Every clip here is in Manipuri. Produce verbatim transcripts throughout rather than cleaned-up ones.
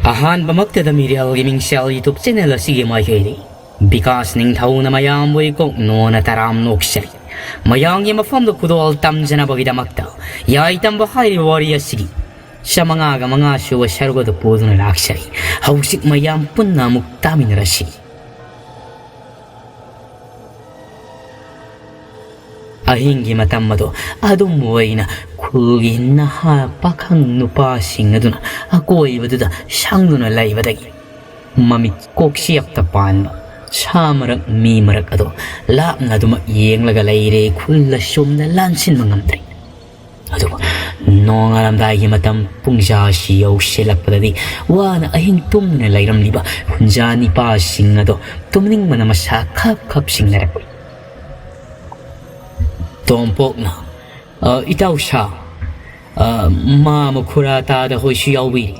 ꯑꯍꯥꯟꯕꯃꯛꯇꯗ ꯃꯤꯔꯦꯜꯒꯤ ꯃꯤꯡꯁꯦꯜ YouTube channel ꯑꯁꯤꯒꯤ ꯃꯥꯏꯀꯩꯗꯒꯤ ꯕꯤꯀꯥꯁ ꯅꯤꯡꯊꯧꯅ ꯃꯌꯥꯝꯕꯨ ꯏꯀꯣꯛ ꯅꯣꯟꯅ ꯇꯔꯥꯝ ꯅꯣꯛꯆꯔꯤ꯫ ꯃꯌꯥꯝꯒꯤ ꯃꯐꯝꯗ ꯈꯨꯗꯣꯜ ꯇꯝꯖꯅꯕꯒꯤꯗꯃꯛꯇ ꯌꯥꯏ ꯇꯝꯕ ꯍꯥꯏꯔꯤꯕ ꯋꯥꯔꯤ ꯑꯁꯤꯒꯤ ꯆꯥꯃꯉꯥꯒ ꯃꯉꯥ ꯁꯨꯕ ꯁꯔꯨꯛ ꯑꯗꯨ ꯄꯨꯗꯨꯅ ꯂꯥꯛꯆꯔꯤ꯫ ꯍꯧꯖꯤꯛ ꯃꯌꯥꯝ ꯄꯨꯟꯅ ꯑꯃꯨꯛ ꯇꯥꯃꯤꯟꯅꯔꯁꯤ꯫ ꯑꯍꯤꯡꯒꯤ ꯃꯇꯝ ꯑꯗꯣ ꯑꯗꯨꯝ ꯑꯣꯏꯅ ꯈꯨꯜꯒꯤ ꯅꯍꯥ ꯄꯥꯈꯪ ꯅꯨꯄꯥꯁꯤꯡ ꯑꯗꯨꯅ ꯑꯀꯣꯏꯕꯗꯨꯗ ꯁꯪꯗꯨꯅ ꯂꯩꯕꯗꯒꯤ ꯃꯃꯤꯠ ꯀꯣꯛꯁꯤꯌꯛꯇ ꯄꯥꯟꯕ ꯁꯥ ꯃꯔꯛ ꯃꯤ ꯃꯔꯛ ꯑꯗꯣ ꯂꯥꯞꯅ ꯑꯗꯨꯃꯛ ꯌꯦꯡꯂꯒ ꯂꯩꯔꯦ꯫ ꯈꯨꯜ ꯑꯁꯣꯝꯗ ꯂꯥꯟꯁꯤꯟꯕ ꯉꯝꯗ꯭ꯔꯦ꯫ ꯑꯗꯨꯕꯨ ꯅꯣꯡꯉꯥꯜꯂꯝꯗꯥꯏꯒꯤ ꯃꯇꯝ ꯄꯨꯡꯖꯥꯁꯤ ꯌꯧꯁꯤꯜꯂꯛꯄꯗꯗꯤ ꯋꯥꯅ ꯑꯍꯤꯡ ꯇꯨꯝꯗꯨꯅ ꯂꯩꯔꯝꯂꯤꯕ ꯈꯨꯟꯖꯥ ꯅꯤꯄꯥꯁꯤꯡ ꯑꯗꯣ ꯇꯨꯝꯅꯤꯡꯕꯅ ꯃꯁꯥ ꯈꯞ ꯈꯞ ꯁꯤꯡꯅꯔꯛꯂꯤ꯫ ꯇꯣꯝꯄꯣꯛꯅ, "ꯑ, ꯏꯇꯥꯎ ꯁꯥ, ꯑ, ꯃꯥꯃ ꯈꯨꯔꯥ ꯇꯥꯗ ꯍꯣꯏꯁꯨ ꯌꯥꯎꯕꯤꯔꯤ꯫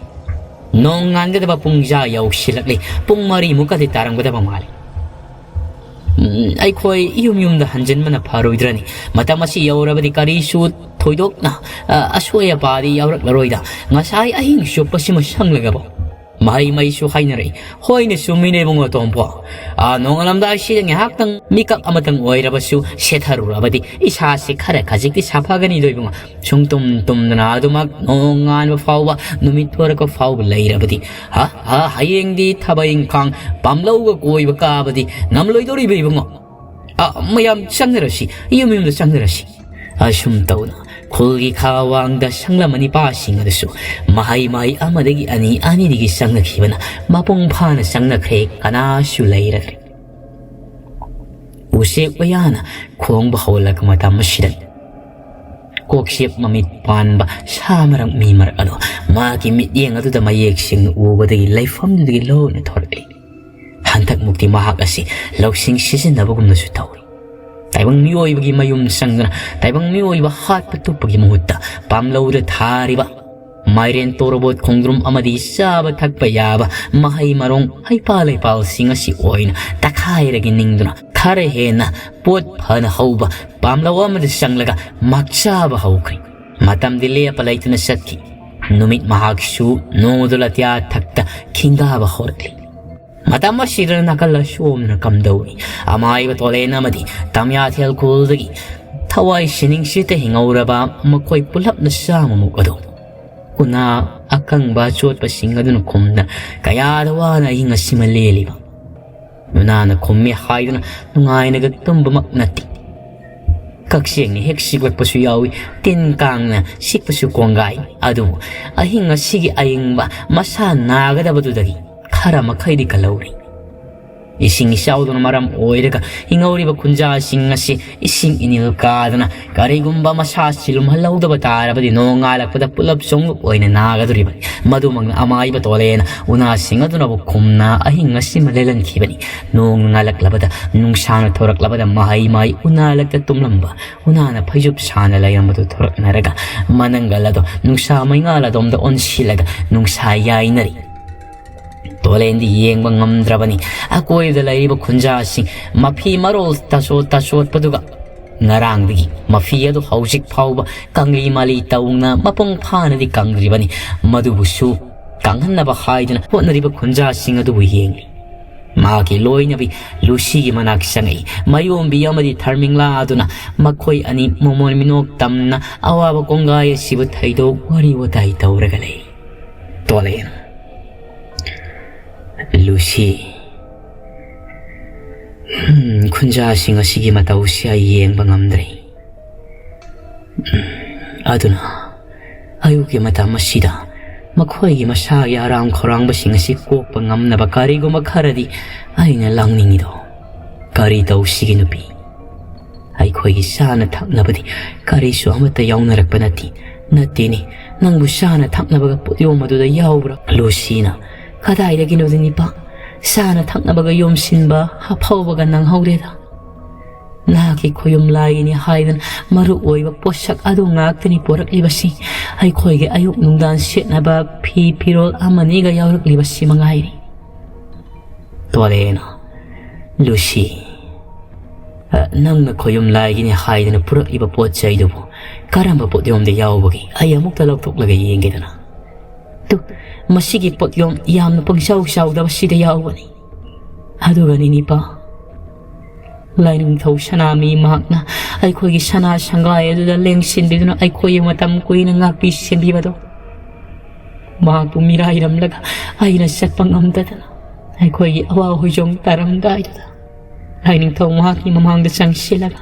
ꯅꯣꯡ ꯉꯥꯟꯒꯗꯕ ꯄꯨꯡꯖꯥ ꯌꯧꯁꯤꯜꯂꯛꯂꯤ꯫ ꯄꯨꯡ ꯃꯔꯤꯃꯨꯛꯀꯗꯤ ꯇꯥꯔꯝꯒꯗꯕ ꯃꯥꯜꯂꯤ꯫ ꯎꯝ, ꯑꯩꯈꯣꯏ ꯌꯨꯝ ꯌꯨꯝꯗ ꯍꯟꯖꯤꯟꯕꯅ ꯐꯔꯣꯏꯗ꯭ꯔꯅꯤ? ꯃꯇꯝ ꯑꯁꯤ ꯌꯧꯔꯕꯗꯤ ꯀꯔꯤꯁꯨ ꯊꯣꯏꯗꯣꯛꯅ, ꯑ, ꯑꯁꯣꯏ ꯑꯄꯥꯗꯤ ꯌꯥꯎꯔꯛꯂꯔꯣꯏꯗ꯫ ꯉꯁꯥꯏ ꯑꯍꯤꯡ ꯆꯨꯞꯄꯁꯤꯃ ꯁꯪꯂꯒꯕꯣ?" ꯃꯍꯩ ꯃꯍꯩꯁꯨ ꯍꯥꯏꯅꯔꯛꯏ꯫ "ꯍꯣꯏꯅꯦ, ꯆꯨꯝꯃꯤꯅꯦ ꯏꯕꯨꯡꯉꯣ ꯇꯣꯝꯄꯣ꯫ ꯑꯥ, ꯅꯣꯡꯉꯥꯜꯂꯝꯗꯥꯏꯁꯤꯗ ꯉꯥꯏꯍꯥꯛꯇꯪ ꯃꯤꯀꯞ ꯑꯃꯇꯪ ꯑꯣꯏꯔꯕꯁꯨ ꯁꯦꯠꯊꯔꯨꯔꯕꯗꯤ ꯏꯁꯥꯁꯦ ꯈꯔ ꯈꯖꯤꯛꯇꯤ ꯁꯥꯐꯒꯅꯤꯗꯣ ꯏꯕꯨꯡꯉꯣ꯫ ꯁꯨꯡ ꯇꯨꯝ ꯇꯨꯝꯗꯅ ꯑꯗꯨꯃꯛ ꯅꯣꯡꯉꯥꯟꯕ ꯐꯥꯎꯕ, ꯅꯨꯃꯤꯠ ꯊꯣꯔꯛꯄ ꯐꯥꯎꯕ ꯂꯩꯔꯕꯗꯤ, ꯍꯥ, ꯍꯥ, ꯍꯌꯦꯡꯗꯤ ꯊꯕꯛ ꯏꯪꯈꯥꯡ, ꯄꯥꯝꯂꯧꯒ ꯀꯣꯏꯕ ꯀꯥꯕꯗꯤ ꯉꯝꯂꯣꯏꯗꯧꯔꯤꯕ ꯏꯕꯨꯡꯉꯣ꯫ ꯑꯥ, ꯃꯌꯥꯝ ꯆꯪꯅꯔꯁꯤ, ꯌꯨꯝ ꯌꯨꯝꯗ ꯆꯪꯅꯔꯁꯤ꯫" ꯑꯁꯨꯝ ꯇꯧꯅ ꯈꯨꯜꯒꯤ ꯈꯥ ꯋꯥꯡꯗ ꯁꯪꯂꯝꯕ ꯅꯤꯄꯥꯁꯤꯡ ꯑꯗꯨꯁꯨ ꯃꯍꯩ ꯃꯍꯩ ꯑꯃꯗꯒꯤ ꯑꯅꯤ, ꯑꯅꯤꯗꯒꯤ ꯆꯪꯅꯈꯤꯕꯅ ꯃꯄꯨꯡ ꯐꯥꯅ ꯆꯪꯅꯈ꯭ꯔꯦ, ꯀꯅꯥꯁꯨ ꯂꯩꯔꯗ꯭ꯔꯦ꯫ ꯎꯆꯦꯛ ꯋꯥꯌꯥꯅ ꯈꯣꯡꯕ ꯍꯧꯔꯛꯄ ꯃꯇꯝ ꯑꯁꯤꯗ ꯀꯣꯛꯆꯦꯛ ꯃꯃꯤꯠ ꯄꯥꯟꯕ ꯁꯥ ꯃꯔꯛ ꯃꯤ ꯃꯔꯛ ꯑꯗꯣ ꯃꯥꯒꯤ ꯃꯤꯠꯌꯦꯡ ꯑꯗꯨꯗ ꯃꯌꯦꯛ ꯁꯦꯡꯅ ꯎꯕꯗꯒꯤ ꯂꯩꯐꯝꯗꯨꯗꯒꯤ ꯂꯣꯟꯅ ꯊꯣꯔꯛꯂꯤ꯫ ꯍꯟꯗꯛꯃꯨꯛꯇꯤ ꯃꯍꯥꯛ ꯑꯁꯤ ꯂꯧꯁꯤꯡ ꯁꯤꯖꯤꯟꯅꯕꯒꯨꯝꯅꯁꯨ ꯇꯧꯏ꯫ ꯇꯥꯏꯕꯪ ꯃꯤꯑꯣꯏꯕꯒꯤ ꯃꯌꯨꯝ ꯆꯪꯗꯨꯅ ꯇꯥꯏꯕꯪ ꯃꯤꯑꯣꯏꯕ ꯍꯥꯠꯄ ꯇꯨꯞꯄꯒꯤ ꯃꯍꯨꯠꯇ ꯄꯥꯝꯂꯧꯗ ꯊꯥꯔꯤꯕ ꯃꯥꯏꯔꯦꯟ, ꯇꯣꯔꯕꯣꯠ, ꯈꯣꯡꯗ꯭ꯔꯨꯝ ꯑꯃꯗꯤ ꯆꯥꯕ ꯊꯛꯄ ꯌꯥꯕ ꯃꯍꯩ ꯃꯔꯣꯡ, ꯍꯩꯄꯥꯜ ꯂꯩꯄꯥꯜꯁꯤꯡ ꯑꯁꯤ ꯑꯣꯏꯅ ꯇꯛꯈꯥꯏꯔꯒ ꯅꯤꯡꯗꯨꯅ ꯈꯔ ꯍꯦꯟꯅ ꯄꯣꯠ ꯐꯅ ꯍꯧꯕ ꯄꯥꯝꯂꯧ ꯑꯃꯗ ꯆꯪꯂꯒ ꯃꯥꯛꯆꯥꯕ ꯍꯧꯈ꯭ꯔꯦ꯫ ꯃꯇꯝꯗꯤ ꯂꯦꯞꯄ ꯂꯩꯇꯅ ꯆꯠꯈꯤ꯫ ꯅꯨꯃꯤꯠ ꯃꯍꯥꯛꯁꯨ ꯅꯣꯡꯃꯗꯨ ꯂꯇꯤꯌꯥ ꯊꯛꯇ ꯈꯤꯡꯒꯥꯕ ꯍꯧꯔꯛꯂꯤ꯫ ꯃꯇꯝ ꯑꯁꯤꯗ ꯅꯥꯀꯜ ꯑꯁꯣꯝꯗꯅ ꯀꯝꯗꯧꯔꯤ? ꯑꯃꯥꯏꯕ ꯇꯣꯂꯦꯟ ꯑꯃꯗꯤ ꯇꯝꯌꯥꯊꯦꯜ ꯈꯨꯜꯗꯒꯤ ꯊꯋꯥꯏ ꯁꯤꯅꯤꯡꯁꯤꯠꯇ ꯍꯤꯡꯍꯧꯔꯕ ꯃꯈꯣꯏ ꯄꯨꯂꯞꯅ ꯆꯥꯝꯃꯃꯨꯛ ꯑꯗꯨ ꯎꯅꯥ ꯑꯀꯪꯕ ꯑꯆꯣꯠꯄꯁꯤꯡ ꯑꯗꯨꯅ ꯈꯨꯝꯅ ꯀꯌꯥꯗ ꯋꯥꯅ ꯑꯍꯤꯡ ꯑꯁꯤꯃ ꯂꯦꯜꯂꯤꯕ꯫ ꯎꯅꯥꯅ ꯈꯨꯝꯃꯤ ꯍꯥꯏꯗꯨꯅ ꯅꯨꯡꯉꯥꯏꯅꯒ ꯇꯨꯝꯕꯃꯛ ꯅꯠꯇꯦ꯫ ꯀꯛꯆꯦꯡꯅ ꯍꯦꯛ ꯁꯤꯛꯂꯛꯄꯁꯨ ꯌꯥꯎꯏ, ꯇꯤꯟ ꯀꯥꯡꯅ ꯁꯤꯛꯄꯁꯨ ꯀꯣꯡꯒꯥꯏ꯫ ꯑꯗꯨꯕꯨ ꯑꯍꯤꯡ ꯑꯁꯤꯒꯤ ꯑꯌꯤꯡꯕ ꯃꯁꯥ ꯅꯥꯒꯗꯕꯗꯨꯗꯒꯤ ꯈꯔ ꯃꯈꯩꯗꯤ ꯀꯜꯍꯧꯔꯤ꯫ ꯏꯁꯤꯡ ꯏꯆꯥꯎꯗꯨꯅ ꯃꯔꯝ ꯑꯣꯏꯔꯒ ꯍꯤꯡꯍꯧꯔꯤꯕ ꯈꯨꯟꯖꯥꯁꯤꯡ ꯑꯁꯤ ꯏꯁꯤꯡ ꯏꯅꯤꯜ ꯀꯥꯗꯅ ꯀꯔꯤꯒꯨꯝꯕ ꯃꯁꯥꯁꯤ ꯂꯨꯝꯍꯜꯍꯧꯗꯕ ꯇꯥꯔꯕꯗꯤ ꯅꯣꯡ ꯉꯥꯜꯂꯛꯄꯗ ꯄꯨꯂꯞ ꯆꯣꯡꯂꯨꯞ ꯑꯣꯏꯅ ꯅꯥꯒꯗꯧꯔꯤꯕꯅꯤ꯫ ꯃꯗꯨꯃꯛꯅ ꯑꯃꯥꯏꯕ ꯇꯣꯂꯦꯅ ꯎꯅꯥꯁꯤꯡ ꯑꯗꯨꯅꯕꯨ ꯈꯨꯝꯅ ꯑꯍꯤꯡ ꯑꯁꯤꯃ ꯂꯦꯜꯍꯟꯈꯤꯕꯅꯤ꯫ ꯅꯣꯡ ꯉꯥꯜꯂꯛꯂꯕꯗ, ꯅꯨꯡꯁꯥꯅ ꯊꯣꯔꯛꯂꯕꯗ ꯃꯍꯩ ꯃꯍꯩ ꯎꯅꯥ ꯂꯛꯇ ꯇꯨꯝꯂꯝꯕ ꯎꯅꯥꯅ ꯐꯩꯖꯨꯞ ꯁꯥꯅ ꯂꯩꯔꯝꯕꯗꯨ ꯊꯣꯔꯛꯅꯔꯒ ꯃꯅꯪꯒꯜ ꯑꯗꯣ ꯅꯨꯡꯁꯥ ꯃꯩꯉꯥꯜ ꯑꯗꯣꯝꯗ ꯑꯣꯟꯁꯤꯜꯂꯒ ꯅꯨꯡꯁꯥ ꯌꯥꯏꯅꯔꯤ꯫ ꯇꯣꯂꯦꯟꯗꯤ ꯌꯦꯡꯕ ꯉꯝꯗ꯭ꯔꯕꯅꯤ꯫ ꯑꯀꯣꯏꯕꯗ ꯂꯩꯔꯤꯕ ꯈꯨꯟꯖꯥꯁꯤꯡ ꯃꯐꯤ ꯃꯔꯣꯜ ꯇꯥꯆꯣꯠ ꯇꯥꯆꯣꯠꯄꯗꯨꯒ ꯉꯔꯥꯡꯗꯒꯤ ꯃꯐꯤ ꯑꯗꯨ ꯍꯧꯖꯤꯛ ꯐꯥꯎꯕ ꯀꯪꯂꯤ ꯃꯥꯂꯤ ꯇꯧꯅ ꯃꯄꯨꯡ ꯐꯥꯅꯗꯤ ꯀꯪꯗ꯭ꯔꯤꯕꯅꯤ꯫ ꯃꯗꯨꯕꯨꯁꯨ ꯀꯪꯍꯟꯅꯕ ꯍꯥꯏꯗꯨꯅ ꯍꯣꯠꯅꯔꯤꯕ ꯈꯨꯟꯖꯥꯁꯤꯡ ꯑꯗꯨꯕꯨ ꯌꯦꯡꯂꯤ꯫ ꯃꯍꯥꯛꯀꯤ ꯂꯣꯏꯅꯕꯤ ꯂꯨꯁꯤꯒꯤ ꯃꯅꯥꯛ ꯆꯪꯉꯛꯏ꯫ ꯃꯌꯣꯝꯕꯤ ꯑꯃꯗꯤ ꯊꯔꯃꯤꯡꯂꯥ ꯑꯗꯨꯅ ꯃꯈꯣꯏ ꯑꯅꯤ ꯃꯃꯣꯟ ꯃꯤꯅꯣꯛ ꯇꯝꯅ ꯑꯋꯥꯕ ꯀꯣꯡꯒꯥꯏ ꯑꯁꯤꯕꯨ ꯊꯩꯗꯣꯛ ꯋꯥꯔꯤ ꯋꯥꯇꯥꯏ ꯇꯧꯔꯒ ꯂꯩ꯫ ꯇꯣꯂꯦꯟ, ꯂꯨꯁꯤ, ꯎꯝ, ꯈꯨꯟꯖꯥꯁꯤꯡ ꯑꯁꯤꯒꯤ ꯃꯇꯧꯁꯤ ꯑꯩ ꯌꯦꯡꯕ ꯉꯝꯗ꯭ꯔꯦ꯫ ꯎꯝ, ꯑꯗꯨꯅ ꯑꯌꯨꯛꯀꯤ ꯃꯇꯝ ꯑꯁꯤꯗ ꯃꯈꯣꯏꯒꯤ ꯃꯁꯥꯒꯤ ꯑꯔꯥꯝ ꯈꯧꯔꯥꯡꯕꯁꯤꯡ ꯑꯁꯤ ꯀꯣꯛꯄ ꯉꯝꯅꯕ ꯀꯔꯤꯒꯨꯝꯕ ꯈꯔꯗꯤ ꯑꯩꯅ ꯂꯥꯡꯅꯤꯡꯉꯤꯗꯣ꯫ ꯀꯔꯤ ꯇꯧꯁꯤꯒꯦ ꯅꯨꯄꯤ? ꯑꯩꯈꯣꯏꯒꯤ ꯆꯥꯅ ꯊꯛꯅꯕꯗꯤ ꯀꯔꯤꯁꯨ ꯑꯃꯠꯇ ꯌꯥꯎꯅꯔꯛꯄ ꯅꯠꯇꯦ꯫ ꯅꯠꯇꯦꯅꯦ, ꯅꯪꯕꯨ ꯆꯥꯅ ꯊꯛꯅꯕꯒ ꯄꯣꯠꯌꯣꯝ ꯑꯗꯨꯗ ꯌꯥꯎꯕ꯭ꯔꯥ? ꯂꯨꯁꯤꯅ, ꯀꯗꯥꯏꯗꯒꯤꯅꯣꯗ ꯅꯤꯄꯥ, ꯆꯥꯅ ꯊꯛꯅꯕꯒ ꯌꯣꯝꯁꯤꯟꯕ ꯑꯐꯥꯎꯕꯒ ꯅꯪꯍꯧꯔꯦꯗ꯫ ꯅꯍꯥꯛꯀꯤ ꯈꯣꯌꯨꯝ ꯂꯥꯏꯒꯤꯅꯤ ꯍꯥꯏꯗꯅ ꯃꯔꯨ ꯑꯣꯏꯕ ꯄꯣꯠꯁꯛ ꯑꯗꯨ ꯉꯥꯛꯇꯅꯤ ꯄꯣꯔꯛꯂꯤꯕꯁꯤ꯫ ꯑꯩꯈꯣꯏꯒꯤ ꯑꯌꯨꯛ ꯅꯨꯡꯗꯥꯡ ꯁꯦꯠꯅꯕ ꯐꯤ ꯐꯤꯔꯣꯜ ꯑꯃꯅꯤꯒ ꯌꯥꯎꯔꯛꯂꯤꯕꯁꯤ ꯃꯉꯥꯏꯔꯦ꯫ ꯇꯣꯂꯦꯅ, ꯂꯨꯁꯤ, ꯑ, ꯅꯪꯅ ꯈꯣꯌꯨꯝ ꯂꯥꯏꯒꯤꯅꯤ ꯍꯥꯏꯗꯅ ꯄꯨꯔꯛꯂꯤꯕ ꯄꯣꯠ ꯆꯩꯗꯨꯕꯨ ꯀꯔꯝꯕ ꯄꯣꯠꯌꯣꯝꯗ ꯌꯥꯎꯕꯒꯦ? ꯑꯩ ꯑꯃꯨꯛꯇ ꯂꯧꯊꯣꯛꯂꯒ ꯌꯦꯡꯒꯦꯗꯅ꯫ ꯇꯨ, ꯃꯁꯤꯒꯤ ꯄꯣꯠꯌꯣꯝ ꯌꯥꯝꯅ ꯄꯪꯆꯥꯎ ꯆꯥꯎꯗꯕ ꯁꯤꯗ ꯌꯥꯎꯕꯅꯤ꯫ ꯑꯗꯨꯒꯅꯤ ꯅꯤꯄꯥ, ꯂꯥꯏꯅꯤꯡꯊꯧ ꯁꯅꯥꯃꯤ ꯃꯍꯥꯛꯅ ꯑꯩꯈꯣꯏꯒꯤ ꯁꯅꯥ ꯁꯪꯒꯥꯏ ꯑꯗꯨꯗ ꯂꯦꯡꯁꯤꯟꯕꯤꯗꯨꯅ ꯑꯩꯈꯣꯏꯒꯤ ꯃꯇꯝ ꯀꯨꯏꯅ ꯉꯥꯛꯄꯤ ꯁꯦꯟꯕꯤꯕꯗꯣ, ꯃꯍꯥꯛꯄꯨ ꯃꯤꯔꯥꯏꯔꯝꯂꯒ ꯑꯩꯅ ꯆꯠꯄ ꯉꯝꯗꯗꯅ ꯑꯩꯈꯣꯏꯒꯤ ꯑꯋꯥ ꯍꯣꯏꯖꯣꯡ ꯇꯥꯔꯝꯗꯥꯏꯗꯨꯗ ꯂꯥꯏꯅꯤꯡꯊꯧ ꯃꯍꯥꯛꯀꯤ ꯃꯃꯥꯡꯗ ꯆꯪꯁꯤꯜꯂꯒ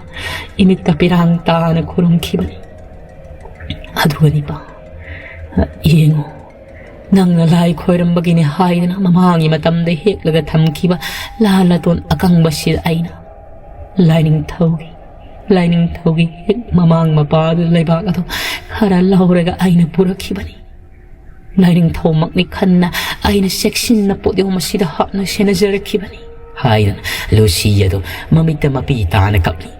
ꯏꯃꯤꯠꯇ ꯄꯤꯔꯥꯡ ꯇꯥꯅ ꯈꯨꯔꯨꯝꯈꯤꯕꯅꯤ꯫ ꯑꯗꯨꯒ ꯅꯤꯄꯥ, ꯌꯦꯡꯉꯨ, ꯅꯪꯅ ꯂꯥꯏ ꯈꯣꯏꯔꯝꯕꯒꯤꯅꯦ ꯍꯥꯏꯗꯅ ꯃꯃꯥꯡꯒꯤ ꯃꯇꯝꯗ ꯍꯦꯛꯂꯒ ꯊꯝꯈꯤꯕ ꯂꯥ ꯂꯥꯇꯣꯟ ꯑꯀꯪꯕꯁꯤꯗ ꯑꯩꯅ ꯂꯥꯏꯅꯤꯡꯊꯧꯒꯤ, ꯂꯥꯏꯅꯤꯡꯊꯧꯒꯤ ꯍꯦꯛ ꯃꯃꯥꯡ ꯃꯄꯥꯗꯨ ꯂꯩꯕꯥꯛ ꯑꯗꯨ ꯈꯔ ꯂꯧꯔꯒ ꯑꯩꯅ ꯄꯨꯔꯛꯈꯤꯕꯅꯤ꯫ ꯂꯥꯏꯅꯤꯡꯊꯧꯃꯛꯅꯤ ꯈꯟꯅ ꯑꯩꯅ ꯆꯦꯛꯁꯤꯟꯅ ꯄꯣꯠꯌꯣꯝ ꯑꯁꯤꯗ ꯍꯥꯞꯅ ꯁꯦꯟꯅꯖꯔꯛꯈꯤꯕꯅꯤ ꯍꯥꯏꯗꯅ ꯂꯨꯁꯤ ꯑꯗꯨ ꯃꯃꯤꯠꯇ ꯃꯄꯤ ꯇꯥꯅ ꯀꯞꯂꯤ꯫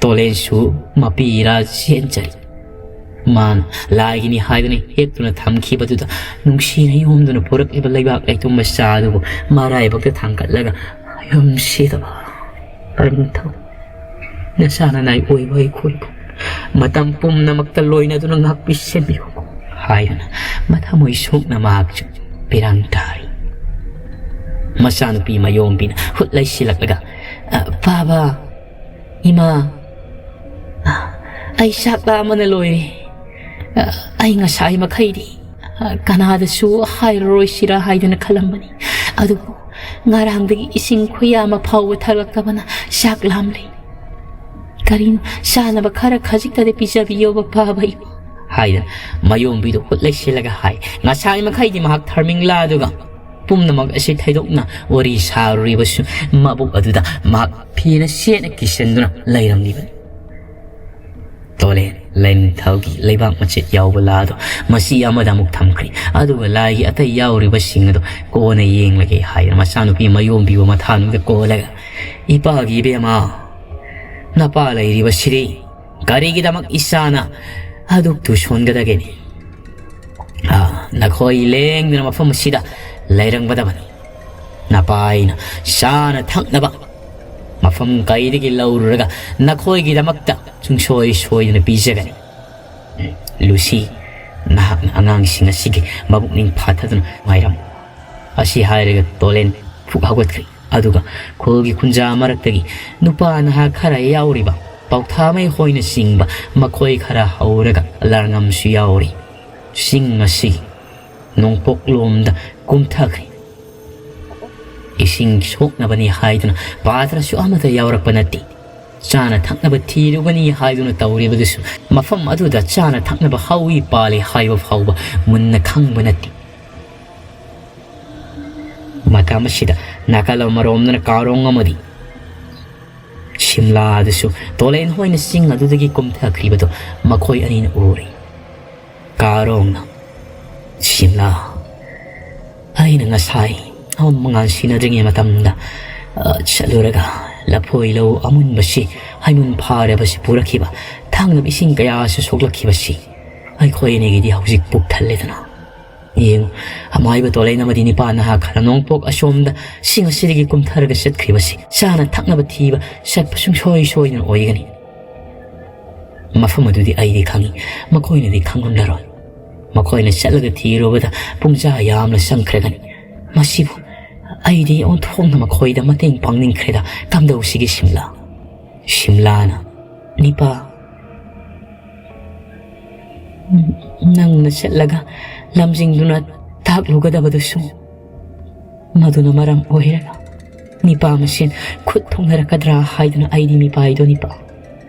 ꯇꯣꯂꯦꯟꯁꯨ ꯃꯄꯤꯔꯥ ꯆꯦꯟꯖꯔꯤ꯫ ꯃꯥꯅ ꯂꯥꯏꯒꯤꯅꯤ ꯍꯥꯏꯗꯨꯅ ꯍꯦꯛꯇꯨꯅ ꯊꯝꯈꯤꯕꯗꯨꯗ ꯅꯨꯡꯁꯤꯅ ꯌꯣꯝꯗꯨꯅ ꯄꯨꯔꯛꯂꯤꯕ ꯂꯩꯕꯥꯛ ꯂꯩꯇꯨꯝ ꯃꯆꯥ ꯑꯗꯨꯕꯨ ꯃꯔꯥꯏꯕꯛꯇ ꯊꯥꯡꯒꯠꯂꯒ, ꯌꯨꯝꯁꯤꯗꯕ ꯂꯥꯏꯅꯤꯡꯊꯧ, ꯅꯆꯥꯅ ꯅꯥꯏ ꯑꯣꯏꯕ ꯑꯩꯈꯣꯏꯕꯨ ꯃꯇꯝ ꯄꯨꯝꯅꯃꯛꯇ ꯂꯣꯏꯅꯗꯨꯅ ꯉꯥꯛꯄꯤ ꯁꯦꯟꯕꯤꯌꯨ ꯍꯥꯏꯗꯨꯅ ꯃꯊꯃꯣꯏ ꯁꯣꯛꯅ ꯃꯍꯥꯛꯁꯨ ꯄꯤꯔꯥꯡ ꯇꯥꯔꯤ꯫ ꯃꯆꯥꯅꯨꯄꯤ ꯃꯌꯣꯝꯕꯤꯅ ꯍꯨꯠ ꯂꯩꯁꯤꯜꯂꯛꯂꯒ, "ꯑ, ꯄꯥꯕ, ꯏꯃꯥ, ꯑ, ꯑꯩ ꯆꯥꯛ ꯂꯥꯝꯕꯅ ꯂꯣꯏꯔꯦ꯫ ꯑ, ꯑꯩ ꯉꯁꯥꯏ ꯃꯈꯩꯗꯤ, ꯑ, ꯀꯅꯥꯗꯁꯨ ꯍꯥꯏꯔꯔꯣꯏꯁꯤꯔꯥ ꯍꯥꯏꯗꯨꯅ ꯈꯜꯂꯝꯕꯅꯤ꯫ ꯑꯗꯨꯕꯨ ꯉꯔꯥꯡꯗꯒꯤ ꯏꯁꯤꯡ ꯈꯨꯌꯥ ꯑꯃ ꯐꯥꯎꯕ ꯊꯛꯂꯛꯇꯕꯅ ꯆꯥꯛ ꯂꯥꯝꯂꯦ꯫ ꯀꯔꯤꯅꯣ, ꯆꯥꯅꯕ ꯈꯔ ꯈꯖꯤꯛꯇꯗꯤ ꯄꯤꯖꯕꯤꯌꯣꯕ, ꯄꯥꯕ ꯏꯃꯥ" ꯍꯥꯏꯗꯅ ꯃꯌꯣꯝꯕꯤꯗꯨ ꯍꯨꯠ ꯂꯩꯁꯤꯜꯂꯒ ꯍꯥꯏ꯫ ꯉꯁꯥꯏ ꯃꯈꯩꯗꯤ ꯃꯍꯥꯛ ꯊꯔꯃꯤꯡꯂꯥ ꯑꯗꯨꯒ ꯄꯨꯝꯅꯃꯛ ꯑꯁꯤ ꯊꯩꯗꯣꯛꯅ ꯋꯥꯔꯤ ꯁꯥꯔꯨꯔꯤꯕꯁꯨ ꯃꯕꯨꯛ ꯑꯗꯨꯗ ꯃꯍꯥꯛ ꯐꯤꯅ ꯆꯦꯠꯅ ꯀꯤꯁꯤꯟꯗꯨꯅ ꯂꯩꯔꯝꯂꯤꯕꯅꯤ꯫ ꯇꯣꯂꯦꯟ ꯂꯥꯏꯅꯤꯡꯊꯧꯒꯤ ꯂꯩꯕꯥꯛ ꯃꯆꯦꯠ ꯌꯥꯎꯕ ꯂꯥꯗꯣ ꯃꯆꯤ ꯑꯃꯗ ꯑꯃꯨꯛ ꯊꯝꯈ꯭ꯔꯦ꯫ ꯑꯗꯨꯒ ꯂꯥꯏꯒꯤ ꯑꯇꯩ ꯌꯥꯎꯔꯤꯕꯁꯤꯡ ꯑꯗꯣ ꯀꯣꯟꯅ ꯌꯦꯡꯂꯒꯦ ꯍꯥꯏꯗꯅ ꯃꯆꯥꯅꯨꯄꯤ ꯃꯌꯣꯝꯕꯤꯕꯨ ꯃꯊꯥꯅꯨꯡꯗ ꯀꯣꯜꯂꯒ, "ꯏꯄꯥꯒꯤ ꯏꯕꯦꯝꯃ, ꯅꯄꯥ ꯂꯩꯔꯤꯕꯁꯤꯗꯤ ꯀꯔꯤꯒꯤꯗꯃꯛ ꯏꯆꯥꯅ ꯑꯗꯨꯛꯇꯨ ꯁꯣꯟꯒꯗꯒꯦꯅꯦ? ꯑꯥ, ꯅꯈꯣꯏ ꯂꯦꯡꯗꯅ ꯃꯐꯝ ꯑꯁꯤꯗ ꯂꯩꯔꯝꯒꯗꯕꯅꯤ꯫ ꯅꯄꯥ ꯑꯩꯅ ꯆꯥꯅ ꯊꯛꯅꯕ ꯃꯐꯝ ꯀꯩꯗꯒꯤ ꯂꯧꯔꯨꯔꯒ ꯅꯈꯣꯏꯒꯤꯗꯃꯛꯇ ꯁꯨꯡꯁꯣꯏ ꯁꯣꯏꯗꯅ ꯄꯤꯖꯒꯅꯤ꯫" ꯂꯨꯁꯤ, ꯅꯍꯥꯛꯅ ꯑꯉꯥꯡꯁꯤꯡ ꯑꯁꯤꯒꯤ ꯃꯕꯨꯛꯅꯤꯡ ꯐꯥꯊꯗꯨꯅ ꯉꯥꯏꯔꯝꯃꯨ꯫ ꯑꯁꯤ ꯍꯥꯏꯔꯒ ꯇꯣꯂꯦꯟ ꯐꯨꯛ ꯍꯧꯒꯠꯈ꯭ꯔꯦ꯫ ꯑꯗꯨꯒ ꯈꯨꯜꯒꯤ ꯈꯨꯟꯖꯥ ꯃꯔꯛꯇꯒꯤ ꯅꯨꯄꯥ ꯅꯍꯥ ꯈꯔ ꯌꯥꯎꯔꯤꯕ ꯄꯥꯎꯊꯥꯃꯩ ꯍꯣꯏꯅ ꯆꯤꯡꯕ ꯃꯈꯣꯏ ꯈꯔ ꯍꯧꯔꯒ ꯂꯥꯔꯉꯝꯁꯨ ꯌꯥꯎꯔꯤ꯫ ꯆꯤꯡ ꯑꯁꯤ ꯅꯣꯡꯄꯣꯛꯂꯣꯝꯗ ꯀꯨꯝꯊꯈ꯭ꯔꯦ꯫ ꯏꯁꯤꯡ ꯁꯣꯛꯅꯕꯅꯤ ꯍꯥꯏꯗꯨꯅ ꯄꯥꯇ꯭ꯔꯁꯨ ꯑꯃꯠꯇ ꯌꯥꯎꯔꯛꯄ ꯅꯠꯇꯦ꯫ ꯆꯥꯅ ꯊꯛꯅꯕ ꯊꯤꯔꯨꯒꯅꯤ ꯍꯥꯏꯗꯨꯅ ꯇꯧꯔꯤꯕꯗꯨꯁꯨ ꯃꯐꯝ ꯑꯗꯨꯗ ꯆꯥꯅ ꯊꯛꯅꯕ ꯍꯧꯏ ꯄꯥꯜꯂꯤ ꯍꯥꯏꯕ ꯐꯥꯎꯕ ꯃꯨꯟꯅ ꯈꯪꯕ ꯅꯠꯇꯦ꯫ ꯃꯇꯝ ꯑꯁꯤꯗ ꯅꯥꯀꯜ ꯑꯃꯔꯣꯝꯗꯅ ꯀꯥꯔꯣꯡ ꯑꯃꯗꯤ ꯁꯤꯝꯂꯥꯗꯁꯨ ꯇꯣꯂꯦꯟ ꯍꯣꯏꯅ ꯆꯤꯡ ꯑꯗꯨꯗꯒꯤ ꯀꯨꯝꯊꯈ꯭ꯔꯤꯕꯗꯨ ꯃꯈꯣꯏ ꯑꯅꯤꯅ ꯎꯔꯤ꯫ ꯀꯥꯔꯣꯡꯅ, "ꯁꯤꯝꯂꯥ, ꯑꯩꯅ ꯉꯁꯥꯏ ꯃꯉꯥꯜ ꯁꯤꯟꯅꯗ꯭ꯔꯤꯉꯩ ꯃꯇꯝꯗ, ꯑ, ꯆꯠꯂꯨꯔꯒ ꯂꯐꯣꯏ ꯂꯧ ꯑꯃꯨꯟꯕꯁꯤ, ꯍꯩꯃꯨꯟ ꯐꯥꯔꯕꯁꯤ ꯄꯨꯔꯛꯈꯤꯕ, ꯊꯛꯅꯕ ꯏꯁꯤꯡ ꯀꯌꯥꯁꯨ ꯁꯣꯛꯂꯛꯈꯤꯕꯁꯤ ꯑꯩꯈꯣꯏ ꯑꯅꯤꯒꯤꯗꯤ ꯍꯧꯖꯤꯛ ꯄꯨꯛ ꯊꯜꯂꯦꯗꯅ꯫ ꯌꯦꯡꯉꯨ, ꯑꯃꯥꯏꯕ ꯇꯣꯂꯦꯟ ꯑꯃꯗꯤ ꯅꯤꯄꯥ ꯅꯍꯥ ꯈꯔ ꯅꯣꯡꯄꯣꯛ ꯑꯁꯣꯝꯗ ꯆꯤꯡ ꯑꯁꯤꯗꯒꯤ ꯀꯨꯝꯊꯔꯒ ꯆꯠꯈ꯭ꯔꯤꯕꯁꯤ ꯆꯥꯅ ꯊꯛꯅꯕ ꯊꯤꯕ ꯆꯠꯄ ꯁꯨꯡꯁꯣꯏ ꯁꯣꯏꯗꯅ ꯑꯣꯏꯒꯅꯤ꯫ ꯃꯐꯝ ꯑꯗꯨꯗꯤ ꯑꯩꯗꯤ ꯈꯪꯏ, ꯃꯈꯣꯏꯅꯗꯤ ꯈꯪꯂꯝꯂꯔꯣꯏ꯫ ꯃꯈꯣꯏꯅ ꯆꯠꯂꯒ ꯊꯤꯔꯨꯕꯗ ꯄꯨꯡꯖꯥ ꯌꯥꯝꯅ ꯆꯪꯈ꯭ꯔꯒꯅꯤ꯫ ꯃꯁꯤꯕꯨ ꯑꯩꯗꯤ ꯑꯣꯟꯊꯣꯛꯅ ꯃꯈꯣꯏꯗ ꯃꯇꯦꯡ ꯄꯥꯡꯅꯤꯡꯈ꯭ꯔꯦꯗ꯫ ꯀꯝꯗꯧꯁꯤꯒꯦ ꯁꯤꯝꯂꯥ?" ꯁꯤꯝꯂꯥꯅ, "ꯅꯤꯄꯥ, ꯅꯪꯅ ꯆꯠꯂꯒ ꯂꯝꯖꯤꯡꯗꯨꯅ ꯇꯥꯛꯂꯨꯒꯗꯕꯗꯨꯁꯨ ꯃꯗꯨꯅ ꯃꯔꯝ ꯑꯣꯏꯔꯒ ꯅꯤꯄꯥ ꯃꯁꯦꯟ ꯈꯨꯠ ꯊꯣꯛꯅꯔꯛꯀꯗ꯭ꯔꯥ ꯍꯥꯏꯗꯨꯅ ꯑꯩꯗꯤ ꯃꯤꯄꯥꯏꯗꯣ ꯅꯤꯄꯥ꯫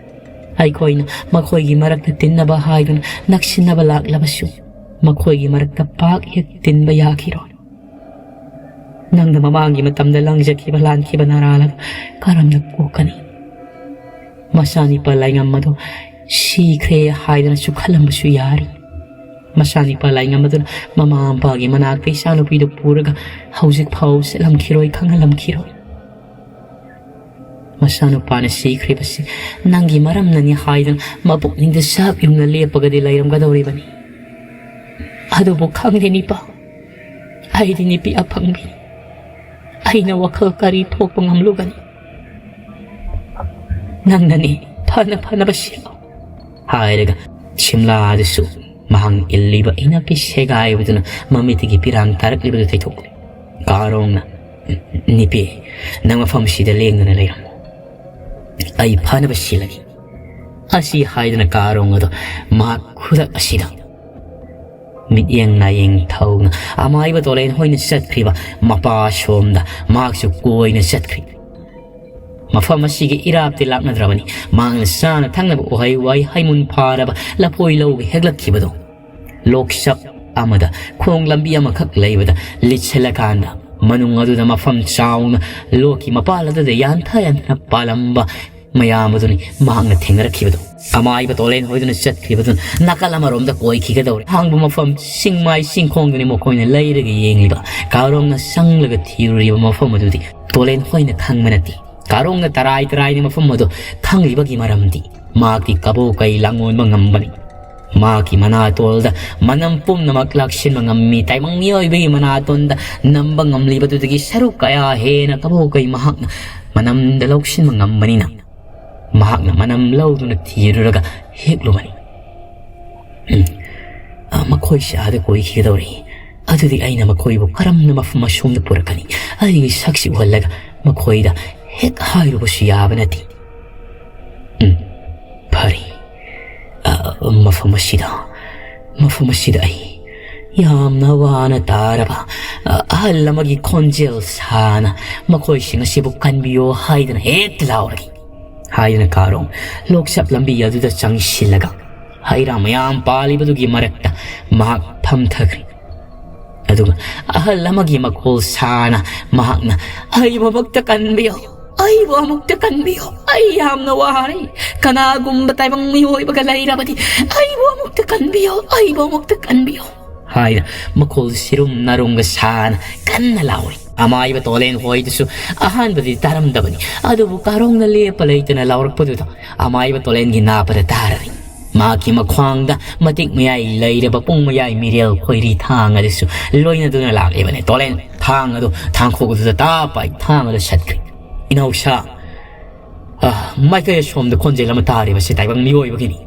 ꯑꯩꯈꯣꯏꯅ ꯃꯈꯣꯏꯒꯤ ꯃꯔꯛꯇ ꯇꯤꯟꯅꯕ ꯍꯥꯏꯗꯨꯅ ꯅꯛꯁꯤꯟꯅꯕ ꯂꯥꯛꯂꯕꯁꯨ ꯃꯈꯣꯏꯒꯤ ꯃꯔꯛꯇ ꯄꯥꯛ ꯍꯦꯛ ꯇꯤꯟꯕ ꯌꯥꯈꯤꯔꯣꯏ꯫ ꯅꯪꯅ ꯃꯃꯥꯡꯒꯤ ꯃꯇꯝꯗ ꯂꯪꯖꯈꯤꯕ ꯂꯥꯟꯈꯤꯕ ꯅꯔꯥꯜ ꯑꯗꯨ ꯀꯔꯝꯅ ꯀꯣꯛꯀꯅꯤ? ꯃꯆꯥꯅꯤꯄꯥ ꯂꯥꯏꯉꯝ ꯑꯗꯨ ꯁꯤꯈ꯭ꯔꯦ ꯍꯥꯏꯗꯅꯁꯨ ꯈꯜꯂꯝꯕꯁꯨ ꯌꯥꯔꯤ꯫ ꯃꯆꯥꯅꯤꯄꯥ ꯂꯥꯏꯉꯝ ꯑꯗꯨꯅ ꯃꯃꯥ ꯃꯄꯥꯒꯤ ꯃꯅꯥꯛꯇ ꯏꯆꯥꯅꯨꯄꯤꯗꯨ ꯄꯨꯔꯒ ꯍꯧꯖꯤꯛ ꯐꯥꯎ ꯆꯠꯂꯝꯈꯤꯔꯣꯏ, ꯈꯪꯍꯜꯂꯝꯈꯤꯔꯣꯏ꯫ ꯃꯆꯥꯅꯨꯄꯥꯅ ꯁꯤꯈ꯭ꯔꯤꯕꯁꯤ ꯅꯪꯒꯤ ꯃꯔꯝꯅꯅꯤ ꯍꯥꯏꯗꯨꯅ ꯃꯄꯨꯛꯅꯤꯡꯗ ꯆꯥꯛ ꯌꯨꯡꯅ ꯂꯦꯞꯄꯒꯗꯤ ꯂꯩꯔꯝꯒꯗꯧꯔꯤꯕꯅꯤ꯫ ꯑꯗꯨꯕꯨ ꯈꯪꯗꯦ ꯅꯤꯄꯥ, ꯑꯩꯗꯤ ꯅꯨꯄꯤ ꯑꯐꯪꯕꯤ, ꯑꯩꯅ ꯋꯥꯈꯜ ꯀꯔꯤ ꯊꯣꯛꯄ ꯉꯝꯂꯨꯒꯅꯤ? ꯅꯪꯅꯅꯤ ꯐꯅ ꯐꯅꯕ ꯁꯤꯜꯂꯣ" ꯍꯥꯏꯔꯒ ꯁꯤꯝꯂꯥꯗꯁꯨ ꯃꯍꯥꯛꯅ ꯏꯜꯂꯤꯕ ꯏꯅꯞꯀꯤ ꯁꯦꯒꯥꯏꯕꯗꯨꯅ ꯃꯃꯤꯠꯇꯒꯤ ꯄꯤꯔꯥꯡ ꯇꯥꯔꯛꯂꯤꯕꯗꯨ ꯇꯩꯊꯣꯛꯂꯦ꯫ ꯀꯥꯔꯣꯡꯅ, "ꯅꯨꯄꯤ, ꯅꯪ ꯃꯐꯝꯁꯤꯗ ꯂꯦꯡꯗꯅ ꯂꯩꯔꯝꯃꯨ꯫ ꯑꯩ ꯐꯅꯕ ꯁꯤꯜꯂꯒꯦ"꯫ ꯑꯁꯤ ꯍꯥꯏꯗꯨꯅ ꯀꯥꯔꯣꯡ ꯑꯗꯣ ꯃꯍꯥꯛ ꯈꯨꯗꯛ ꯑꯁꯤꯗ ꯃꯤꯠꯌꯦꯡ ꯅꯥꯌꯦꯡ ꯊꯧꯅ ꯑꯃꯥꯏꯕ ꯇꯣꯂꯦꯟ ꯍꯣꯏꯅ ꯆꯠꯈ꯭ꯔꯤꯕ ꯃꯄꯥ ꯁꯣꯝꯗ ꯃꯍꯥꯛꯁꯨ ꯀꯣꯏꯅ ꯆꯠꯈ꯭ꯔꯤ꯫ ꯃꯐꯝ ꯑꯁꯤꯒꯤ ꯏꯔꯥꯞꯇꯤ ꯂꯥꯞꯅꯗ꯭ꯔꯕꯅꯤ꯫ ꯃꯍꯥꯛꯅ ꯆꯥꯅ ꯊꯛꯅꯕ ꯎꯍꯩ ꯋꯥꯍꯩ ꯍꯩꯃꯨꯟ ꯐꯥꯔꯕ ꯂꯐꯣꯏ ꯂꯧꯕ ꯍꯦꯛꯂꯛꯈꯤꯕꯗꯣ, ꯂꯣꯛꯆꯞ ꯑꯃꯗ ꯈꯣꯡ ꯂꯝꯕꯤ ꯑꯃꯈꯛ ꯂꯩꯕꯗ ꯂꯤꯠꯁꯤꯜꯂꯀꯥꯟꯗ, ꯃꯅꯨꯡ ꯑꯗꯨꯗ ꯃꯐꯝ ꯆꯥꯎꯅ ꯂꯣꯛꯀꯤ ꯃꯄꯥꯜ ꯑꯗꯨꯗ ꯌꯥꯟꯊ ꯌꯥꯟꯊꯅ ꯄꯥꯜꯂꯝꯕ ꯃꯌꯥꯝ ꯑꯗꯨꯅꯤ ꯃꯍꯥꯛꯅ ꯊꯦꯡꯅꯔꯛꯈꯤꯕꯗꯨ꯫ ꯑꯃꯥꯏꯕ ꯇꯣꯂꯦꯟ ꯍꯣꯏꯗꯨꯅ ꯆꯠꯈꯤꯕꯗꯨꯅ ꯅꯥꯀꯜ ꯑꯃꯔꯣꯝꯗ ꯀꯣꯏꯈꯤꯒꯗꯧꯔꯦ꯫ ꯑꯍꯥꯡꯕ ꯃꯐꯝ ꯁꯤꯡꯃꯥꯏ ꯁꯤꯡꯈꯣꯡꯗꯨꯅꯤ ꯃꯈꯣꯏꯅ ꯂꯩꯔꯒ ꯌꯦꯡꯂꯤꯕ꯫ ꯀꯥꯔꯣꯡꯅ ꯆꯪꯂꯒ ꯊꯤꯔꯨꯔꯤꯕ ꯃꯐꯝ ꯑꯗꯨꯗꯤ ꯇꯣꯂꯦꯟ ꯍꯣꯏꯅ ꯈꯪꯕ ꯅꯠꯇꯦ꯫ ꯀꯥꯔꯣꯡꯅ ꯇꯔꯥꯏ ꯇꯔꯥꯏꯅ ꯃꯐꯝ ꯑꯗꯨ ꯈꯪꯂꯤꯕꯒꯤ ꯃꯔꯝꯗꯤ ꯃꯍꯥꯛꯇꯤ ꯀꯕꯣꯛ ꯀꯩ ꯂꯥꯡꯑꯣꯟꯕ ꯉꯝꯕꯅꯤ꯫ ꯃꯍꯥꯛꯀꯤ ꯃꯅꯥꯇꯣꯜꯗ ꯃꯅꯝ ꯄꯨꯝꯅꯃꯛ ꯂꯥꯛꯁꯤꯟꯕ ꯉꯝꯃꯤ꯫ ꯇꯥꯏꯕꯪ ꯃꯤꯑꯣꯏꯕꯒꯤ ꯃꯅꯥꯇꯣꯟꯗ ꯅꯝꯕ ꯉꯝꯂꯤꯕꯗꯨꯗꯒꯤ ꯁꯔꯨꯛ ꯀꯌꯥ ꯍꯦꯟꯅ ꯀꯕꯣꯛ ꯀꯩ ꯃꯍꯥꯛꯅ ꯃꯅꯝꯗ ꯂꯧꯁꯤꯟꯕ ꯉꯝꯕꯅꯤꯅ, ꯃꯍꯥꯛꯅ ꯃꯅꯝ ꯂꯧꯗꯨꯅ ꯊꯤꯔꯨꯔꯒ ꯍꯦꯛꯂꯨꯕꯅꯤ꯫ ꯎꯝ, ꯑ, ꯃꯈꯣꯏꯁꯦ ꯑꯥꯗ ꯀꯣꯏꯈꯤꯒꯗꯧꯔꯤ꯫ ꯑꯗꯨꯗꯤ ꯑꯩꯅ ꯃꯈꯣꯏꯕꯨ ꯀꯔꯝꯅ ꯃꯐꯝ ꯑꯁꯣꯝꯗ ꯄꯨꯔꯛꯀꯅꯤ? ꯑꯩꯒꯤ ꯁꯛꯁꯤ ꯎꯍꯜꯂꯒ ꯃꯈꯣꯏꯗ ꯍꯦꯛ ꯍꯥꯏꯔꯨꯕꯁꯨ ꯌꯥꯕ ꯅꯠꯇꯦ꯫ ꯎꯝ, ꯐꯔꯦ꯫ ꯑ, ꯃꯐꯝ ꯑꯁꯤꯗ, ꯃꯐꯝ ꯑꯁꯤꯗ ꯑꯩ ꯌꯥꯝꯅ ꯋꯥꯅ ꯇꯥꯔꯕ, ꯑ, ꯑꯍꯜ ꯑꯃꯒꯤ ꯈꯣꯟꯖꯦꯜ ꯁꯥꯅ ꯃꯈꯣꯏꯁꯤꯡ ꯑꯁꯤꯕꯨ ꯀꯟꯕꯤꯌꯣ ꯍꯥꯏꯗꯅ ꯍꯦꯛꯇ ꯂꯥꯎꯔꯒꯦ ꯍꯥꯏꯗꯨꯅ ꯀꯥꯔꯣꯡ ꯂꯣꯛꯆꯞ ꯂꯝꯕꯤ ꯑꯗꯨꯗ ꯆꯪꯁꯤꯜꯂꯒ ꯍꯩ ꯔꯥ ꯃꯌꯥꯝ ꯄꯥꯜꯂꯤꯕꯗꯨꯒꯤ ꯃꯔꯛꯇ ꯃꯍꯥꯛ ꯐꯝꯊꯈ꯭ꯔꯦ꯫ ꯑꯗꯨꯒ ꯑꯍꯜ ꯑꯃꯒꯤ ꯃꯈꯣꯜ ꯁꯥꯅ ꯃꯍꯥꯛꯅ, "ꯑꯩꯕꯨ ꯑꯃꯨꯛꯇ ꯀꯟꯕꯤꯌꯨ, ꯑꯩꯕꯨ ꯑꯃꯨꯛꯇ ꯀꯟꯕꯤꯌꯨ, ꯑꯩ ꯌꯥꯝꯅ ꯋꯥꯔꯦ꯫ ꯀꯅꯥꯒꯨꯝꯕ ꯇꯥꯏꯕꯪ ꯃꯤꯑꯣꯏꯕꯒ ꯂꯩꯔꯕꯗꯤ ꯑꯩꯕꯨ ꯑꯃꯨꯛꯇ ꯀꯟꯕꯤꯌꯨ, ꯑꯩꯕꯨ ꯑꯃꯨꯛꯇ ꯀꯟꯕꯤꯌꯨ" ꯍꯥꯏꯅ ꯃꯈꯣꯜ ꯁꯤꯔꯨꯝ ꯅꯥꯔꯨꯝꯒ ꯁꯥꯅ ꯀꯟꯅ ꯂꯥꯎꯔꯤ꯫ ꯑꯃꯥꯏꯕ ꯇꯣꯂꯦꯟ ꯍꯣꯏꯗꯨꯁꯨ ꯑꯍꯥꯟꯕꯗꯤ ꯇꯥꯔꯝꯗꯕꯅꯤ, ꯑꯗꯨꯕꯨ ꯀꯥꯔꯣꯡꯅ ꯂꯦꯞꯄ ꯂꯩꯇꯅ ꯂꯥꯎꯔꯛꯄꯗꯨꯗ ꯑꯃꯥꯏꯕ ꯇꯣꯂꯦꯟꯒꯤ ꯅꯥꯄꯗ ꯇꯥꯔꯔꯤ꯫ ꯃꯍꯥꯛꯀꯤ ꯃꯈ꯭ꯋꯥꯡꯗ ꯃꯇꯤꯛ ꯃꯌꯥꯏ ꯂꯩꯔꯕ ꯄꯨꯡ ꯃꯌꯥꯏ ꯃꯤꯔꯦꯜ ꯈꯣꯏꯔꯤ ꯊꯥꯡ ꯑꯗꯨꯁꯨ ꯂꯣꯏꯅꯗꯨꯅ ꯂꯥꯛꯂꯤꯕꯅꯤ꯫ ꯇꯣꯂꯦꯟ, ꯊꯥꯡ ꯑꯗꯨ ꯊꯥꯡꯈꯣꯛ ꯑꯗꯨꯗ ꯇꯥꯞ ꯄꯥꯏ ꯊꯥꯡ ꯑꯗꯨ ꯁꯠꯈ꯭ꯔꯤ꯫ "ꯏꯅꯥꯎꯁꯥ, ꯑ, ꯃꯥꯏꯀꯩ ꯑꯁꯣꯝꯗ ꯈꯣꯟꯖꯦꯜ ꯑꯃ ꯇꯥꯔꯤꯕꯁꯤ ꯇꯥꯏꯕꯪ ꯃꯤꯑꯣꯏꯕꯒꯤꯅꯤ꯫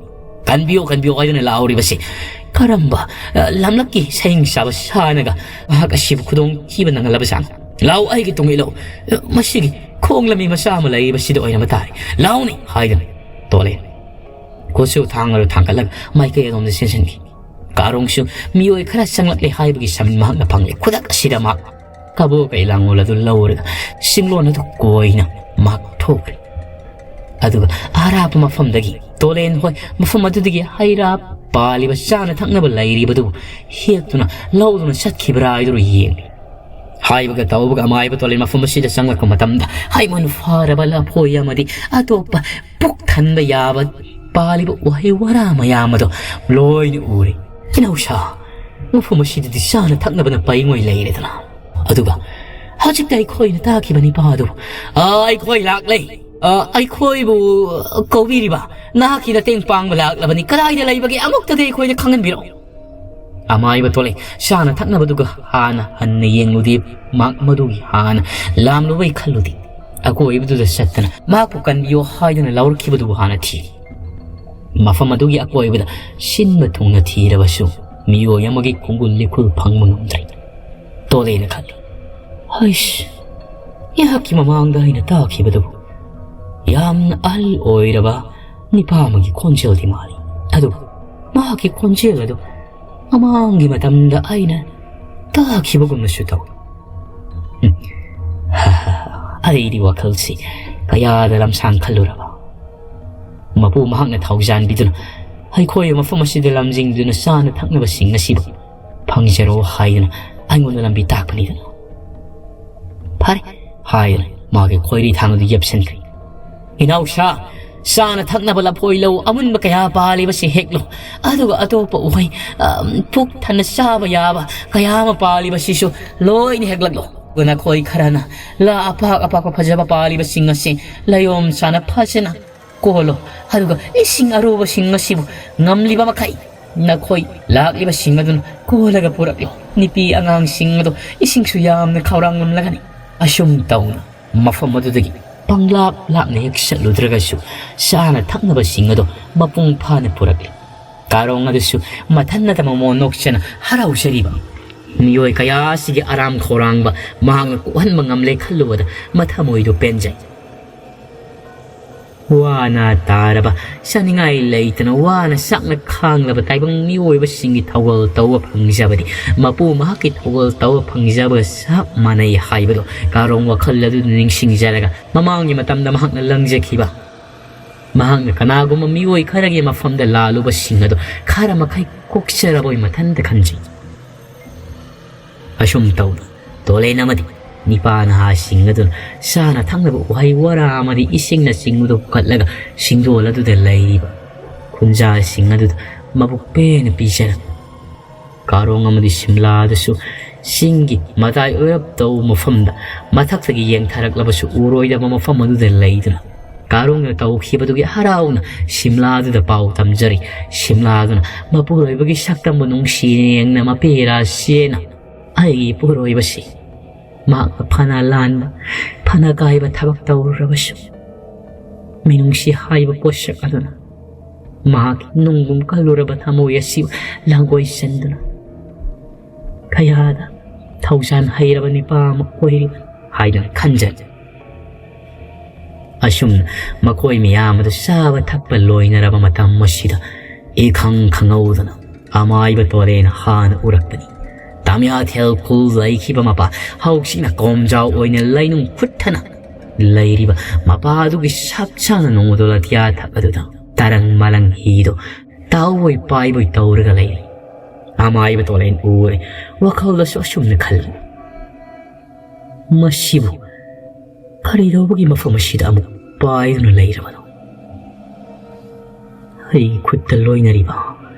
ꯀꯟꯕꯤꯌꯨ, ꯀꯟꯕꯤꯌꯨ ꯍꯥꯏꯗꯨꯅ ꯂꯥꯎꯔꯤꯕꯁꯤ ꯀꯔꯝꯕ, ꯑ, ꯂꯝꯂꯛꯀꯤ ꯁꯌꯦꯡ ꯆꯥꯕ ꯁꯥꯅꯒ ꯃꯍꯥꯛ ꯑꯁꯤꯕꯨ ꯈꯨꯗꯣꯡ ꯊꯤꯕ ꯅꯪꯍꯜꯂꯕꯖꯥꯠꯅꯣ? ꯂꯥꯎ, ꯑꯩꯒꯤ ꯇꯨꯡ ꯏꯜꯂꯛꯎ꯫ ꯑ, ꯃꯁꯤꯒꯤ ꯈꯣꯡ ꯂꯝꯕꯤ ꯃꯆꯥ ꯑꯃ ꯂꯩꯔꯤꯕꯁꯤꯗ ꯑꯣꯏꯔꯝꯕ ꯇꯥꯔꯦ꯫ ꯂꯥꯎꯅꯦ ꯍꯥꯏꯗꯨꯅ ꯇꯣꯂꯦꯟ ꯈꯨꯠꯁꯨ ꯊꯥꯡ ꯑꯗꯨ ꯊꯥꯡꯒꯠꯂꯒ ꯃꯥꯏꯀꯩ ꯑꯗꯣꯝꯗ ꯆꯦꯟꯁꯤꯟꯈꯤ꯫ ꯀꯥꯔꯣꯡꯁꯨ ꯃꯤꯑꯣꯏ ꯈꯔ ꯆꯪꯂꯛꯂꯦ ꯍꯥꯏꯕꯒꯤ ꯁꯃꯤꯟ ꯃꯍꯥꯛꯅ ꯐꯪꯂꯦ꯫ ꯈꯨꯗꯛ ꯑꯁꯤꯗ ꯃꯍꯥꯛ ꯀꯕꯣꯛꯀ ꯂꯥꯡꯒꯣꯜ ꯑꯗꯨ ꯂꯧꯔꯒ ꯆꯤꯡꯂꯣꯟ ꯑꯗꯨ ꯀꯣꯏꯅ ꯃꯍꯥꯛ ꯊꯣꯛꯈ꯭ꯔꯦ꯫ ꯑꯗꯨꯒ ꯑꯔꯥꯞꯄ ꯃꯐꯝꯗꯒꯤ ꯇꯣꯂꯦꯟ ꯍꯣꯏ ꯃꯐꯝ ꯑꯗꯨꯗꯒꯤ ꯍꯩ ꯔꯥ ꯄꯥꯜꯂꯤꯕ ꯆꯥꯅ ꯊꯛꯅꯕ ꯂꯩꯔꯤꯕꯗꯨꯕꯨ ꯍꯦꯛꯇꯨꯅ ꯂꯧꯗꯨꯅ ꯆꯠꯈꯤꯕ꯭ꯔꯥ ꯍꯥꯏꯗꯨꯅ ꯌꯦꯡꯂꯤ꯫ ꯍꯥꯏꯕꯒ ꯇꯧꯕꯒ ꯑꯃꯥꯏꯕ ꯇꯣꯂꯦꯟ ꯃꯐꯝ ꯑꯁꯤꯗ ꯆꯪꯂꯛꯄ ꯃꯇꯝꯗ ꯍꯩꯃꯟ ꯐꯥꯔꯕ ꯂꯐꯣꯏ ꯑꯃꯗꯤ ꯑꯇꯣꯞꯄ ꯄꯨꯛ ꯊꯟꯕ ꯌꯥꯕ ꯄꯥꯜꯂꯤꯕ ꯎꯍꯩ ꯋꯥꯔꯥ ꯃꯌꯥꯝ ꯑꯗꯣ ꯂꯣꯏꯅ ꯎꯔꯦ꯫ ꯏꯅꯧꯁꯥ, ꯃꯐꯝ ꯑꯁꯤꯗꯗꯤ ꯆꯥꯅ ꯊꯛꯅꯕꯅ ꯄꯩꯉꯣꯏ ꯂꯩꯔꯦꯗꯅ꯫ ꯑꯗꯨꯒ ꯍꯧꯖꯤꯛꯇ ꯑꯩꯈꯣꯏꯅ ꯇꯥꯈꯤꯕ ꯅꯤꯄꯥ ꯑꯗꯨ, "ꯑ, ꯑꯩꯈꯣꯏ ꯂꯥꯛꯂꯦ꯫ ꯑ, ꯑꯩꯈꯣꯏꯕꯨ ꯀꯧꯕꯤꯔꯤꯕ ꯅꯍꯥꯛꯀꯤ ꯃꯇꯦꯡ ꯄꯥꯡꯕ ꯂꯥꯛꯂꯕꯅꯤ꯫ ꯀꯗꯥꯏꯗ ꯂꯩꯕꯒꯦ? ꯑꯃꯨꯛꯇꯗꯤ ꯑꯩꯈꯣꯏꯗ ꯈꯪꯍꯟꯕꯤꯔꯛꯎ꯫" ꯑꯃꯥꯏꯕ ꯊꯣꯛꯂꯛꯏ꯫ ꯆꯥꯅ ꯊꯛꯅꯕꯗꯨꯒ ꯍꯥꯟꯅ ꯍꯟꯅ ꯌꯦꯡꯂꯨꯗꯦ꯫ ꯃꯍꯥꯛ ꯃꯗꯨꯒꯤ ꯍꯥꯟꯅ ꯂꯥꯝꯂꯨꯕꯩ ꯈꯜꯂꯨꯗꯦ꯫ ꯑꯀꯣꯏꯕꯗꯨꯗ ꯆꯠꯇꯅ ꯃꯍꯥꯛꯄꯨ ꯀꯟꯕꯤꯌꯣ ꯍꯥꯏꯗꯨꯅ ꯂꯥꯎꯔꯛꯈꯤꯕꯗꯨꯕꯨ ꯍꯥꯟꯅ ꯊꯤ꯫ ꯃꯐꯝ ꯑꯗꯨꯒꯤ ꯑꯀꯣꯏꯕꯗ ꯁꯤꯟꯕ ꯊꯨꯡꯅ ꯊꯤꯔꯕꯁꯨ ꯃꯤꯑꯣꯏ ꯑꯃꯒꯤ ꯈꯣꯡꯒꯨꯜ ꯂꯤꯈꯨꯜ ꯐꯪꯕ ꯉꯝꯗ꯭ꯔꯦ꯫ ꯇꯣꯂꯦꯅ ꯈꯜꯂꯤ, "ꯍꯩꯁ, ꯑꯩꯍꯥꯛꯀꯤ ꯃꯃꯥꯡꯗ ꯑꯩꯅ ꯇꯥꯈꯤꯕꯗꯨꯕꯨ ꯌꯥꯝꯅ ꯑꯍꯜ ꯑꯣꯏꯔꯕ ꯅꯤꯄꯥ ꯑꯃꯒꯤ ꯈꯣꯟꯖꯦꯜꯗꯤ ꯃꯥꯜꯂꯤ꯫ ꯑꯗꯨꯕꯨ ꯃꯍꯥꯛꯀꯤ ꯈꯣꯟꯖꯦꯜ ꯑꯗꯨ ꯃꯃꯥꯡꯒꯤ ꯃꯇꯝꯗ ꯑꯩꯅ ꯇꯥꯈꯤꯕꯒꯨꯝꯅꯁꯨ ꯇꯧꯏ꯫ ꯍꯝ, ꯑꯩꯗꯤ ꯋꯥꯈꯜꯁꯤ ꯀꯌꯥꯗ ꯂꯝꯁꯥꯡ ꯈꯜꯂꯨꯔꯕ꯫ ꯃꯄꯨ ꯃꯍꯥꯛꯅ ꯊꯧꯖꯥꯟꯕꯤꯗꯨꯅ ꯑꯩꯈꯣꯏ ꯃꯐꯝ ꯑꯁꯤꯗ ꯂꯝꯖꯤꯡꯗꯨꯅ ꯆꯥꯅ ꯊꯛꯅꯕꯁꯤꯡ ꯑꯁꯤꯕꯨ ꯐꯪꯖꯔꯣ ꯍꯥꯏꯗꯨꯅ ꯑꯩꯉꯣꯟꯗ ꯂꯝꯕꯤ ꯇꯥꯛꯄꯅꯤꯗꯅ꯫ ꯐꯔꯦ," ꯍꯥꯏꯗꯨꯅ ꯃꯥꯒꯤ ꯈꯣꯏꯔꯤ ꯊꯥꯡ ꯑꯗꯨ ꯌꯦꯞꯁꯤꯟꯈ꯭ꯔꯦ꯫ "ꯏꯅꯥꯎꯁꯥ, ꯆꯥꯅ ꯊꯛꯅꯕ ꯂꯐꯣꯏ ꯂꯧ ꯑꯃꯨꯟꯕ ꯀꯌꯥ ꯄꯥꯜꯂꯤꯕꯁꯤ ꯍꯦꯛꯂꯨ꯫ ꯑꯗꯨꯒ ꯑꯇꯣꯞꯄ ꯎꯍꯩ, ꯑꯝ, ꯄꯨꯛ ꯊꯟꯅ ꯆꯥꯕ ꯌꯥꯕ ꯀꯌꯥ ꯑꯃ ꯄꯥꯜꯂꯤꯕꯁꯤꯁꯨ ꯂꯣꯏꯅ ꯍꯦꯛꯂꯛꯂꯣ꯫ ꯑꯗꯨꯒ ꯅꯈꯣꯏ ꯈꯔꯅ ꯂꯥ ꯑꯄꯥꯛ ꯑꯄꯥꯛꯄ ꯐꯖꯕ ꯄꯥꯜꯂꯤꯕꯁꯤꯡ ꯑꯁꯤ ꯂꯩꯌꯣꯝ ꯆꯥꯅ ꯐꯖꯅ ꯀꯣꯜꯂꯣ꯫ ꯑꯗꯨꯒ ꯏꯁꯤꯡ ꯑꯔꯨꯕꯁꯤꯡ ꯑꯁꯤꯕꯨ ꯉꯝꯂꯤꯕ ꯃꯈꯩ ꯅꯈꯣꯏ ꯂꯥꯛꯂꯤꯕꯁꯤꯡ ꯑꯗꯨꯅ ꯀꯣꯜꯂꯒ ꯄꯨꯔꯛꯂꯣ꯫ ꯅꯨꯄꯤ ꯑꯉꯥꯡꯁꯤꯡ ꯑꯗꯨ ꯏꯁꯤꯡꯁꯨ ꯌꯥꯝꯅ ꯈꯧꯔꯥꯡꯂꯝꯂꯒꯅꯤ꯫" ꯑꯁꯨꯝ ꯇꯧꯅ ꯃꯐꯝ ꯑꯗꯨꯗꯒꯤ ꯄꯪꯂꯥꯞ ꯂꯥꯞꯅ ꯍꯦꯛ ꯆꯠꯂꯨꯗ꯭ꯔꯒꯁꯨ ꯆꯥꯅ ꯊꯛꯅꯕꯁꯤꯡ ꯑꯗꯨ ꯃꯄꯨꯡ ꯐꯥꯅ ꯄꯨꯔꯛꯂꯤ꯫ ꯀꯥꯔꯣꯡ ꯑꯗꯨꯁꯨ ꯃꯊꯟꯅꯇ ꯃꯃꯣꯟ ꯅꯣꯛꯆꯅ ꯍꯔꯥꯎꯖꯔꯤꯕ꯫ ꯃꯤꯑꯣꯏ ꯀꯌꯥ ꯑꯁꯤꯒꯤ ꯑꯔꯥꯝ ꯈꯧꯔꯥꯡꯕ ꯃꯍꯥꯛꯅ ꯀꯣꯛꯍꯟꯕ ꯉꯝꯂꯦ ꯈꯜꯂꯨꯕꯗ ꯃꯊꯃꯣꯏꯗꯨ ꯄꯦꯟꯖꯩ꯫ ꯋꯥꯅ ꯇꯥꯔꯕ, ꯆꯥꯅꯤꯡꯉꯥꯏ ꯂꯩꯇꯅ ꯋꯥꯅ ꯆꯥꯛꯅ ꯈꯥꯡꯂꯕ ꯇꯥꯏꯕꯪ ꯃꯤꯑꯣꯏꯕꯁꯤꯡꯒꯤ ꯊꯧꯒꯜ ꯇꯧꯕ ꯐꯪꯖꯕꯗꯤ, ꯃꯄꯨ ꯃꯍꯥꯛꯀꯤ ꯊꯧꯒꯜ ꯇꯧꯕ ꯐꯪꯖꯕꯒ ꯆꯞ ꯃꯥꯟꯅꯩ ꯍꯥꯏꯕꯗꯨ ꯀꯥꯔꯣꯡ ꯋꯥꯈꯜ ꯑꯗꯨꯗ ꯅꯤꯡꯁꯤꯡꯖꯔꯒ, ꯃꯃꯥꯡꯒꯤ ꯃꯇꯝꯗ ꯃꯍꯥꯛꯅ ꯂꯪꯖꯈꯤꯕ, ꯃꯍꯥꯛꯅ ꯀꯅꯥꯒꯨꯝꯕ ꯃꯤꯑꯣꯏ ꯈꯔꯒꯤ ꯃꯐꯝꯗ ꯂꯥꯜꯂꯨꯕꯁꯤꯡ ꯑꯗꯨ ꯈꯔ ꯃꯈꯩ ꯀꯣꯛꯆꯔꯕꯣꯏ ꯃꯊꯟꯇ ꯈꯟꯖꯩ꯫ ꯑꯁꯨꯝ ꯇꯧꯗꯨꯅ ꯇꯣꯂꯦꯟ ꯑꯃꯗꯤ ꯅꯤꯄꯥ ꯅꯍꯥꯁꯤꯡ ꯑꯗꯨꯅ ꯆꯥꯅ ꯊꯛꯅꯕ ꯎꯍꯩ ꯋꯥꯔꯥ ꯑꯃꯗꯤ ꯏꯁꯤꯡꯅꯆꯤꯡꯕꯗꯨ ꯄꯨꯈꯠꯂꯒ ꯁꯤꯡꯗꯣꯜ ꯑꯗꯨꯗ ꯂꯩꯔꯤꯕ ꯈꯨꯟꯖꯥꯁꯤꯡ ꯑꯗꯨꯗ ꯃꯕꯨꯛ ꯄꯦꯟꯅ ꯄꯤꯖꯔꯝꯃꯤ꯫ ꯀꯥꯔꯣꯡ ꯑꯃꯗꯤ ꯁꯤꯝꯂꯥ ꯑꯗꯨꯁꯨ ꯆꯤꯡꯒꯤ ꯃꯇꯥꯏ ꯑꯣꯏꯔꯞ ꯇꯧꯕ ꯃꯐꯝꯗ ꯃꯊꯛꯇꯒꯤ ꯌꯦꯡꯊꯔꯛꯂꯕꯁꯨ ꯎꯔꯣꯏꯗꯕ ꯃꯐꯝ ꯑꯗꯨꯗ ꯂꯩꯗꯨꯅ ꯀꯥꯔꯣꯡꯅ ꯇꯧꯈꯤꯕꯗꯨꯒꯤ ꯍꯔꯥꯎꯅ ꯁꯤꯝꯂꯥꯗꯨꯗ ꯄꯥꯎ ꯇꯝꯖꯔꯤ꯫ ꯁꯤꯝꯂꯥꯗꯨꯅ ꯃꯄꯨꯔꯣꯏꯕꯒꯤ ꯁꯛꯇꯝꯕꯨ ꯅꯨꯡꯁꯤ ꯌꯦꯡꯅ ꯃꯄꯦꯔꯥ ꯆꯦꯅ ꯑꯩꯒꯤ ꯏꯄꯨꯔꯣꯏꯕꯁꯤ ꯃꯍꯥꯛꯅ ꯐꯅ ꯂꯥꯟꯕ, ꯐꯅ ꯀꯥꯏꯕ ꯊꯕꯛ ꯇꯧꯔꯨꯔꯕꯁꯨ, ꯃꯤꯅꯨꯡꯁꯤ ꯍꯥꯏꯕ ꯄꯣꯠꯁꯛ ꯑꯗꯨꯅ ꯃꯍꯥꯛꯀꯤ ꯅꯨꯡꯒꯨꯝ ꯀꯜꯂꯨꯔꯕ ꯊꯃꯣꯏ ꯑꯁꯤ ꯂꯥꯡꯒꯣꯏꯁꯤꯟꯗꯨꯅ ꯀꯌꯥꯗ ꯊꯧꯖꯥꯟ ꯍꯩꯔꯕ ꯅꯤꯄꯥ ꯑꯃ ꯑꯣꯏꯔꯤꯕꯅꯤ ꯍꯥꯏꯗꯨꯅ ꯈꯟꯖꯩ꯫ ꯑꯁꯨꯝꯅ ꯃꯈꯣꯏ ꯃꯌꯥꯝ ꯑꯗꯨ ꯆꯥꯕ ꯊꯛꯄ ꯂꯣꯏꯅꯔꯕ ꯃꯇꯝ ꯑꯁꯤꯗ ꯏꯈꯪ ꯈꯪꯍꯧꯗꯅ ꯑꯃꯥꯏꯕ ꯇꯣꯔꯦꯟ ꯍꯥꯟꯅ ꯎꯔꯛꯄꯅꯤ꯫ ꯇꯥꯃꯤꯌꯥꯊꯦꯜ ꯈꯨꯜ ꯂꯩꯈꯤꯕ ꯃꯄꯥ, ꯍꯧꯖꯤꯛꯅ ꯀꯣꯝꯖꯥꯎ ꯑꯣꯏꯅ ꯂꯩꯅꯨꯡ ꯐꯨꯠꯊꯅ ꯂꯩꯔꯤꯕ ꯃꯄꯥ ꯑꯗꯨꯒꯤ ꯁꯞ ꯆꯥꯅ ꯅꯣꯡꯃꯗꯣꯜ ꯑꯇꯤꯌꯥ ꯊꯛ ꯑꯗꯨꯗ ꯇꯔꯪ ꯃꯂꯪ ꯍꯤꯗꯣ ꯇꯥꯎꯕꯣꯏ ꯄꯥꯏꯕꯣꯏ ꯇꯧꯔꯒ ꯂꯩꯔꯤ꯫ ꯑꯃꯥꯏꯕ ꯇꯣꯂꯦꯟ ꯎꯔꯦ꯫ ꯋꯥꯈꯜꯗꯁꯨ ꯑꯁꯨꯝꯅ ꯈꯜꯂꯤ, "ꯃꯁꯤꯕꯨ ꯀꯔꯤꯗꯧꯕꯒꯤ ꯃꯐꯝ ꯑꯁꯤꯗ ꯑꯃꯨꯛ ꯄꯥꯏꯗꯨꯅ ꯂꯩꯔꯕꯅꯣ? ꯑꯩꯒꯤ ꯈꯨꯠꯇ ꯂꯣꯏꯅꯔꯤꯕ,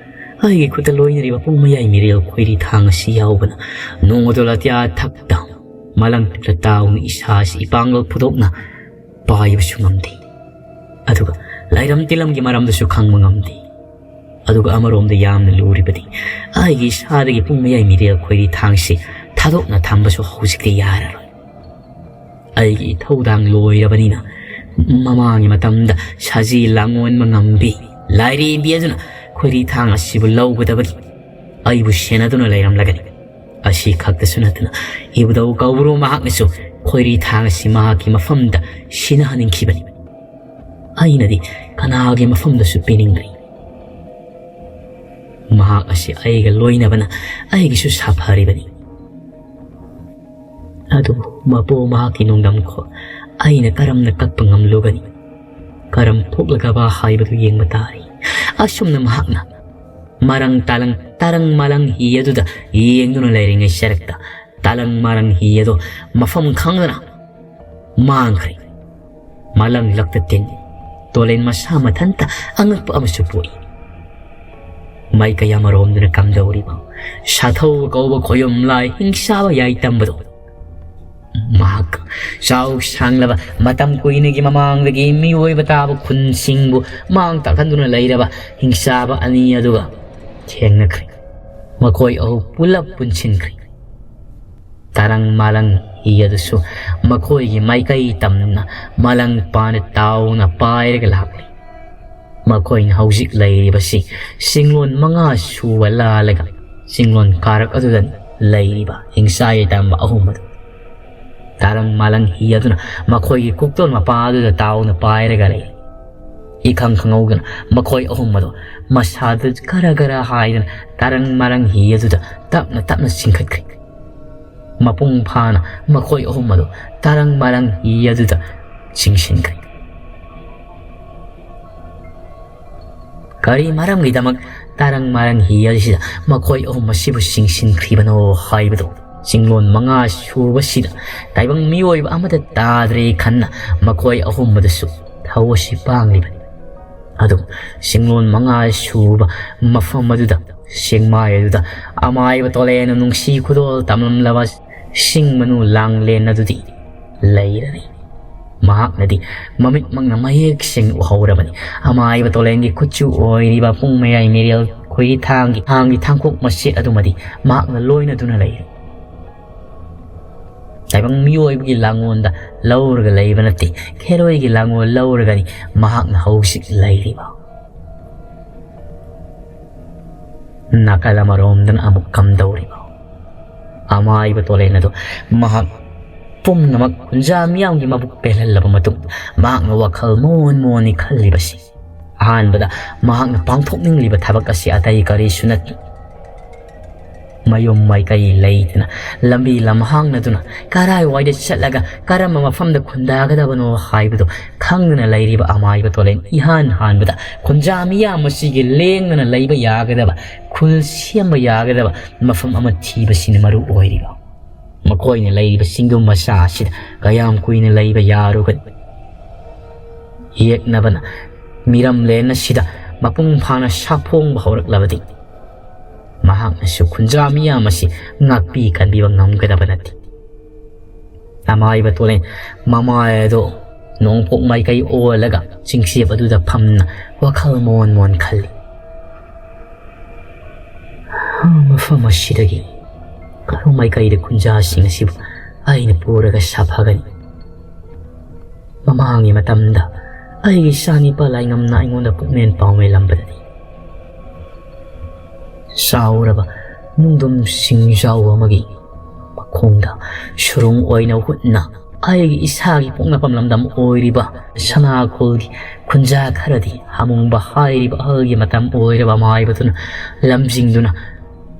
ꯑꯩꯒꯤ ꯈꯨꯠꯇ ꯂꯣꯏꯅꯔꯤꯕ ꯄꯨꯡ ꯃꯌꯥꯏ ꯃꯤꯔꯦꯜ ꯈꯣꯏꯔꯤ ꯊꯥꯡ ꯑꯁꯤ ꯌꯥꯎꯕꯅ ꯅꯣꯡꯃꯗꯣꯜ ꯑꯇꯤꯌꯥ ꯊꯛꯇ ꯃꯂꯪ ꯇꯨꯞꯇ ꯇꯥꯎꯅ ꯏꯁꯥ ꯑꯁꯤ ꯏꯄꯥꯡꯒꯜ ꯐꯨꯗꯣꯛꯅ ꯄꯥꯏꯕꯁꯨ ꯉꯝꯗꯦ꯫ ꯑꯗꯨꯒ ꯂꯥꯏꯔꯝ ꯇꯤꯂꯝꯒꯤ ꯃꯔꯝꯗꯁꯨ ꯈꯪꯕ ꯉꯝꯗꯦ꯫ ꯑꯗꯨꯒ ꯑꯃꯔꯣꯝꯗ ꯌꯥꯝꯅ ꯂꯨꯔꯤꯕꯗꯤ ꯑꯩꯒꯤ ꯏꯁꯥꯗꯒꯤ ꯄꯨꯡ ꯃꯌꯥꯏ ꯃꯤꯔꯦꯜ ꯈꯣꯏꯔꯤ ꯊꯥꯡꯁꯤ ꯊꯥꯗꯣꯛꯅ ꯊꯝꯕꯁꯨ ꯍꯧꯖꯤꯛꯇꯤ ꯌꯥꯔꯔꯣꯏ꯫ ꯑꯩꯒꯤ ꯏꯊꯧꯗꯥꯡ ꯂꯣꯏꯔꯕꯅꯤꯅ ꯃꯃꯥꯡꯒꯤ ꯃꯇꯝꯗ ꯁꯖꯤ ꯂꯥꯡꯑꯣꯟꯕ ꯉꯝꯕꯤ ꯂꯥꯏꯔꯦꯝꯕꯤ ꯑꯗꯨꯅ ꯈꯣꯏꯔꯤ ꯊꯥꯡ ꯑꯁꯤꯕꯨ ꯂꯧꯒꯗꯕꯒꯤ ꯑꯩꯕꯨ ꯁꯦꯟꯅꯗꯨꯅ ꯂꯩꯔꯝꯂꯒꯅꯤ꯫ ꯑꯁꯤ ꯈꯛꯇꯁꯨ ꯅꯠꯇꯅ ꯏꯕꯨꯙꯧ ꯀꯧꯕ꯭ꯔꯨ ꯃꯍꯥꯛꯅꯁꯨ ꯈꯣꯏꯔꯤ ꯊꯥꯡ ꯑꯁꯤ ꯃꯍꯥꯛꯀꯤ ꯃꯐꯝꯗ ꯁꯤꯟꯅꯍꯟꯅꯤꯡꯈꯤꯕꯅꯤ꯫ ꯑꯩꯅꯗꯤ ꯀꯅꯥꯒꯤ ꯃꯐꯝꯗꯁꯨ ꯄꯤꯅꯤꯡꯗ꯭ꯔꯤ꯫ ꯃꯍꯥꯛ ꯑꯁꯤ ꯑꯩꯒ ꯂꯣꯏꯅꯕꯅ ꯑꯩꯒꯤꯁꯨ ꯁꯥꯐꯔꯤꯕꯅꯤ꯫ ꯑꯗꯨꯕꯨ ꯃꯄꯣ ꯃꯍꯥꯛꯀꯤ ꯅꯣꯡꯗꯝꯈꯣ ꯑꯩꯅ ꯀꯔꯝꯅ ꯀꯛꯄ ꯉꯝꯂꯨꯒꯅꯤ? ꯀꯔꯝ ꯊꯣꯛꯂꯒꯕ ꯍꯥꯏꯕꯗꯨ ꯌꯦꯡꯕ ꯇꯥꯔꯤ꯫ ꯑꯁꯨꯝꯅ ꯃꯍꯥꯛꯅ ꯃꯔꯪ ꯇꯥꯂꯪ ꯇꯔꯪ ꯃꯥꯂꯪ ꯍꯤ ꯑꯗꯨꯗ ꯌꯦꯡꯗꯨꯅ ꯂꯩꯔꯤꯉꯩ ꯁꯔꯛꯇ ꯇꯥꯂꯪ ꯃꯥꯂꯪ ꯍꯤ ꯑꯗꯨ ꯃꯐꯝ ꯈꯪꯗꯅ ꯃꯥꯡꯈ꯭ꯔꯦ꯫ ꯃꯥꯂꯪꯂꯛꯇ ꯇꯤꯟ ꯇꯣꯂꯦꯟ ꯃꯁꯥ ꯃꯊꯟꯇ ꯑꯉꯛꯄ ꯑꯃꯁꯨ ꯄꯣꯛꯏ꯫ ꯃꯥꯏꯀꯩ ꯑꯃꯔꯣꯝꯗꯅ ꯀꯝꯗꯧꯔꯤꯕ ꯁꯥꯊꯧ ꯀꯧꯕ ꯈꯣꯌꯨꯝ ꯂꯥꯏ ꯍꯤꯡꯁꯥꯕ ꯌꯥꯏ ꯇꯝꯕꯗꯣ꯫ ꯃꯍꯥꯛ ꯆꯥꯎ ꯁꯥꯡꯂꯕ ꯃꯇꯝ ꯀꯨꯏꯅꯒꯤ ꯃꯃꯥꯡꯗꯒꯤ ꯃꯤꯑꯣꯏꯕ ꯇꯥꯕ ꯈꯨꯟꯁꯤꯡꯕꯨ ꯃꯥꯡ ꯇꯥꯛꯍꯟꯗꯨꯅ ꯂꯩꯔꯕ ꯍꯤꯡꯁꯥꯕ ꯑꯅꯤ ꯑꯗꯨꯒ ꯊꯦꯡꯅꯈ꯭ꯔꯦ꯫ ꯃꯈꯣꯏ ꯑꯍꯨꯝ ꯄꯨꯂꯞ ꯄꯨꯟꯁꯤꯟꯈ꯭ꯔꯦ꯫ ꯇꯔꯪ ꯃꯥꯂꯪ ꯍꯤ ꯑꯗꯨꯁꯨ ꯃꯈꯣꯏꯒꯤ ꯃꯥꯏꯀꯩ ꯇꯝꯅ ꯃꯥꯂꯪ ꯄꯥꯅ ꯇꯥꯎꯅ ꯄꯥꯏꯔꯒ ꯂꯥꯛꯂꯤ꯫ ꯃꯈꯣꯏꯅ ꯍꯧꯖꯤꯛ ꯂꯩꯔꯤꯕꯁꯤ ꯆꯤꯡꯂꯣꯟ ꯃꯉꯥ ꯁꯨꯕ ꯂꯥꯜꯂꯒ ꯆꯤꯡꯂꯣꯟ ꯀꯥꯔꯛ ꯑꯗꯨꯗ ꯂꯩꯔꯤꯕ ꯍꯤꯡꯁꯥ ꯌꯥꯏꯇꯝꯕ ꯑꯍꯨꯝ ꯑꯗꯨ꯫ ꯇꯔꯪ ꯃꯥꯂꯪ ꯍꯤ ꯑꯗꯨꯅ ꯃꯈꯣꯏꯒꯤ ꯀꯣꯛꯇꯣꯟ ꯃꯄꯥ ꯑꯗꯨꯗ ꯇꯥꯎꯅ ꯄꯥꯏꯔꯒ ꯂꯩ꯫ ꯏꯈꯪ ꯈꯪꯍꯧꯗꯅ ꯃꯈꯣꯏ ꯑꯍꯨꯝ ꯑꯗꯨ ꯃꯁꯥꯗꯨ ꯈꯔ ꯈꯔ ꯍꯥꯏꯗꯅ ꯇꯔꯪ ꯃꯥꯂꯪ ꯍꯤ ꯑꯗꯨꯗ ꯇꯞꯅ ꯇꯞꯅ ꯆꯤꯡꯈꯠꯈ꯭ꯔꯦ꯫ ꯃꯄꯨꯡ ꯐꯥꯅ ꯃꯈꯣꯏ ꯑꯍꯨꯝ ꯑꯗꯨ ꯇꯔꯪ ꯃꯥꯂꯪ ꯍꯤ ꯑꯗꯨꯗ ꯆꯤꯡꯁꯤꯟꯈ꯭ꯔꯦ꯫ ꯀꯔꯤ ꯃꯔꯝꯒꯤꯗꯃꯛ ꯇꯔꯪ ꯃꯥꯂꯪ ꯍꯤ ꯑꯁꯤꯗ ꯃꯈꯣꯏ ꯑꯍꯨꯝ ꯑꯁꯤꯕꯨ ꯆꯤꯡꯁꯤꯟꯈ꯭ꯔꯤꯕꯅꯣ ꯍꯥꯏꯕꯗꯨ ꯆꯤꯡꯂꯣꯟ ꯃꯉꯥ ꯁꯨꯕꯁꯤꯗ ꯇꯥꯏꯕꯪ ꯃꯤꯑꯣꯏꯕ ꯑꯃꯠꯇ ꯇꯥꯗ꯭ꯔꯦ ꯈꯟꯅ ꯃꯈꯣꯏ ꯑꯍꯨꯝ ꯑꯗꯨꯁꯨ ꯊꯧ ꯑꯁꯤ ꯄꯥꯡꯂꯤꯕꯅꯤ꯫ ꯑꯗꯨ ꯆꯤꯡꯂꯣꯟ ꯃꯉꯥ ꯁꯨꯕ ꯃꯐꯝ ꯑꯗꯨꯗ ꯆꯤꯡꯃꯥꯏ ꯑꯗꯨꯗ ꯑꯃꯥꯏꯕ ꯇꯣꯂꯦꯟꯅ ꯅꯨꯡꯁꯤ ꯈꯨꯗꯣꯜ ꯇꯝꯂꯝꯂꯕ ꯁꯤꯡ ꯃꯅꯨ ꯂꯥꯡꯂꯦꯟ ꯑꯗꯨꯗꯤ ꯂꯩꯔꯔꯤ꯫ ꯃꯍꯥꯛꯅꯗꯤ ꯃꯃꯤꯠꯃꯛꯅ ꯃꯌꯦꯛ ꯁꯦꯡꯅ ꯎꯍꯧꯔꯕꯅꯤ꯫ ꯑꯃꯥꯏꯕ ꯇꯣꯂꯦꯟꯒꯤ ꯈꯨꯠꯁꯨ ꯑꯣꯏꯔꯤꯕ ꯄꯨꯡ ꯃꯌꯥꯏ ꯃꯤꯔꯦꯜ ꯈꯣꯏꯔꯤ ꯊꯥꯡꯒꯤ ꯊꯥꯡꯒꯤ ꯊꯥꯡꯀꯣꯛ ꯃꯆꯦꯠ ꯑꯗꯨꯃꯗꯤ ꯃꯍꯥꯛꯅ ꯂꯣꯏꯅꯗꯨꯅ ꯂꯩꯔꯤ꯫ ꯇꯥꯏꯕꯪ ꯃꯤꯑꯣꯏꯕꯒꯤ ꯂꯥꯡꯑꯣꯟꯗ ꯂꯧꯔꯒ ꯂꯩꯕ ꯅꯠꯇꯦ, ꯈꯦꯔꯣꯏꯒꯤ ꯂꯥꯡꯑꯣꯟ ꯂꯧꯔꯒꯅꯤ ꯃꯍꯥꯛꯅ ꯍꯧꯖꯤꯛ ꯂꯩꯔꯤꯕ꯫ ꯅꯥꯀꯜ ꯑꯃꯔꯣꯝꯗꯅ ꯑꯃꯨꯛ ꯀꯝꯗꯧꯔꯤꯕ? ꯑꯃꯥꯏꯕ ꯇꯣꯂꯦꯟ ꯑꯗꯨ ꯃꯍꯥꯛ ꯄꯨꯝꯅꯃꯛ ꯈꯨꯟꯖꯥ ꯃꯤꯌꯥꯝꯒꯤ ꯃꯕꯨꯛ ꯄꯦꯜꯍꯜꯂꯕ ꯃꯇꯨꯡꯗ, ꯃꯍꯥꯛꯅ ꯋꯥꯈꯜ ꯃꯣꯟ ꯃꯣꯟꯅꯤ ꯈꯜꯂꯤꯕꯁꯤ, ꯑꯍꯥꯟꯕꯗ ꯃꯍꯥꯛꯅ ꯄꯥꯡꯊꯣꯛꯅꯤꯡꯂꯤꯕ ꯊꯕꯛ ꯑꯁꯤ ꯑꯇꯩ ꯀꯔꯤꯁꯨ ꯅꯠꯇꯦ꯫ ꯃꯌꯨꯝ ꯃꯥꯏꯀꯩ ꯂꯩꯇꯅ ꯂꯝꯕꯤ ꯂꯝꯍꯥꯡꯅꯗꯨꯅ ꯀꯔꯥꯏꯋꯥꯏꯗ ꯆꯠꯂꯒ ꯀꯔꯝꯕ ꯃꯐꯝꯗ ꯈꯨꯟꯗꯥꯒꯗꯕꯅꯣ ꯍꯥꯏꯕꯗꯨ ꯈꯪꯗꯅ ꯂꯩꯔꯤꯕ ꯑꯃꯥꯏꯕ ꯇꯣꯂꯦꯟ ꯏꯍꯥꯟ ꯍꯥꯟꯕꯗ ꯈꯨꯟꯖꯥ ꯃꯤꯌꯥꯝ ꯑꯁꯤꯒꯤ ꯂꯦꯡꯗꯅ ꯂꯩꯕ ꯌꯥꯒꯗꯕ, ꯈꯨꯜ ꯁꯦꯝꯕ ꯌꯥꯒꯗꯕ ꯃꯐꯝ ꯑꯃ ꯊꯤꯕꯁꯤꯅ ꯃꯔꯨ ꯑꯣꯏꯔꯤꯕ꯫ ꯃꯈꯣꯏꯅ ꯂꯩꯔꯤꯕ ꯆꯤꯡꯗꯨꯝ ꯃꯆꯥ ꯑꯁꯤꯗ ꯀꯌꯥꯝ ꯀꯨꯏꯅ ꯂꯩꯕ ꯌꯥꯔꯨꯒꯅꯤ? ꯌꯦꯛꯅꯕꯅ ꯃꯤꯔꯝꯂꯦꯟ ꯑꯁꯤꯗ ꯃꯄꯨꯡ ꯐꯥꯅ ꯁꯥꯐꯣꯡꯕ ꯍꯧꯔꯛꯂꯕꯗꯤ, ꯃꯍꯥꯛꯅꯁꯨ ꯈꯨꯟꯖꯥ ꯃꯤꯌꯥꯝ ꯑꯁꯤ ꯉꯥꯛꯄꯤ ꯀꯟꯕꯤꯕ ꯉꯝꯒꯗꯕ ꯅꯠꯇꯦ꯫ ꯑꯃꯥꯏꯕ ꯇꯣꯂꯦꯟ ꯃꯃꯥꯏ ꯑꯗꯣ ꯅꯣꯡꯄꯣꯛ ꯃꯥꯏꯀꯩ ꯑꯣꯜꯂꯒ ꯆꯤꯡꯆꯦꯞ ꯑꯗꯨꯗ ꯐꯝꯅ ꯋꯥꯈꯜ ꯃꯣꯟ ꯃꯣꯟ ꯈꯜꯂꯤ꯫ "ꯃꯐꯝ ꯑꯁꯤꯗꯒꯤ ꯀꯔꯝ ꯃꯥꯏꯀꯩꯗ ꯈꯨꯟꯖꯥꯁꯤꯡ ꯑꯁꯤꯕꯨ ꯑꯩꯅ ꯄꯨꯔꯒ ꯁꯥꯐꯒꯅꯤ? ꯃꯃꯥꯡꯒꯤ ꯃꯇꯝꯗ ꯑꯩꯒꯤ ꯏꯆꯥꯅꯤꯄꯥ ꯂꯥꯏꯉꯝꯅ ꯑꯩꯉꯣꯟꯗ ꯄꯨꯛꯃꯦꯟ ꯄꯥꯎꯃꯦꯜꯂꯝꯕꯗꯗꯤ, ꯆꯥꯎꯔꯕ ꯅꯨꯡꯗꯨꯝ ꯁꯤꯡꯖꯥꯎ ꯑꯃꯒꯤ ꯃꯈꯣꯡꯗ ꯁꯨꯔꯨꯡ ꯑꯣꯏꯅ ꯍꯨꯠꯅ ꯑꯩꯒꯤ ꯏꯁꯥꯒꯤ ꯄꯣꯛꯅꯐꯝ ꯂꯝꯗꯝ ꯑꯣꯏꯔꯤꯕ ꯁꯅꯥꯈꯣꯜꯒꯤ ꯈꯨꯟꯖꯥ ꯈꯔꯗꯤ ꯍꯥꯃꯨꯡꯕ ꯍꯥꯏꯔꯤꯕ ꯑꯍꯜꯒꯤ ꯃꯇꯝ ꯑꯣꯏꯔꯕ ꯃꯥꯏꯕꯗꯨꯅ ꯂꯝꯖꯤꯡꯗꯨꯅ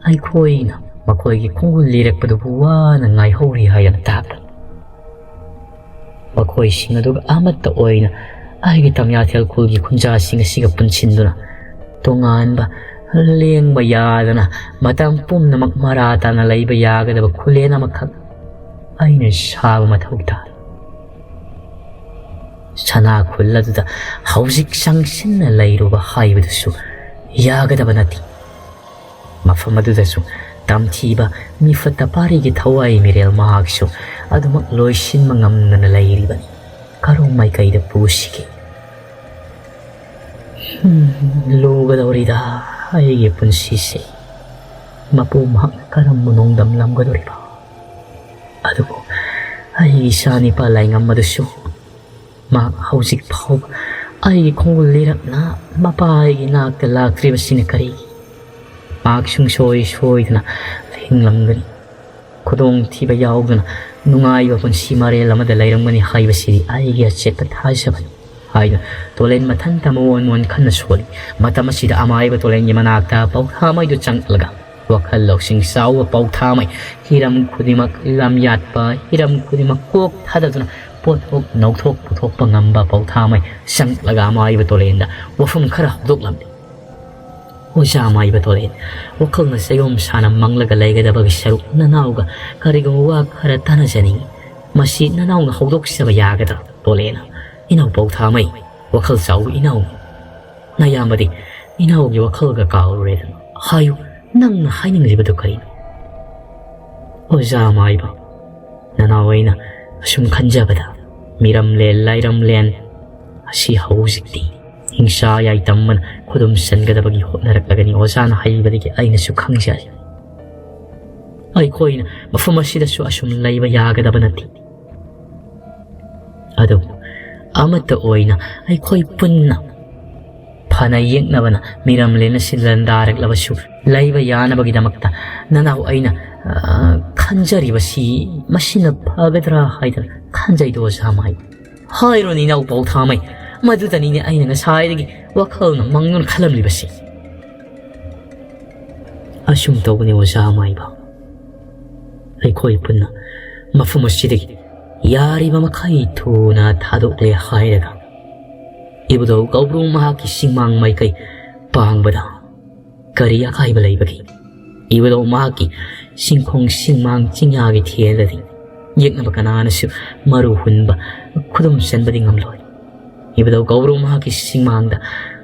ꯑꯩꯈꯣꯏꯅ ꯃꯈꯣꯏꯒꯤ ꯈꯣꯡꯒꯨꯜ ꯂꯤꯔꯛꯄꯗꯨꯕꯨ ꯋꯥꯅ ꯉꯥꯏꯍꯧꯔꯤ" ꯍꯥꯏꯗꯅ ꯇꯥꯛꯂꯤ꯫ ꯃꯈꯣꯏꯁꯤꯡ ꯑꯗꯨꯒ ꯑꯃꯠꯇ ꯑꯣꯏꯅ ꯑꯩꯒꯤ ꯇꯝꯌꯥꯊꯦꯜ ꯈꯨꯜꯒꯤ ꯈꯨꯟꯖꯥꯁꯤꯡ ꯑꯁꯤꯒ ꯄꯨꯟꯁꯤꯟꯗꯨꯅ ꯇꯣꯉꯥꯟꯕ, ꯂꯦꯡꯕ ꯌꯥꯗꯅ ꯃꯇꯝ ꯄꯨꯝꯅꯃꯛ ꯃꯔꯥ ꯇꯥꯅ ꯂꯩꯕ ꯌꯥꯒꯗꯕ ꯈꯨꯂꯦꯟ ꯑꯃꯈꯛ ꯑꯩꯅ ꯁꯥꯕ ꯃꯊꯧ ꯇꯥꯏ꯫ ꯁꯅꯥ ꯈꯨꯜ ꯑꯗꯨꯗ ꯍꯧꯖꯤꯛ ꯆꯪꯁꯤꯟꯅ ꯂꯩꯔꯨꯕ ꯍꯥꯏꯕꯗꯨꯁꯨ ꯌꯥꯒꯗꯕ ꯅꯠꯇꯦ꯫ ꯃꯐꯝ ꯑꯗꯨꯗꯁꯨ ꯇꯝꯊꯤꯕ ꯃꯤꯐꯠꯇ ꯄꯥꯔꯤꯒꯤ ꯊꯋꯥꯏ ꯃꯤꯔꯦꯜ ꯃꯍꯥꯛꯁꯨ ꯑꯗꯨꯃꯛ ꯂꯣꯏꯁꯤꯟꯕ ꯉꯝꯗꯅ ꯂꯩꯔꯤꯕꯅꯤ꯫ ꯀꯔꯣꯝ ꯃꯥꯏꯀꯩꯗ ꯄꯨꯁꯤꯒꯦ? ꯍꯨꯝ, ꯂꯨꯒꯗꯧꯔꯤꯗ ꯑꯩꯒꯤ ꯄꯨꯟꯁꯤꯁꯦ꯫ ꯃꯄꯨ ꯃꯍꯥꯛꯅ ꯀꯔꯝꯕ ꯅꯣꯡꯗꯝꯂꯝꯒꯗꯧꯔꯤꯕ? ꯑꯗꯨꯕꯨ ꯑꯩꯒꯤ ꯏꯆꯥ ꯅꯤꯄꯥ ꯂꯥꯏꯉꯝ ꯑꯗꯨꯁꯨ ꯃꯍꯥꯛ ꯍꯧꯖꯤꯛ ꯐꯥꯎꯕ ꯑꯩꯒꯤ ꯈꯣꯡꯒꯨꯜ ꯂꯤꯔꯛꯅ ꯃꯄꯥ ꯑꯩꯒꯤ ꯅꯥꯛꯇ ꯂꯥꯛꯇ꯭ꯔꯤꯕꯁꯤꯅ ꯀꯔꯤꯒꯤ? ꯃꯍꯥꯛ ꯁꯨꯡꯁꯣꯏ ꯁꯣꯏꯗꯅ ꯍꯤꯡꯂꯝꯒꯅꯤ꯫ ꯈꯨꯗꯣꯡꯊꯤꯕ ꯌꯥꯎꯗꯅ ꯅꯨꯡꯉꯥꯏꯕ ꯄꯨꯟꯁꯤ ꯃꯔꯦꯜ ꯑꯃꯗ ꯂꯩꯔꯝꯒꯅꯤ ꯍꯥꯏꯕꯁꯤꯗꯤ ꯑꯩꯒꯤ ꯑꯆꯦꯠꯄ ꯊꯥꯖꯕꯅꯤ" ꯍꯥꯏꯗꯨꯅ ꯇꯣꯂꯦꯟ ꯃꯊꯟꯇ ꯃꯑꯣꯟ ꯃꯑꯣꯟ ꯈꯟꯅ ꯁꯣꯜꯂꯤ꯫ ꯃꯇꯝ ꯑꯁꯤꯗ ꯑꯃꯥꯏꯕ ꯇꯣꯂꯦꯟꯒꯤ ꯃꯅꯥꯛꯇ ꯄꯧꯊꯥꯃꯩꯗꯨ ꯆꯪꯂꯛꯂꯒ, "ꯋꯥꯈꯜ ꯂꯧꯁꯤꯡ ꯆꯥꯎꯕ ꯄꯧꯊꯥꯃꯩ, ꯍꯤꯔꯝ ꯈꯨꯗꯤꯡꯃꯛ ꯂꯝ ꯌꯥꯠꯄ, ꯍꯤꯔꯝ ꯈꯨꯗꯤꯡꯃꯛ ꯀꯣꯛ ꯊꯥꯗꯗꯨꯅ ꯄꯣꯠꯊꯣꯛ ꯅꯧꯊꯣꯛ ꯄꯨꯊꯣꯛꯄ ꯉꯝꯕ ꯄꯧꯊꯥꯃꯩ ꯆꯪꯂꯛꯂꯒ ꯑꯃꯥꯏꯕ ꯇꯣꯂꯦꯟꯗ ꯋꯥꯐꯝ ꯈꯔ ꯍꯧꯗꯣꯛꯂꯝꯃꯤ꯫ "ꯑꯣꯖꯥ ꯑꯃꯥꯏꯕ ꯇꯣꯂꯦꯟ, ꯋꯥꯈꯜꯅ ꯆꯌꯣꯝ ꯁꯥꯅ ꯃꯪꯂꯒ ꯂꯩꯒꯗꯕꯒꯤ ꯁꯔꯨꯛ ꯅꯅꯥꯎꯒ ꯀꯔꯤꯒꯨꯝꯕ ꯋꯥ ꯈꯔ ꯇꯥꯟꯅꯖꯅꯤꯡꯏ꯫ ꯃꯁꯤ ꯅꯅꯥꯎꯅ ꯍꯧꯗꯣꯛꯆꯕ ꯌꯥꯒꯗ꯭ꯔꯥ?" "ꯇꯣꯂꯦꯟ, ꯏꯅꯥꯎ ꯄꯧꯊꯥꯃꯩ, ꯋꯥꯈꯜ ꯆꯥꯎꯕ ꯏꯅꯥꯎ, ꯅꯌꯥꯝꯕꯗꯤ ꯏꯅꯥꯎꯒꯤ ꯋꯥꯈꯜꯒ ꯀꯥꯎꯔꯨꯔꯦꯗꯅ꯫ ꯍꯥꯏꯌꯨ, ꯅꯪꯅ ꯍꯥꯏꯅꯤꯡꯂꯤꯕꯗꯨ ꯀꯔꯤꯅꯣ?" "ꯑꯣꯖꯥ ꯑꯃꯥꯏꯕ, ꯅꯅꯥꯎ, ꯑꯩꯅ ꯑꯁꯨꯝ ꯈꯟꯖꯕꯗ ꯃꯤꯔꯝꯂꯦꯟ ꯂꯥꯏꯔꯝꯂꯦꯟ ꯑꯁꯤ ꯍꯧꯖꯤꯛꯇꯤ ꯍꯤꯡꯁꯥ ꯌꯥꯏꯇꯝꯕꯅ ꯈꯨꯗꯨꯝ ꯆꯟꯒꯗꯕꯒꯤ ꯍꯣꯠꯅꯔꯛꯂꯒꯅꯤ꯫ ꯑꯣꯖꯥꯅ ꯍꯥꯏꯕꯗꯒꯤ ꯑꯩꯅꯁꯨ ꯈꯪꯖꯔꯤ꯫ ꯑꯩꯈꯣꯏꯅ ꯃꯐꯝ ꯑꯁꯤꯗꯁꯨ ꯑꯁꯨꯝ ꯂꯩꯕ ꯌꯥꯒꯗꯕ ꯅꯠꯇꯦ꯫ ꯑꯗꯨꯕꯨ ꯑꯃꯠꯇ ꯑꯣꯏꯅ ꯑꯩꯈꯣꯏ ꯄꯨꯟꯅ ꯐꯅ ꯌꯦꯛꯅꯕꯅ ꯃꯤꯔꯝꯂꯦꯟ ꯑꯁꯤ ꯂꯥꯟꯗꯥꯔꯛꯂꯕꯁꯨ ꯂꯩꯕ ꯌꯥꯅꯕꯒꯤꯗꯃꯛꯇ ꯅꯅꯥꯎ ꯑꯩꯅ, ꯑ, ꯈꯟꯖꯔꯤꯕꯁꯤ ꯃꯁꯤꯅ ꯐꯒꯗ꯭ꯔꯥ ꯍꯥꯏꯗꯅ ꯈꯟꯖꯩꯗꯣ ꯑꯣꯖꯥ ꯑꯃꯥꯏꯕ꯫ ꯍꯥꯏꯔꯣꯅꯦ ꯏꯅꯥꯎ ꯄꯧꯊꯥꯃꯩ, ꯃꯗꯨꯗꯅꯤꯅꯦ ꯑꯩꯅ ꯉꯁꯥꯏꯗꯒꯤ ꯋꯥꯈꯜꯅ ꯃꯪꯗꯨꯅ ꯈꯜꯂꯝꯂꯤꯕꯁꯤ꯫ ꯑꯁꯨꯝ ꯇꯧꯕꯅꯤ ꯑꯣꯖꯥ ꯑꯃꯥꯏꯕ, ꯑꯩꯈꯣꯏ ꯄꯨꯟꯅ ꯃꯐꯝ ꯑꯁꯤꯗꯒꯤ ꯌꯥꯔꯤꯕ ꯃꯈꯩ ꯊꯨꯅ ꯊꯥꯗꯣꯛꯂꯦ ꯍꯥꯏꯔꯒ ꯏꯕꯨꯙꯧ ꯒꯧꯕ꯭ꯔꯨ ꯃꯍꯥꯛꯀꯤ ꯆꯤꯡꯃꯥꯡ ꯃꯥꯏꯀꯩ ꯄꯥꯡꯕꯗ ꯀꯔꯤ ꯑꯀꯥꯏꯕ ꯂꯩꯕꯒꯦ? ꯏꯕꯨꯙꯧ ꯃꯍꯥꯛꯀꯤ ꯆꯤꯡꯈꯣꯡ ꯆꯤꯡꯃꯥꯡ ꯆꯤꯡꯌꯥꯒꯤ ꯊꯦꯜꯗꯗꯤ ꯌꯦꯛꯅꯕ ꯀꯅꯥꯅꯁꯨ ꯃꯔꯨ ꯍꯨꯟꯕ, ꯈꯨꯗꯨꯝ ꯆꯟꯕꯗꯤ ꯉꯝꯂꯣꯏ꯫ ꯏꯕꯨꯙꯧ ꯒꯧꯕ꯭ꯔꯨ ꯃꯍꯥꯛꯀꯤ ꯆꯤꯡꯃꯥꯡꯗ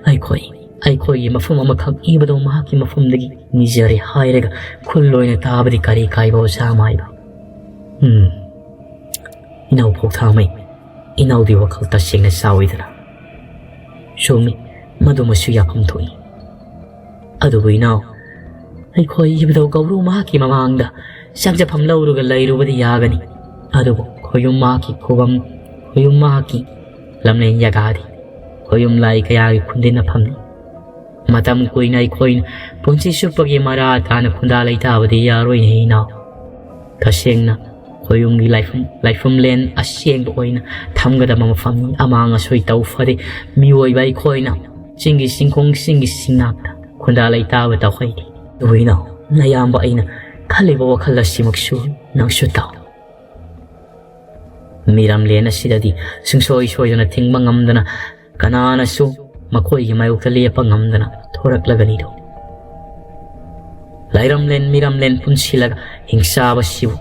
ꯑꯩꯈꯣꯏ, ꯑꯩꯈꯣꯏꯒꯤ ꯃꯐꯝ ꯑꯃꯈꯛ ꯏꯕꯨꯙꯧ ꯃꯍꯥꯛꯀꯤ ꯃꯐꯝꯗꯒꯤ ꯅꯤꯖꯔꯦ ꯍꯥꯏꯔꯒ ꯈꯨꯜ ꯑꯣꯏꯅ ꯇꯥꯕꯗꯤ ꯀꯔꯤ ꯀꯥꯏꯕ ꯑꯣꯖꯥ ꯑꯃꯥꯏꯕ? ꯎꯝ, ꯏꯅꯥꯎ ꯄꯧꯊꯥꯃꯩ, ꯏꯅꯥꯎꯗꯤ ꯋꯥꯈꯜ ꯇꯁꯦꯡꯅ ꯆꯥꯎꯏꯗꯅ꯫ ꯆꯨꯝꯃꯤ, ꯃꯗꯨꯃꯁꯨ ꯌꯥꯐꯝ ꯊꯣꯛꯏ꯫ ꯑꯗꯨꯕꯨ ꯏꯅꯥꯎ, ꯑꯩꯈꯣꯏ ꯏꯕꯨꯙꯧ ꯒꯧꯕ꯭ꯔꯨ ꯃꯍꯥꯛꯀꯤ ꯃꯃꯥꯡꯗ ꯆꯪꯖꯐꯝ ꯂꯧꯔꯒ ꯂꯩꯔꯨꯕꯗꯤ ꯌꯥꯒꯅꯤ꯫ ꯑꯗꯨꯕꯨ ꯈꯣꯌꯨꯝ ꯃꯍꯥꯛꯀꯤ ꯈꯨꯕꯝ, ꯈꯣꯌꯨꯝ ꯃꯍꯥꯛꯀꯤ ꯂꯝꯂꯦꯟ ꯌꯥꯒꯥꯗꯤ ꯈꯣꯌꯨꯝ ꯂꯥꯏ ꯀꯌꯥꯒꯤ ꯈꯨꯟꯗꯤꯟꯅꯐꯝꯅꯤ꯫ ꯃꯇꯝ ꯀꯨꯏꯅ ꯑꯩꯈꯣꯏꯅ ꯄꯨꯟꯁꯤ ꯆꯨꯞꯄꯒꯤ ꯃꯔꯥ ꯇꯥꯅ ꯈꯨꯟꯗꯥ ꯂꯩꯇꯥꯕꯗꯤ ꯌꯥꯔꯣꯏꯅꯦ ꯏꯅꯥꯎ꯫ ꯇꯁꯦꯡꯅ ꯈꯣꯏꯌꯨꯝꯒꯤ ꯂꯥꯏꯐꯝ, ꯂꯥꯏꯐꯝꯂꯦꯟ ꯑꯁꯦꯡꯕ ꯑꯣꯏꯅ ꯊꯝꯒꯗꯕ ꯃꯐꯝꯅꯤ꯫ ꯑꯃꯥꯡ ꯑꯁꯣꯏ ꯇꯧ ꯐꯔꯦ꯫ ꯃꯤꯑꯣꯏꯕ ꯑꯩꯈꯣꯏꯅ ꯆꯤꯡꯒꯤ ꯆꯤꯡꯈꯣꯡ, ꯆꯤꯡꯒꯤ ꯆꯤꯡꯅꯥꯛꯇ ꯈꯨꯟꯗꯥ ꯂꯩꯇꯥꯕ ꯇꯧꯍꯩꯗꯦ꯫ ꯑꯗꯨꯕꯨ ꯏꯅꯥꯎ, ꯅꯌꯥꯝꯕ ꯑꯩꯅ ꯈꯜꯂꯤꯕ ꯋꯥꯈꯜ ꯑꯁꯤꯃꯛꯁꯨ ꯅꯪꯁꯨ ꯇꯥꯎ꯫ ꯃꯤꯔꯝꯂꯦꯟ ꯑꯁꯤꯗꯗꯤ ꯁꯨꯡꯁꯣꯏ ꯁꯣꯏꯗꯅ ꯊꯤꯡꯕ ꯉꯝꯗꯅ, ꯀꯅꯥꯅꯁꯨ ꯃꯈꯣꯏꯒꯤ ꯃꯥꯌꯣꯛꯇ ꯂꯦꯞꯄ ꯉꯝꯗꯅ ꯊꯣꯔꯛꯂꯒꯅꯤꯗꯣ꯫ ꯂꯥꯏꯔꯝꯂꯦꯟ ꯃꯤꯔꯝꯂꯦꯟ ꯄꯨꯟꯁꯤꯜꯂꯒ ꯍꯤꯡꯆꯥꯕꯁꯤꯕꯨ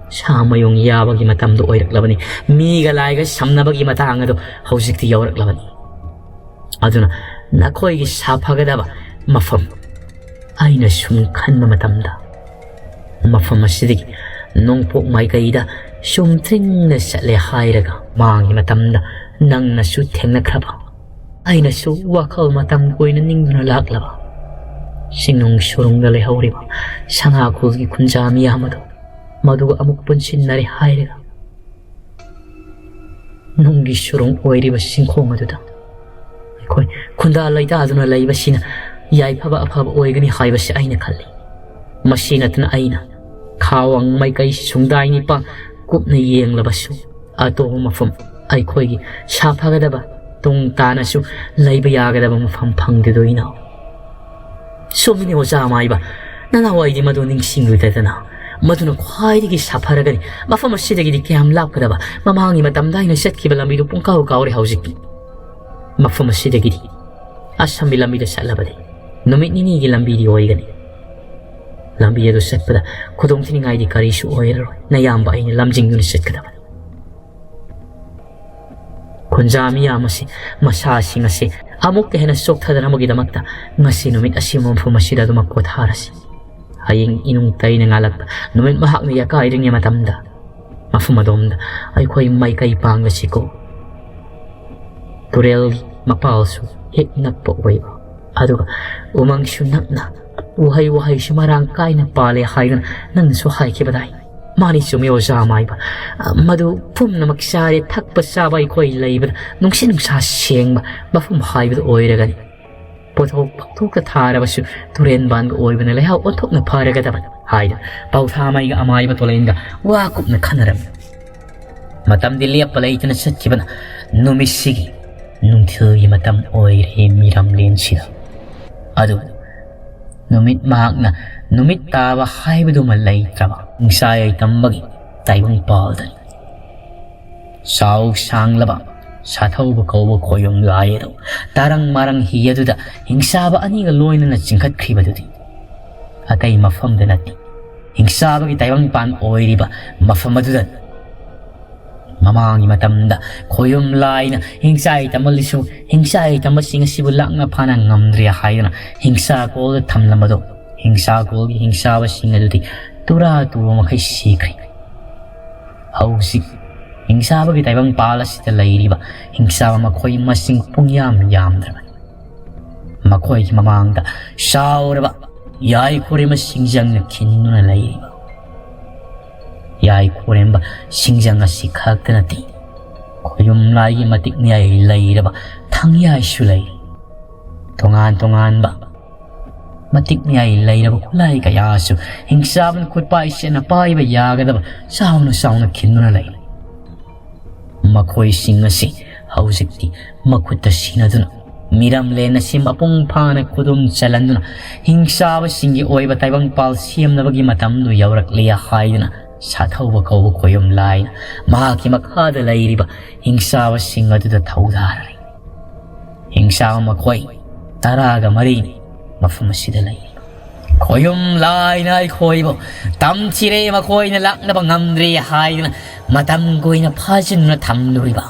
ꯁꯥ ꯃꯌꯨꯡ ꯌꯥꯕꯒꯤ ꯃꯇꯝꯗꯣ ꯑꯣꯏꯔꯛꯂꯕꯅꯤ꯫ ꯃꯤꯒ ꯂꯥꯏꯒ ꯁꯝꯅꯕꯒꯤ ꯃꯇꯥꯡ ꯑꯗꯣ ꯍꯧꯖꯤꯛꯇꯤ ꯌꯧꯔꯛꯂꯕꯅꯤ꯫ ꯑꯗꯨꯅ ꯅꯈꯣꯏꯒꯤ ꯁꯥꯐꯒꯗꯕ ꯃꯐꯝ ꯑꯩꯅ ꯁꯨꯝ ꯈꯟꯕ ꯃꯇꯝꯗ, ꯃꯐꯝ ꯑꯁꯤꯗꯒꯤ ꯅꯣꯡꯄꯣꯛ ꯃꯥꯏꯀꯩꯗ ꯁꯨꯝ ꯊꯤꯡꯅ ꯆꯠꯂꯦ ꯍꯥꯏꯔꯒ, ꯃꯥꯡꯒꯤ ꯃꯇꯝꯗ ꯅꯪꯅꯁꯨ ꯊꯦꯡꯅꯈ꯭ꯔꯕ, ꯑꯩꯅꯁꯨ ꯋꯥꯈꯜ ꯃꯇꯝ ꯀꯨꯏꯅ ꯅꯤꯡꯗꯨꯅ ꯂꯥꯛꯂꯕ ꯆꯤꯡꯅꯨꯡ ꯁꯨꯔꯨꯡꯗ ꯂꯩꯍꯧꯔꯤꯕ ꯁꯅꯥ ꯈꯨꯜꯒꯤ ꯈꯨꯟꯖꯥ ꯃꯤꯌꯥꯝ ꯑꯗꯨ, ꯃꯗꯨꯒ ꯑꯃꯨꯛ ꯄꯨꯟꯁꯤꯟꯅꯔꯦ ꯍꯥꯏꯔꯒ, ꯅꯨꯡꯒꯤ ꯁꯨꯔꯨꯡ ꯑꯣꯏꯔꯤꯕ ꯆꯤꯡꯈꯣꯡ ꯑꯗꯨꯗ ꯑꯩꯈꯣꯏ ꯈꯨꯟꯗꯥ ꯂꯩꯇꯥꯗꯨꯅ ꯂꯩꯕꯁꯤꯅ ꯌꯥꯏꯐꯕ ꯑꯐꯕ ꯑꯣꯏꯒꯅꯤ ꯍꯥꯏꯕꯁꯤ ꯑꯩꯅ ꯈꯜꯂꯤ꯫ ꯃꯁꯤ ꯅꯠꯇꯅ ꯑꯩꯅ ꯈꯥꯋꯥꯡ ꯃꯥꯏꯀꯩ ꯁꯨꯡꯗꯥꯏ ꯅꯤꯄꯥꯜ ꯀꯨꯞꯅ ꯌꯦꯡꯂꯕꯁꯨ, ꯑꯇꯣꯞꯄ ꯃꯐꯝ ꯑꯩꯈꯣꯏꯒꯤ ꯁꯥꯐꯒꯗꯕ, ꯇꯨꯡ ꯇꯥꯅꯁꯨ ꯂꯩꯕ ꯌꯥꯒꯗꯕ ꯃꯐꯝ ꯐꯪꯗꯦꯗꯣꯏꯅꯣ? ꯆꯨꯝꯃꯤꯅꯦ ꯑꯣꯖꯥ ꯃꯥꯏꯕ, ꯅꯅꯥꯎ ꯑꯩꯗꯤ ꯃꯗꯨ ꯅꯤꯡꯁꯤꯡꯂꯨꯗꯗꯅ꯫ ꯃꯗꯨꯅ ꯈ꯭ꯋꯥꯏꯗꯒꯤ ꯁꯥꯐꯔꯒꯅꯤ꯫ ꯃꯐꯝ ꯑꯁꯤꯗꯒꯤꯗꯤ ꯀꯌꯥꯝ ꯂꯥꯞꯀꯗꯕ? ꯃꯃꯥꯡꯒꯤ ꯃꯇꯝꯗ ꯑꯩꯅ ꯆꯠꯈꯤꯕ ꯂꯝꯕꯤꯗꯨ ꯄꯨꯡꯀꯥꯎ ꯀꯥꯎꯔꯦ ꯍꯧꯖꯤꯛꯇꯤ꯫ ꯃꯐꯝ ꯑꯁꯤꯗꯒꯤꯗꯤ ꯑꯁꯝꯕꯤ ꯂꯝꯕꯤꯗ ꯆꯠꯂꯕꯗꯤ ꯅꯨꯃꯤꯠ ꯅꯤꯅꯤꯒꯤ ꯂꯝꯕꯤꯗꯤ ꯑꯣꯏꯒꯅꯤ꯫ ꯂꯝꯕꯤ ꯑꯗꯨ ꯆꯠꯄꯗ ꯈꯨꯗꯣꯡ ꯊꯤꯅꯤꯡꯉꯥꯏꯗꯤ ꯀꯔꯤꯁꯨ ꯑꯣꯏꯔꯔꯣꯏ꯫ ꯅꯌꯥꯝꯕ ꯑꯩꯅ ꯂꯝꯖꯤꯡꯗꯨꯅ ꯆꯠꯀꯗꯕꯅꯤ꯫ ꯈꯨꯟꯖꯥ ꯃꯤꯌꯥꯝ ꯑꯁꯤ ꯃꯁꯥꯁꯤꯡ ꯑꯁꯤ ꯑꯃꯨꯛꯀ ꯍꯦꯟꯅ ꯆꯣꯛꯊꯗꯅꯕꯒꯤꯗꯃꯛꯇ ꯉꯁꯤ ꯅꯨꯃꯤꯠ ꯑꯁꯤ ꯃꯐꯝ ꯑꯁꯤꯗ ꯑꯗꯨꯃꯛ ꯄꯣꯊꯥꯔꯁꯤ꯫ ꯍꯌꯦꯡ ꯏꯅꯨꯡ ꯇꯩꯅ ꯉꯥꯜꯂꯛꯄ ꯅꯨꯃꯤꯠ ꯃꯍꯥꯛꯅ ꯌꯥꯀꯥꯏꯔꯤꯉꯩ ꯃꯇꯝꯗ ꯃꯐꯝ ꯑꯗꯣꯝꯗ ꯑꯩꯈꯣꯏ ꯃꯥꯏꯀꯩ ꯄꯥꯡꯂꯁꯤꯀꯣ꯫ ꯇꯨꯔꯦꯜꯒꯤ ꯃꯄꯥꯜꯁꯨ ꯍꯦꯛ ꯅꯛꯄ ꯑꯣꯏꯕ, ꯑꯗꯨꯒ ꯎꯃꯪꯁꯨ ꯅꯛꯅ, ꯎꯍꯩ ꯋꯥꯍꯩꯁꯨ ꯃꯔꯥꯡ ꯀꯥꯏꯅ ꯄꯥꯜꯂꯦ ꯍꯥꯏꯗꯨꯅ ꯅꯪꯅꯁꯨ ꯍꯥꯏꯈꯤꯕꯗꯥꯏ? ꯃꯥꯅꯤ, ꯆꯨꯝꯃꯤ ꯑꯣꯖꯥ ꯃꯥꯏꯕ꯫ ꯃꯗꯨ ꯄꯨꯝꯅꯃꯛ ꯆꯥꯔꯦ, ꯊꯛꯄ ꯆꯥꯕ ꯑꯩꯈꯣꯏ ꯂꯩꯕꯗ ꯅꯨꯡꯁꯤꯠ ꯅꯨꯡꯁꯥ ꯁꯦꯡꯕ ꯃꯐꯝ ꯍꯥꯏꯕꯗꯨ ꯑꯣꯏꯔꯒꯅꯤ꯫ ꯄꯣꯠꯊꯣꯛ ꯄꯥꯛꯊꯣꯛꯇ ꯊꯥꯔꯕꯁꯨ ꯇꯨꯔꯦꯟꯕꯥꯟꯒ ꯑꯣꯏꯕꯅ ꯂꯩꯍꯥꯎ ꯑꯣꯟꯊꯣꯛꯅ ꯐꯔꯒꯗꯕꯅꯤ ꯍꯥꯏꯗꯨꯅ ꯄꯥꯎꯊꯥꯃꯩꯒ ꯑꯃꯥꯏꯕ ꯇꯣꯂꯦꯟꯒ ꯋꯥ ꯀꯨꯞꯅ ꯈꯟꯅꯔꯝꯃꯤ꯫ ꯃꯇꯝꯗꯤ ꯂꯦꯞꯄ ꯂꯩꯇꯅ ꯆꯠꯈꯤꯕꯅ ꯅꯨꯃꯤꯠꯁꯤꯒꯤ ꯅꯨꯡꯊꯤꯜꯒꯤ ꯃꯇꯝ ꯑꯣꯏꯔꯦ ꯃꯤꯔꯝꯂꯦꯟꯁꯤꯗ꯫ ꯑꯗꯨꯕꯨ ꯅꯨꯃꯤꯠ ꯃꯍꯥꯛꯅ ꯅꯨꯃꯤꯠ ꯇꯥꯕ ꯍꯥꯏꯕꯗꯨꯃ ꯂꯩꯇ꯭ꯔꯕ ꯍꯤꯡꯁꯥ ꯌꯥꯏꯇꯝꯕꯒꯤ ꯇꯥꯏꯕꯪꯄꯥꯜꯗꯅꯤ꯫ ꯆꯥꯎ ꯁꯥꯡꯂꯕ ꯁꯥꯊꯧꯕ ꯀꯧꯕ ꯈꯣꯌꯨꯝ ꯂꯥꯏ ꯑꯗꯨ ꯇꯥꯔꯪ ꯃꯥꯔꯪ ꯍꯤ ꯑꯗꯨꯗ ꯍꯤꯡꯁꯥꯕ ꯑꯅꯤꯒ ꯂꯣꯏꯅꯅ ꯆꯤꯡꯈꯠꯈ꯭ꯔꯤꯕꯗꯨꯗꯤ ꯑꯇꯩ ꯃꯐꯝꯗ ꯅꯠꯇꯦ, ꯍꯤꯡꯁꯥꯕꯒꯤ ꯇꯥꯏꯕꯪꯄꯥꯟ ꯑꯣꯏꯔꯤꯕ ꯃꯐꯝ ꯑꯗꯨꯗ꯫ ꯃꯃꯥꯡꯒꯤ ꯃꯇꯝꯗ ꯈꯣꯌꯨꯝ ꯂꯥꯏꯅ ꯍꯤꯡꯁꯥ ꯌꯥꯏꯇꯝꯕ ꯂꯤꯁꯨ ꯍꯤꯡꯁꯥ ꯌꯥꯏꯇꯝꯕꯁꯤꯡ ꯑꯁꯤꯕꯨ ꯂꯥꯛꯅ ꯐꯥꯅ ꯉꯝꯗ꯭ꯔꯦ ꯍꯥꯏꯗꯨꯅ ꯍꯤꯡꯁꯥꯀꯣꯜꯗ ꯊꯝꯂꯝꯕꯗꯣ, ꯍꯤꯡꯁꯥꯀꯣꯜꯒꯤ ꯍꯤꯡꯁꯥꯕꯁꯤꯡ ꯑꯗꯨꯗꯤ ꯇꯨꯔꯥ ꯇꯨꯕ ꯃꯈꯩ ꯁꯤꯈ꯭ꯔꯦ꯫ ꯍꯧꯖꯤꯛ ꯍꯤꯡꯁꯥꯕꯒꯤ ꯇꯥꯏꯕꯪꯄꯥꯜ ꯑꯁꯤꯗ ꯂꯩꯔꯤꯕ ꯍꯤꯡꯁꯥꯕ ꯃꯈꯣꯏ ꯃꯁꯤꯡ ꯄꯨꯡꯌꯥꯝ ꯌꯥꯝꯗ꯭ꯔꯕꯅꯤ꯫ ꯃꯈꯣꯏꯒꯤ ꯃꯃꯥꯡꯗ ꯆꯥꯎꯔꯕ ꯌꯥꯏ ꯈꯣꯔꯦꯝꯕ ꯁꯤꯡꯖꯪꯅ ꯈꯤꯟꯗꯨꯅ ꯂꯩꯔꯤꯕ꯫ ꯌꯥꯏ ꯈꯣꯔꯦꯝꯕ ꯁꯤꯡꯖꯪ ꯑꯁꯤ ꯈꯛꯇ ꯅꯠꯇꯦ, ꯈꯣꯌꯨꯝ ꯂꯥꯏꯒꯤ ꯃꯇꯤꯛ ꯃꯌꯥꯏ ꯂꯩꯔꯕ ꯊꯪꯌꯥꯏꯁꯨ ꯂꯩꯔꯤ꯫ ꯇꯣꯉꯥꯟ ꯇꯣꯉꯥꯟꯕ ꯃꯇꯤꯛ ꯃꯌꯥꯏ ꯂꯩꯔꯕ ꯈꯨꯠꯂꯥꯏ ꯀꯌꯥꯁꯨ ꯍꯤꯡꯁꯥꯕꯅ ꯈꯨꯠꯄꯥꯏ ꯁꯦꯠꯅ ꯄꯥꯏꯕ ꯌꯥꯒꯗꯕ ꯆꯥꯎꯅ ꯆꯥꯎꯅ ꯈꯤꯟꯗꯨꯅ ꯂꯩꯔꯤ꯫ ꯃꯈꯣꯏꯁꯤꯡ ꯑꯁꯤ ꯍꯧꯖꯤꯛꯇꯤ ꯃꯈꯨꯠꯇ ꯁꯤꯟꯅꯗꯨꯅ ꯃꯤꯔꯝꯂꯦꯟ ꯑꯁꯤ ꯃꯄꯨꯡ ꯐꯥꯅ ꯈꯨꯗꯨꯝ ꯆꯜꯍꯟꯗꯨꯅ ꯍꯤꯡꯁꯥꯕꯁꯤꯡꯒꯤ ꯑꯣꯏꯕ ꯇꯥꯏꯕꯪꯄꯥꯜ ꯁꯦꯝꯅꯕꯒꯤ ꯃꯇꯝꯗꯨ ꯌꯧꯔꯛꯂꯦ ꯍꯥꯏꯗꯨꯅ ꯁꯥꯊꯧꯕ ꯀꯧꯕ ꯈꯣꯌꯨꯝ ꯂꯥꯏꯅ ꯃꯍꯥꯛꯀꯤ ꯃꯈꯥꯗ ꯂꯩꯔꯤꯕ ꯍꯤꯡꯁꯥꯕꯁꯤꯡ ꯑꯗꯨꯗ ꯊꯧꯗꯥꯔꯔꯤ꯫ ꯍꯤꯡꯁꯥꯕ ꯃꯈꯣꯏ ꯇꯔꯥꯒ ꯃꯔꯤꯅꯤ ꯃꯐꯝ ꯑꯁꯤꯗ ꯂꯩꯔꯤꯕ꯫ ꯈꯣꯌꯨꯝ ꯂꯥꯏꯅ ꯑꯩꯈꯣꯏꯕꯨ ꯇꯝꯊꯤꯔꯦ, ꯃꯈꯣꯏꯅ ꯂꯥꯛꯅꯕ ꯉꯝꯗ꯭ꯔꯦ ꯍꯥꯏꯗꯨꯅ ꯃꯇꯝ ꯀꯨꯏꯅ ꯐꯥꯖꯤꯟꯗꯨꯅ ꯊꯝꯂꯨꯔꯤꯕ꯫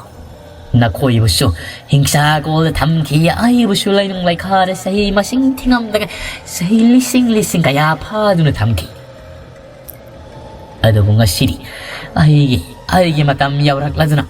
ꯅꯈꯣꯏꯕꯨꯁꯨ ꯍꯤꯡꯁꯥꯀꯣꯜꯗ ꯊꯝꯈꯤ, ꯑꯩꯕꯨꯁꯨ ꯂꯩꯅꯨꯡ ꯂꯩꯈꯥꯗ ꯆꯍꯤ ꯃꯁꯤꯡ ꯊꯤꯉꯝꯗꯒ ꯆꯍꯤ ꯂꯤꯁꯤꯡ ꯂꯤꯁꯤꯡ ꯀꯌꯥ ꯐꯥꯗꯨꯅ ꯊꯝꯈꯤ꯫ ꯑꯗꯨꯕꯨ ꯉꯁꯤꯗꯤ ꯑꯩꯒꯤ, ꯑꯩꯒꯤ ꯃꯇꯝ ꯌꯧꯔꯛꯂꯗꯨꯅ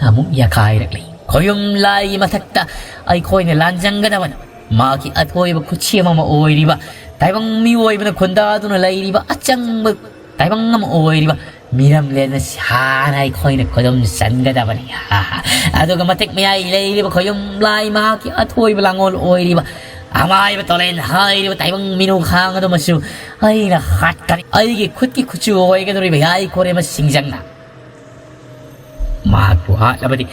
ꯑꯃꯨꯛ ꯌꯥꯀꯥꯏꯔꯛꯂꯤ꯫ ꯈꯣꯌꯨꯝ ꯂꯥꯏꯒꯤ ꯃꯊꯛꯇ ꯑꯩꯈꯣꯏꯅ ꯂꯥꯟꯖꯪꯒꯗꯕꯅꯤ꯫ ꯃꯍꯥꯛꯀꯤ ꯑꯊꯣꯏꯕ ꯈꯨꯠꯁꯦꯝ ꯑꯃ ꯑꯣꯏꯔꯤꯕ ꯇꯥꯏꯕꯪ ꯃꯤꯑꯣꯏꯕꯅ ꯈꯨꯟꯗꯥꯗꯨꯅ ꯂꯩꯔꯤꯕ ꯑꯆꯪꯕ ꯇꯥꯏꯕꯪ ꯑꯃ ꯑꯣꯏꯔꯤꯕ ꯃꯤꯔꯝꯂꯦꯟ ꯑꯁꯤ ꯍꯥꯟꯅ ꯑꯩꯈꯣꯏꯅ ꯈꯨꯗꯨꯝ ꯆꯟꯒꯗꯕꯅꯤ꯫ ꯑꯗꯨꯒ ꯃꯇꯤꯛ ꯃꯌꯥꯏ ꯂꯩꯔꯤꯕ ꯈꯣꯌꯨꯝ ꯂꯥꯏ, ꯃꯍꯥꯛꯀꯤ ꯑꯊꯣꯏꯕ ꯂꯥꯡꯒꯣꯜ ꯑꯣꯏꯔꯤꯕ ꯑꯃꯥꯏꯕ ꯇꯣꯂꯦꯟ ꯍꯥꯏꯔꯤꯕ ꯇꯥꯏꯕꯪ ꯃꯤꯅꯨ ꯈꯥꯡ ꯑꯗꯨꯃꯁꯨ ꯑꯩꯅ ꯍꯥꯠꯀꯅꯤ꯫ ꯑꯩꯒꯤ ꯈꯨꯠꯀꯤ ꯈꯨꯠꯁꯨ ꯑꯣꯏꯒꯗꯧꯔꯤꯕ ꯌꯥꯏꯈꯣꯔꯦꯝꯕ ꯁꯤꯡꯖꯪꯅ ꯃꯍꯥꯛꯄꯨ ꯍꯥꯠꯂꯕꯗꯤ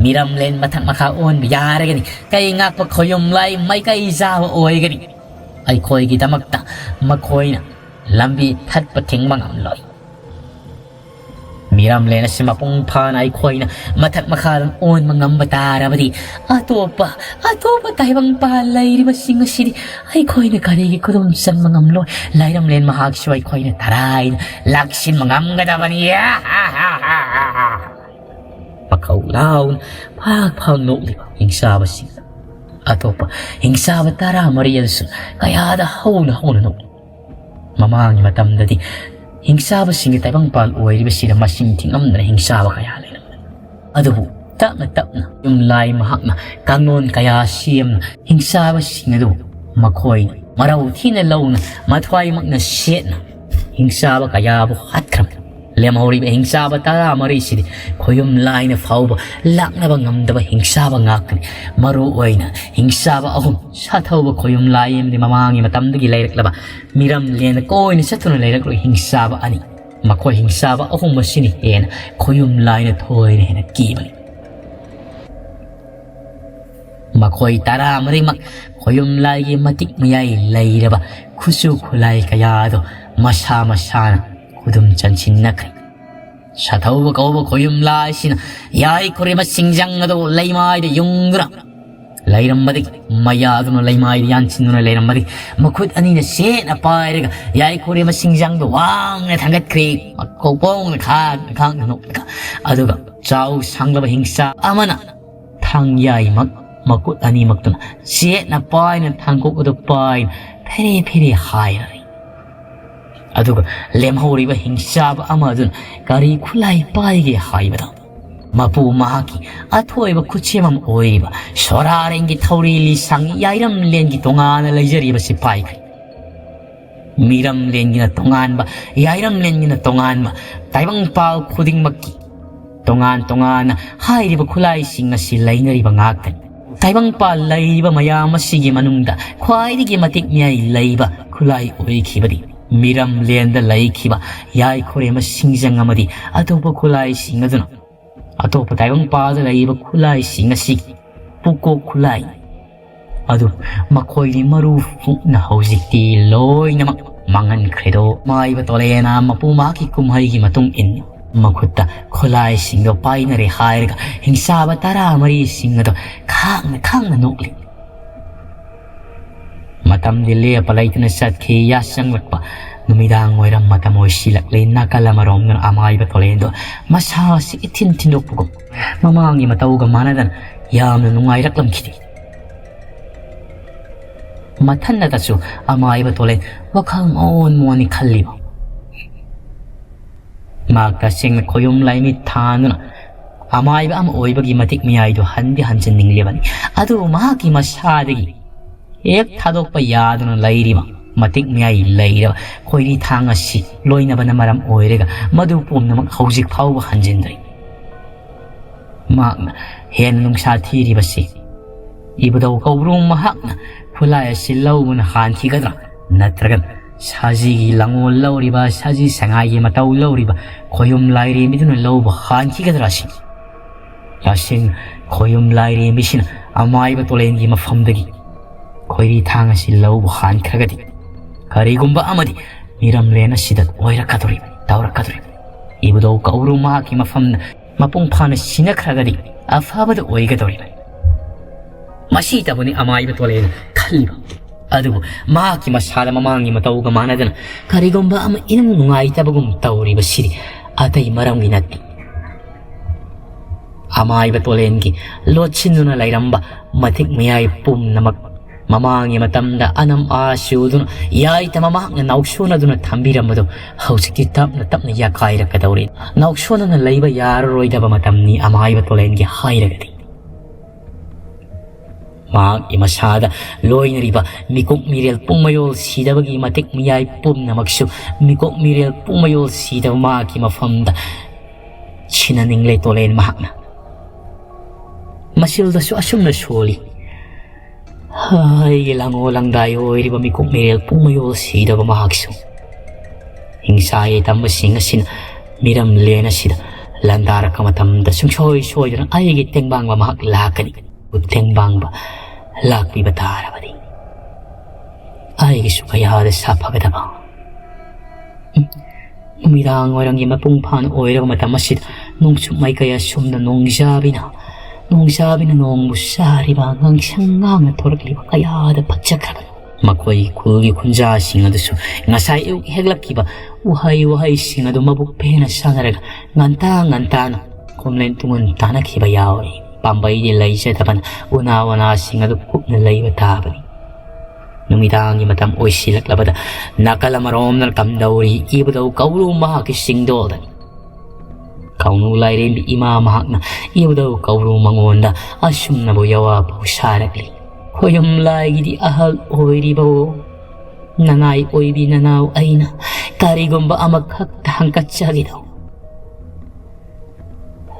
ꯃꯤꯔꯝꯂꯦꯟ ꯃꯊꯛ ꯃꯈꯥ ꯑꯣꯟꯕ ꯌꯥꯔꯒꯅꯤ꯫ ꯀꯩ ꯉꯥꯛꯄ ꯈꯣꯌꯨꯝ ꯂꯥꯏ ꯃꯥꯏꯀꯩ ꯆꯥꯕ ꯑꯣꯏꯒꯅꯤ꯫ ꯑꯩꯈꯣꯏꯒꯤꯗꯃꯛꯇ ꯃꯈꯣꯏꯅ ꯂꯝꯕꯤ ꯊꯠꯄ ꯊꯤꯡꯕ ꯉꯝꯂꯣꯏ꯫ ꯃꯤꯔꯝꯂꯦꯟ ꯑꯁꯤ ꯃꯄꯨꯡ ꯐꯥꯅ ꯑꯩꯈꯣꯏꯅ ꯃꯊꯛ ꯃꯈꯥꯗ ꯑꯣꯟꯕ ꯉꯝꯕ ꯇꯥꯔꯕꯗꯤ ꯑꯇꯣꯞꯄ, ꯑꯇꯣꯞꯄ ꯇꯥꯏꯕꯪꯄꯥꯟ ꯂꯩꯔꯤꯕꯁꯤꯡ ꯑꯁꯤꯗꯤ ꯑꯩꯈꯣꯏꯅ ꯀꯔꯤꯒꯤ ꯈꯨꯗꯨꯝ ꯆꯟꯕ ꯉꯝꯂꯣꯏ? ꯂꯩꯔꯝꯂꯦꯟ ꯃꯍꯥꯛꯁꯨ ꯑꯩꯈꯣꯏꯅ ꯇꯔꯥꯏꯅ ꯂꯥꯛꯁꯤꯟꯕ ꯉꯝꯒꯗꯕꯅꯤ꯫ ꯃꯈꯧ ꯂꯥꯎꯅ ꯐꯥꯛ ꯐꯥꯛ ꯅꯣꯛꯂꯤꯕ ꯍꯤꯡꯆꯥꯕꯁꯤꯡ, ꯑꯇꯣꯞꯄ ꯍꯤꯡꯆꯥꯕ ꯇꯔꯥꯃꯔꯤ ꯑꯗꯨꯁꯨ ꯀꯌꯥꯗ ꯍꯧꯅ ꯍꯧꯅ ꯅꯣꯛꯂꯤ꯫ ꯃꯃꯥꯡꯒꯤ ꯃꯇꯝꯗꯗꯤ ꯍꯤꯡꯆꯥꯕꯁꯤꯡꯒꯤ ꯇꯥꯏꯕꯪꯄꯥꯜ ꯑꯣꯏꯔꯤꯕꯁꯤꯗ ꯃꯁꯤꯡ ꯊꯤꯉꯝꯗꯅ ꯍꯤꯡꯆꯥꯕ ꯀꯌꯥ ꯂꯩꯔꯝꯕꯅꯤ꯫ ꯑꯗꯨꯕꯨ ꯇꯞꯅ ꯇꯞꯅ ꯌꯨꯝꯂꯥꯏ ꯃꯍꯥꯛꯅ ꯀꯥꯡꯂꯣꯟ ꯀꯌꯥ ꯁꯦꯝꯅ ꯍꯤꯡꯆꯥꯕꯁꯤꯡ ꯑꯗꯨ ꯃꯈꯣꯏꯅ ꯃꯔꯧ ꯊꯤꯅ ꯂꯧꯅ ꯃꯊ꯭ꯋꯥꯏꯃꯛꯅ ꯁꯦꯠꯅ ꯍꯤꯡꯆꯥꯕ ꯀꯌꯥꯕꯨ ꯍꯥꯠꯈ꯭ꯔꯕꯅꯤ꯫ ꯂꯦꯝꯍꯧꯔꯤꯕ ꯍꯤꯡꯆꯥꯕ ꯇꯔꯥꯃꯔꯤꯁꯤꯗꯤ ꯈꯣꯌꯨꯝ ꯂꯥꯏꯅ ꯐꯥꯎꯕ ꯂꯥꯛꯅꯕ ꯉꯝꯗꯕ ꯍꯤꯡꯆꯥꯕ ꯉꯥꯛꯇꯅꯤ꯫ ꯃꯔꯨ ꯑꯣꯏꯅ ꯍꯤꯡꯆꯥꯕ ꯑꯍꯨꯝ, ꯁꯥꯊꯧꯕ ꯈꯣꯌꯨꯝ ꯂꯥꯏ ꯑꯃꯗꯤ ꯃꯃꯥꯡꯒꯤ ꯃꯇꯝꯗꯒꯤ ꯂꯩꯔꯛꯂꯕ ꯃꯤꯔꯝ ꯂꯦꯟꯅ ꯀꯣꯏꯅ ꯆꯠꯇꯨꯅ ꯂꯩꯔꯛꯂꯕ ꯍꯤꯡꯆꯥꯕ ꯑꯅꯤ꯫ ꯃꯈꯣꯏ ꯍꯤꯡꯆꯥꯕ ꯑꯍꯨꯝ ꯑꯁꯤꯅ ꯍꯦꯟꯅ ꯈꯣꯌꯨꯝ ꯂꯥꯏꯅ ꯊꯣꯏꯅ ꯍꯦꯟꯅ ꯀꯤꯕꯅꯤ꯫ ꯃꯈꯣꯏ ꯇꯔꯥꯃꯔꯤꯃꯛ ꯈꯣꯌꯨꯝ ꯂꯥꯏꯒꯤ ꯃꯇꯤꯛ ꯃꯌꯥꯏ ꯂꯩꯔꯕ ꯈꯨꯠꯁꯨ ꯈꯨꯠꯂꯥꯏ ꯀꯌꯥ ꯑꯗꯨ ꯃꯁꯥ ꯃꯁꯥꯅ ꯈꯨꯗꯨꯝ ꯆꯟꯁꯤꯟꯅꯈ꯭ꯔꯦ꯫ ꯁꯥꯊꯧꯕ ꯀꯧꯕ ꯈꯣꯌꯨꯝ ꯂꯥꯏꯁꯤꯅ ꯌꯥꯏꯈꯨꯔꯦꯝꯕ ꯁꯤꯡꯖꯪ ꯑꯗꯨ ꯂꯩꯃꯥꯏꯗ ꯌꯨꯡꯗꯨꯅ ꯂꯩꯔꯝꯕꯗꯒꯤ, ꯃꯌꯥꯗꯨꯅ ꯂꯩꯃꯥꯏꯗ ꯌꯥꯟꯁꯤꯟꯗꯨꯅ ꯂꯩꯔꯝꯕꯗꯒꯤ, ꯃꯈꯨꯠ ꯑꯅꯤꯅ ꯆꯦꯠꯅ ꯄꯥꯏꯔꯒ ꯌꯥꯏꯈꯨꯔꯦꯝꯕ ꯁꯤꯡꯖꯪꯗꯨ ꯋꯥꯡꯅ ꯊꯥꯡꯒꯠꯈ꯭ꯔꯦ꯫ ꯃꯀꯣꯛ ꯄꯣꯡꯅ ꯈꯥꯡꯅ ꯈꯥꯡꯅ ꯅꯣꯛꯂꯒ, ꯑꯗꯨꯒ ꯆꯥꯎ ꯁꯥꯡꯂꯕ ꯍꯤꯡꯆꯥ ꯑꯃꯅ ꯊꯥꯡ ꯌꯥꯏꯃꯛ ꯃꯈꯨꯠ ꯑꯅꯤꯃꯛꯇꯨꯅ ꯆꯦꯠꯅ ꯄꯥꯏꯅ ꯊꯥꯡꯀꯣꯛ ꯑꯗꯨ ꯄꯥꯏꯅ ꯐꯦꯔꯦ ꯐꯦꯔꯦ ꯍꯥꯏꯔꯔꯦ꯫ ꯑꯗꯨꯒ ꯂꯦꯝꯍꯧꯔꯤꯕ ꯍꯤꯡꯆꯥꯕ ꯑꯃ ꯑꯗꯨꯅ ꯀꯔꯤ ꯈꯨꯠꯂꯥꯏ ꯄꯥꯏꯒꯦ ꯍꯥꯏꯕꯗ, ꯃꯄꯨ ꯃꯍꯥꯛꯀꯤ ꯑꯊꯣꯏꯕ ꯈꯨꯠꯁꯦꯝ ꯑꯃ ꯑꯣꯏꯔꯤꯕ ꯁꯣꯔꯥꯔꯦꯡꯒꯤ ꯊꯧꯔꯤ ꯂꯤꯁꯥꯡ ꯌꯥꯏꯔꯝꯂꯦꯟꯒꯤ ꯇꯣꯉꯥꯟꯅ ꯂꯩꯖꯔꯤꯕꯁꯤ ꯄꯥꯏꯈ꯭ꯔꯦ꯫ ꯃꯤꯔꯝꯂꯦꯟꯒꯤꯅ ꯇꯣꯉꯥꯟꯕ, ꯌꯥꯏꯔꯝꯂꯦꯟꯒꯤꯅ ꯇꯣꯉꯥꯟꯕ, ꯇꯥꯏꯕꯪꯄꯥꯜ ꯈꯨꯗꯤꯡꯃꯛꯀꯤ ꯇꯣꯉꯥꯟ ꯇꯣꯉꯥꯟꯅ ꯍꯥꯏꯔꯤꯕ ꯈꯨꯠꯂꯥꯏꯁꯤꯡ ꯑꯁꯤ ꯂꯩꯅꯔꯤꯕ ꯉꯥꯛꯇꯅꯤ꯫ ꯇꯥꯏꯕꯪꯄꯥꯜ ꯂꯩꯔꯤꯕ ꯃꯌꯥꯝ ꯑꯁꯤꯒꯤ ꯃꯅꯨꯡꯗ ꯈ꯭ꯋꯥꯏꯗꯒꯤ ꯃꯇꯤꯛ ꯃꯌꯥꯏ ꯂꯩꯕ ꯈꯨꯠꯂꯥꯏ ꯑꯣꯏꯈꯤꯕꯗꯤ ꯃꯤꯔꯝꯂꯦꯟꯗ ꯂꯩꯈꯤꯕ ꯌꯥꯏꯈꯣꯔꯦꯝꯕ ꯁꯤꯡꯖꯪ ꯑꯃꯗꯤ ꯑꯇꯣꯞꯄ ꯈꯨꯠꯂꯥꯏꯁꯤꯡ ꯑꯗꯨꯅ ꯑꯇꯣꯞꯄ ꯇꯥꯏꯕꯪꯄꯥꯜꯗ ꯂꯩꯔꯤꯕ ꯈꯨꯠꯂꯥꯏꯁꯤꯡ ꯑꯁꯤꯒꯤ ꯄꯨꯀꯣꯛ ꯈꯨꯠꯂꯥꯏ ꯑꯗꯨ ꯃꯈꯣꯏꯗꯤ ꯃꯔꯨ ꯐꯨꯛꯅ ꯍꯧꯖꯤꯛꯇꯤ ꯂꯣꯏꯅꯃꯛ ꯃꯥꯡꯍꯟꯈ꯭ꯔꯦꯗꯣ꯫ ꯃꯥꯏꯕ ꯇꯣꯂꯦꯅ ꯃꯄꯨ ꯃꯍꯥꯛꯀꯤ ꯀꯨꯝꯍꯩꯒꯤ ꯃꯇꯨꯡ ꯏꯟꯅ ꯃꯈꯨꯠꯇ ꯈꯨꯠꯂꯥꯏꯁꯤꯡꯗꯣ ꯄꯥꯏꯅꯔꯦ ꯍꯥꯏꯔꯒ ꯍꯤꯡꯆꯥꯕ ꯇꯔꯥꯃꯔꯤꯁꯤꯡ ꯑꯗꯣ ꯈꯥꯡꯅ ꯈꯥꯡꯅ ꯅꯣꯛꯂꯤ꯫ ꯃꯇꯝꯗꯤ ꯂꯦꯞꯄ ꯂꯩꯇꯅ ꯆꯠꯈꯤ꯫ ꯌꯥꯆꯪꯂꯛꯄ ꯅꯨꯃꯤꯗꯥꯡ ꯋꯥꯏꯔꯝ ꯃꯇꯝ ꯑꯣꯏꯁꯤꯜꯂꯛꯂꯦ꯫ ꯅꯥꯀꯜ ꯑꯃꯔꯣꯝꯗꯅ ꯑꯃꯥꯏꯕ ꯇꯣꯂꯦꯟꯗꯣ ꯃꯁꯥꯁꯤ ꯏꯊꯤꯟ ꯊꯤꯟꯗꯣꯛꯄꯒꯨꯝ ꯃꯃꯥꯡꯒꯤ ꯃꯇꯧꯒ ꯃꯥꯟꯅꯗꯅ ꯌꯥꯝꯅ ꯅꯨꯡꯉꯥꯏꯔꯛꯂꯝꯈꯤꯗꯦ꯫ ꯃꯊꯟꯅꯇꯁꯨ ꯑꯃꯥꯏꯕ ꯇꯣꯂꯦꯟ ꯋꯥꯈꯜ ꯃꯑꯣꯟ ꯃꯑꯣꯟꯅꯤ ꯈꯜꯂꯤꯕ꯫ ꯃꯍꯥꯛ ꯇꯁꯦꯡꯅ ꯈꯣꯌꯨꯝ ꯂꯥꯏꯃꯤꯠ ꯊꯥꯟꯗꯨꯅ ꯑꯃꯥꯏꯕ ꯑꯃ ꯑꯣꯏꯕꯒꯤ ꯃꯇꯤꯛ ꯃꯌꯥꯏꯗꯨ ꯍꯟꯗꯤ ꯍꯟꯖꯤꯟꯅꯤꯡꯂꯤꯕꯅꯤ꯫ ꯑꯗꯨꯕꯨ ꯃꯍꯥꯛꯀꯤ ꯃꯁꯥꯗꯒꯤ ꯍꯦꯛ ꯊꯥꯗꯣꯛꯄ ꯌꯥꯗꯅ ꯂꯩꯔꯤꯕ ꯃꯇꯤꯛ ꯃꯌꯥꯏ ꯂꯩꯔꯕ ꯈꯣꯏꯔꯤ ꯊꯥꯡ ꯑꯁꯤ ꯂꯣꯏꯅꯕꯅ ꯃꯔꯝ ꯑꯣꯏꯔꯒ ꯃꯗꯨ ꯄꯨꯝꯅꯃꯛ ꯍꯧꯖꯤꯛ ꯐꯥꯎꯕ ꯍꯟꯖꯤꯟꯗ꯭ꯔꯤ꯫ ꯃꯍꯥꯛꯅ ꯍꯦꯟꯅ ꯅꯨꯡꯁꯥ ꯊꯤꯔꯤꯕꯁꯤ ꯏꯕꯨꯙꯧ ꯀꯧꯕ꯭ꯔꯨ ꯃꯍꯥꯛꯅ ꯈꯨꯠꯂꯥꯏ ꯑꯁꯤ ꯂꯧꯕꯅ ꯍꯥꯟꯈꯤꯒꯗ꯭ꯔꯥ, ꯅꯠꯇ꯭ꯔꯒ ꯁꯖꯤꯒꯤ ꯂꯉꯣꯜ ꯂꯧꯔꯤꯕ, ꯁꯖꯤ ꯁꯉꯥꯏꯒꯤ ꯃꯇꯧ ꯂꯧꯔꯤꯕ ꯈꯣꯌꯨꯝ ꯂꯥꯏꯔꯦꯝꯕꯤꯗꯨꯅ ꯂꯧꯕ ꯍꯥꯟꯈꯤꯒꯗ꯭ꯔꯥ ꯁꯤꯅꯤ꯫ ꯇꯁꯦꯡꯅ ꯈꯣꯌꯨꯝ ꯂꯥꯏꯔꯦꯝꯕꯤꯁꯤꯅ ꯑꯃꯥꯏꯕ ꯇꯣꯂꯦꯟꯒꯤ ꯃꯐꯝꯗꯒꯤ ꯈꯣꯏꯔꯤ ꯊꯥꯡ ꯑꯁꯤ ꯂꯧꯕ ꯍꯥꯟꯈ꯭ꯔꯒꯗꯤ ꯀꯔꯤꯒꯨꯝꯕ ꯑꯃꯗꯤ ꯃꯤꯔꯝꯂꯦꯟ ꯑꯁꯤꯗ ꯑꯣꯏꯔꯛꯀꯗꯧꯔꯤꯕꯅꯤ, ꯇꯧꯔꯛꯀꯗꯧꯔꯤꯕꯅꯤ꯫ ꯏꯕꯨꯙꯧ ꯀꯧꯕ꯭ꯔꯨ ꯃꯍꯥꯛꯀꯤ ꯃꯐꯝꯗ ꯃꯄꯨꯡ ꯐꯥꯅ ꯁꯤꯟꯅꯈ꯭ꯔꯒꯗꯤ ꯑꯐꯕꯗ ꯑꯣꯏꯒꯗꯧꯔꯤꯕꯅꯤ꯫ ꯃꯁꯤꯇꯕꯨꯅꯤ ꯑꯃꯥꯏꯕ ꯇꯣꯂꯦꯟꯅ ꯈꯜꯂꯤꯕ꯫ ꯑꯗꯨꯕꯨ ꯃꯍꯥꯛꯀꯤ ꯃꯁꯥꯗ ꯃꯃꯥꯡꯒꯤ ꯃꯇꯧꯒ ꯃꯥꯟꯅꯗꯅ ꯀꯔꯤꯒꯨꯝꯕ ꯑꯃ ꯏꯅꯨꯡ ꯅꯨꯡꯉꯥꯏꯇꯕꯒꯨꯝ ꯇꯧꯔꯤꯕꯁꯤꯗꯤ ꯑꯇꯩ ꯃꯔꯝꯒꯤ ꯅꯠꯇꯦ꯫ ꯑꯃꯥꯏꯕ ꯇꯣꯂꯦꯟꯒꯤ ꯂꯣꯠꯁꯤꯟꯗꯨꯅ ꯂꯩꯔꯝꯕ ꯃꯇꯤꯛ ꯃꯌꯥꯏ ꯄꯨꯝꯅꯃꯛ ꯃꯃꯥꯡꯒꯤ ꯃꯇꯝꯗ ꯑꯅꯝ ꯑꯥ ꯆꯨꯗꯨꯅ ꯌꯥꯏꯇ ꯃꯃꯥꯡꯅ ꯅꯥꯎꯁꯣꯟꯅꯗꯨꯅ ꯊꯝꯕꯤꯔꯝꯕꯗꯨ ꯍꯧꯖꯤꯛꯇꯤ ꯇꯞꯅ ꯇꯞꯅ ꯌꯥꯀꯥꯏꯔꯛꯀꯗꯧꯔꯤ꯫ ꯅꯥꯎꯁꯣꯟꯅꯅ ꯂꯩꯕ ꯌꯥꯔꯔꯣꯏꯗꯕ ꯃꯇꯝꯅꯤ ꯑꯃꯥꯏꯕ ꯇꯣꯂꯦꯟꯒꯤ ꯍꯥꯏꯔꯒꯗꯤ꯫ ꯃꯍꯥꯛꯀꯤ ꯃꯁꯥꯗ ꯂꯣꯏꯅꯔꯤꯕ ꯃꯤꯀꯨꯞ ꯃꯤꯔꯦꯜ ꯄꯨꯡꯃꯌꯣꯜ ꯁꯤꯗꯕꯒꯤ ꯃꯇꯤꯛ ꯃꯤꯌꯥꯏ ꯄꯨꯝꯅꯃꯛꯁꯨ ꯃꯤꯀꯨꯞ ꯃꯤꯔꯦꯜ ꯄꯨꯡꯃꯌꯣꯜ ꯁꯤꯗꯕ ꯃꯍꯥꯛꯀꯤ ꯃꯐꯝꯗ ꯁꯤꯟꯅꯅꯤꯡꯂꯦ ꯇꯣꯂꯦꯟ ꯃꯍꯥꯛꯅ꯫ ꯃꯁꯤꯜꯗꯁꯨ ꯑꯁꯨꯝꯅ ꯁꯣꯜꯂꯤ꯫ ꯑꯩꯒꯤ ꯂꯥꯡꯉꯣ ꯂꯥꯡꯗꯥꯏ ꯑꯣꯏꯔꯤꯕ ꯃꯤꯀꯨꯞ ꯃꯤꯔꯦꯜ ꯄꯨꯡꯃꯌꯣꯜ ꯁꯤꯗꯕ ꯃꯍꯥꯛꯁꯨ ꯍꯤꯡꯁꯥ ꯌꯥꯏꯇꯝꯕꯁꯤꯡ ꯑꯁꯤꯅ ꯃꯤꯔꯝꯂꯦꯟ ꯑꯁꯤꯗ ꯂꯥꯟꯗꯥꯔꯛꯄ ꯃꯇꯝꯗ ꯁꯨꯡꯁꯣꯏ ꯁꯣꯏꯗꯅ ꯑꯩꯒꯤ ꯇꯦꯡꯕꯥꯡꯕ ꯃꯍꯥꯛ ꯂꯥꯛꯀꯅꯤ꯫ ꯇꯦꯡꯕꯥꯡꯕ ꯂꯥꯛꯄꯤꯕ ꯇꯥꯔꯕꯗꯤ ꯑꯩꯒꯤꯁꯨ ꯀꯌꯥꯗ ꯁꯥꯐꯒꯗꯕ꯫ ꯎꯝ, ꯅꯨꯃꯤꯗꯥꯡ ꯋꯥꯏꯔꯝꯒꯤ ꯃꯄꯨꯡ ꯐꯥꯅ ꯑꯣꯏꯔꯕ ꯃꯇꯝ ꯑꯁꯤꯗ ꯅꯣꯡꯆꯨꯞ ꯃꯥꯏꯀꯩ ꯑꯁꯣꯝꯗ ꯅꯣꯡꯖꯥꯕꯤꯅ, ꯅꯣꯡꯖꯥꯕꯤꯅ ꯅꯣꯡꯕꯨ ꯆꯥꯔꯤꯕ ꯉꯥꯡꯁꯪ ꯉꯥꯡꯅ ꯊꯣꯔꯛꯂꯤꯕ ꯀꯌꯥꯗ ꯐꯖꯈ꯭ꯔꯕꯅꯤ꯫ ꯃꯈꯣꯏ ꯈꯨꯜꯒꯤ ꯈꯨꯟꯖꯥꯁꯤꯡ ꯑꯗꯨꯁꯨ ꯉꯁꯥꯏ ꯑꯌꯨꯛ ꯍꯦꯛꯂꯛꯈꯤꯕ ꯎꯍꯩ ꯋꯥꯍꯩꯁꯤꯡ ꯑꯗꯨ ꯃꯕꯨꯛ ꯐꯦꯅ ꯁꯥꯟꯅꯔꯒ ꯉꯟꯇꯥ ꯉꯟꯇꯥꯅ ꯈꯣꯝꯂꯦꯟ ꯇꯨꯡꯉꯨꯟ ꯇꯥꯅꯈꯤꯕ ꯌꯥꯎꯔꯤ꯫ ꯄꯥꯝꯕꯩꯗꯤ ꯂꯩꯖꯗꯕꯅ ꯎꯅꯥ ꯋꯥꯅꯥꯁꯤꯡ ꯑꯗꯨ ꯀꯨꯞꯅ ꯂꯩꯕ ꯇꯥꯕꯅꯤ꯫ ꯅꯨꯃꯤꯗꯥꯡꯒꯤ ꯃꯇꯝ ꯑꯣꯏꯁꯤꯜꯂꯛꯂꯕꯗ ꯅꯥꯀꯜ ꯑꯃꯔꯣꯝꯗ ꯀꯝꯗꯧꯔꯤ ꯏꯕꯨꯙꯧ ꯀꯧꯔꯨ ꯃꯍꯥꯛꯀꯤ ꯆꯤꯡꯗꯣꯜꯗꯅꯤ꯫ ꯀꯧꯅꯨ ꯂꯥꯏꯔꯦꯝꯕꯤ ꯏꯃꯥ ꯃꯍꯥꯛꯅ ꯏꯕꯨꯙꯧ ꯀꯧꯔꯨ ꯃꯉꯣꯟꯗ ꯑꯁꯨꯝꯅꯕꯨ ꯌꯋꯥ ꯄꯥꯎ ꯁꯥꯔꯛꯂꯤ꯫ ꯈꯣꯌꯨꯝ ꯂꯥꯏꯒꯤꯗꯤ ꯑꯍꯜ ꯑꯣꯏꯔꯤꯕꯋꯣ, ꯅꯅꯥꯏ ꯑꯣꯏꯕꯤ ꯅꯅꯥꯎ ꯑꯩꯅ ꯀꯔꯤꯒꯨꯝꯕ ꯑꯃꯈꯛꯇ ꯍꯪꯀꯠꯆꯒꯦꯗꯧ꯫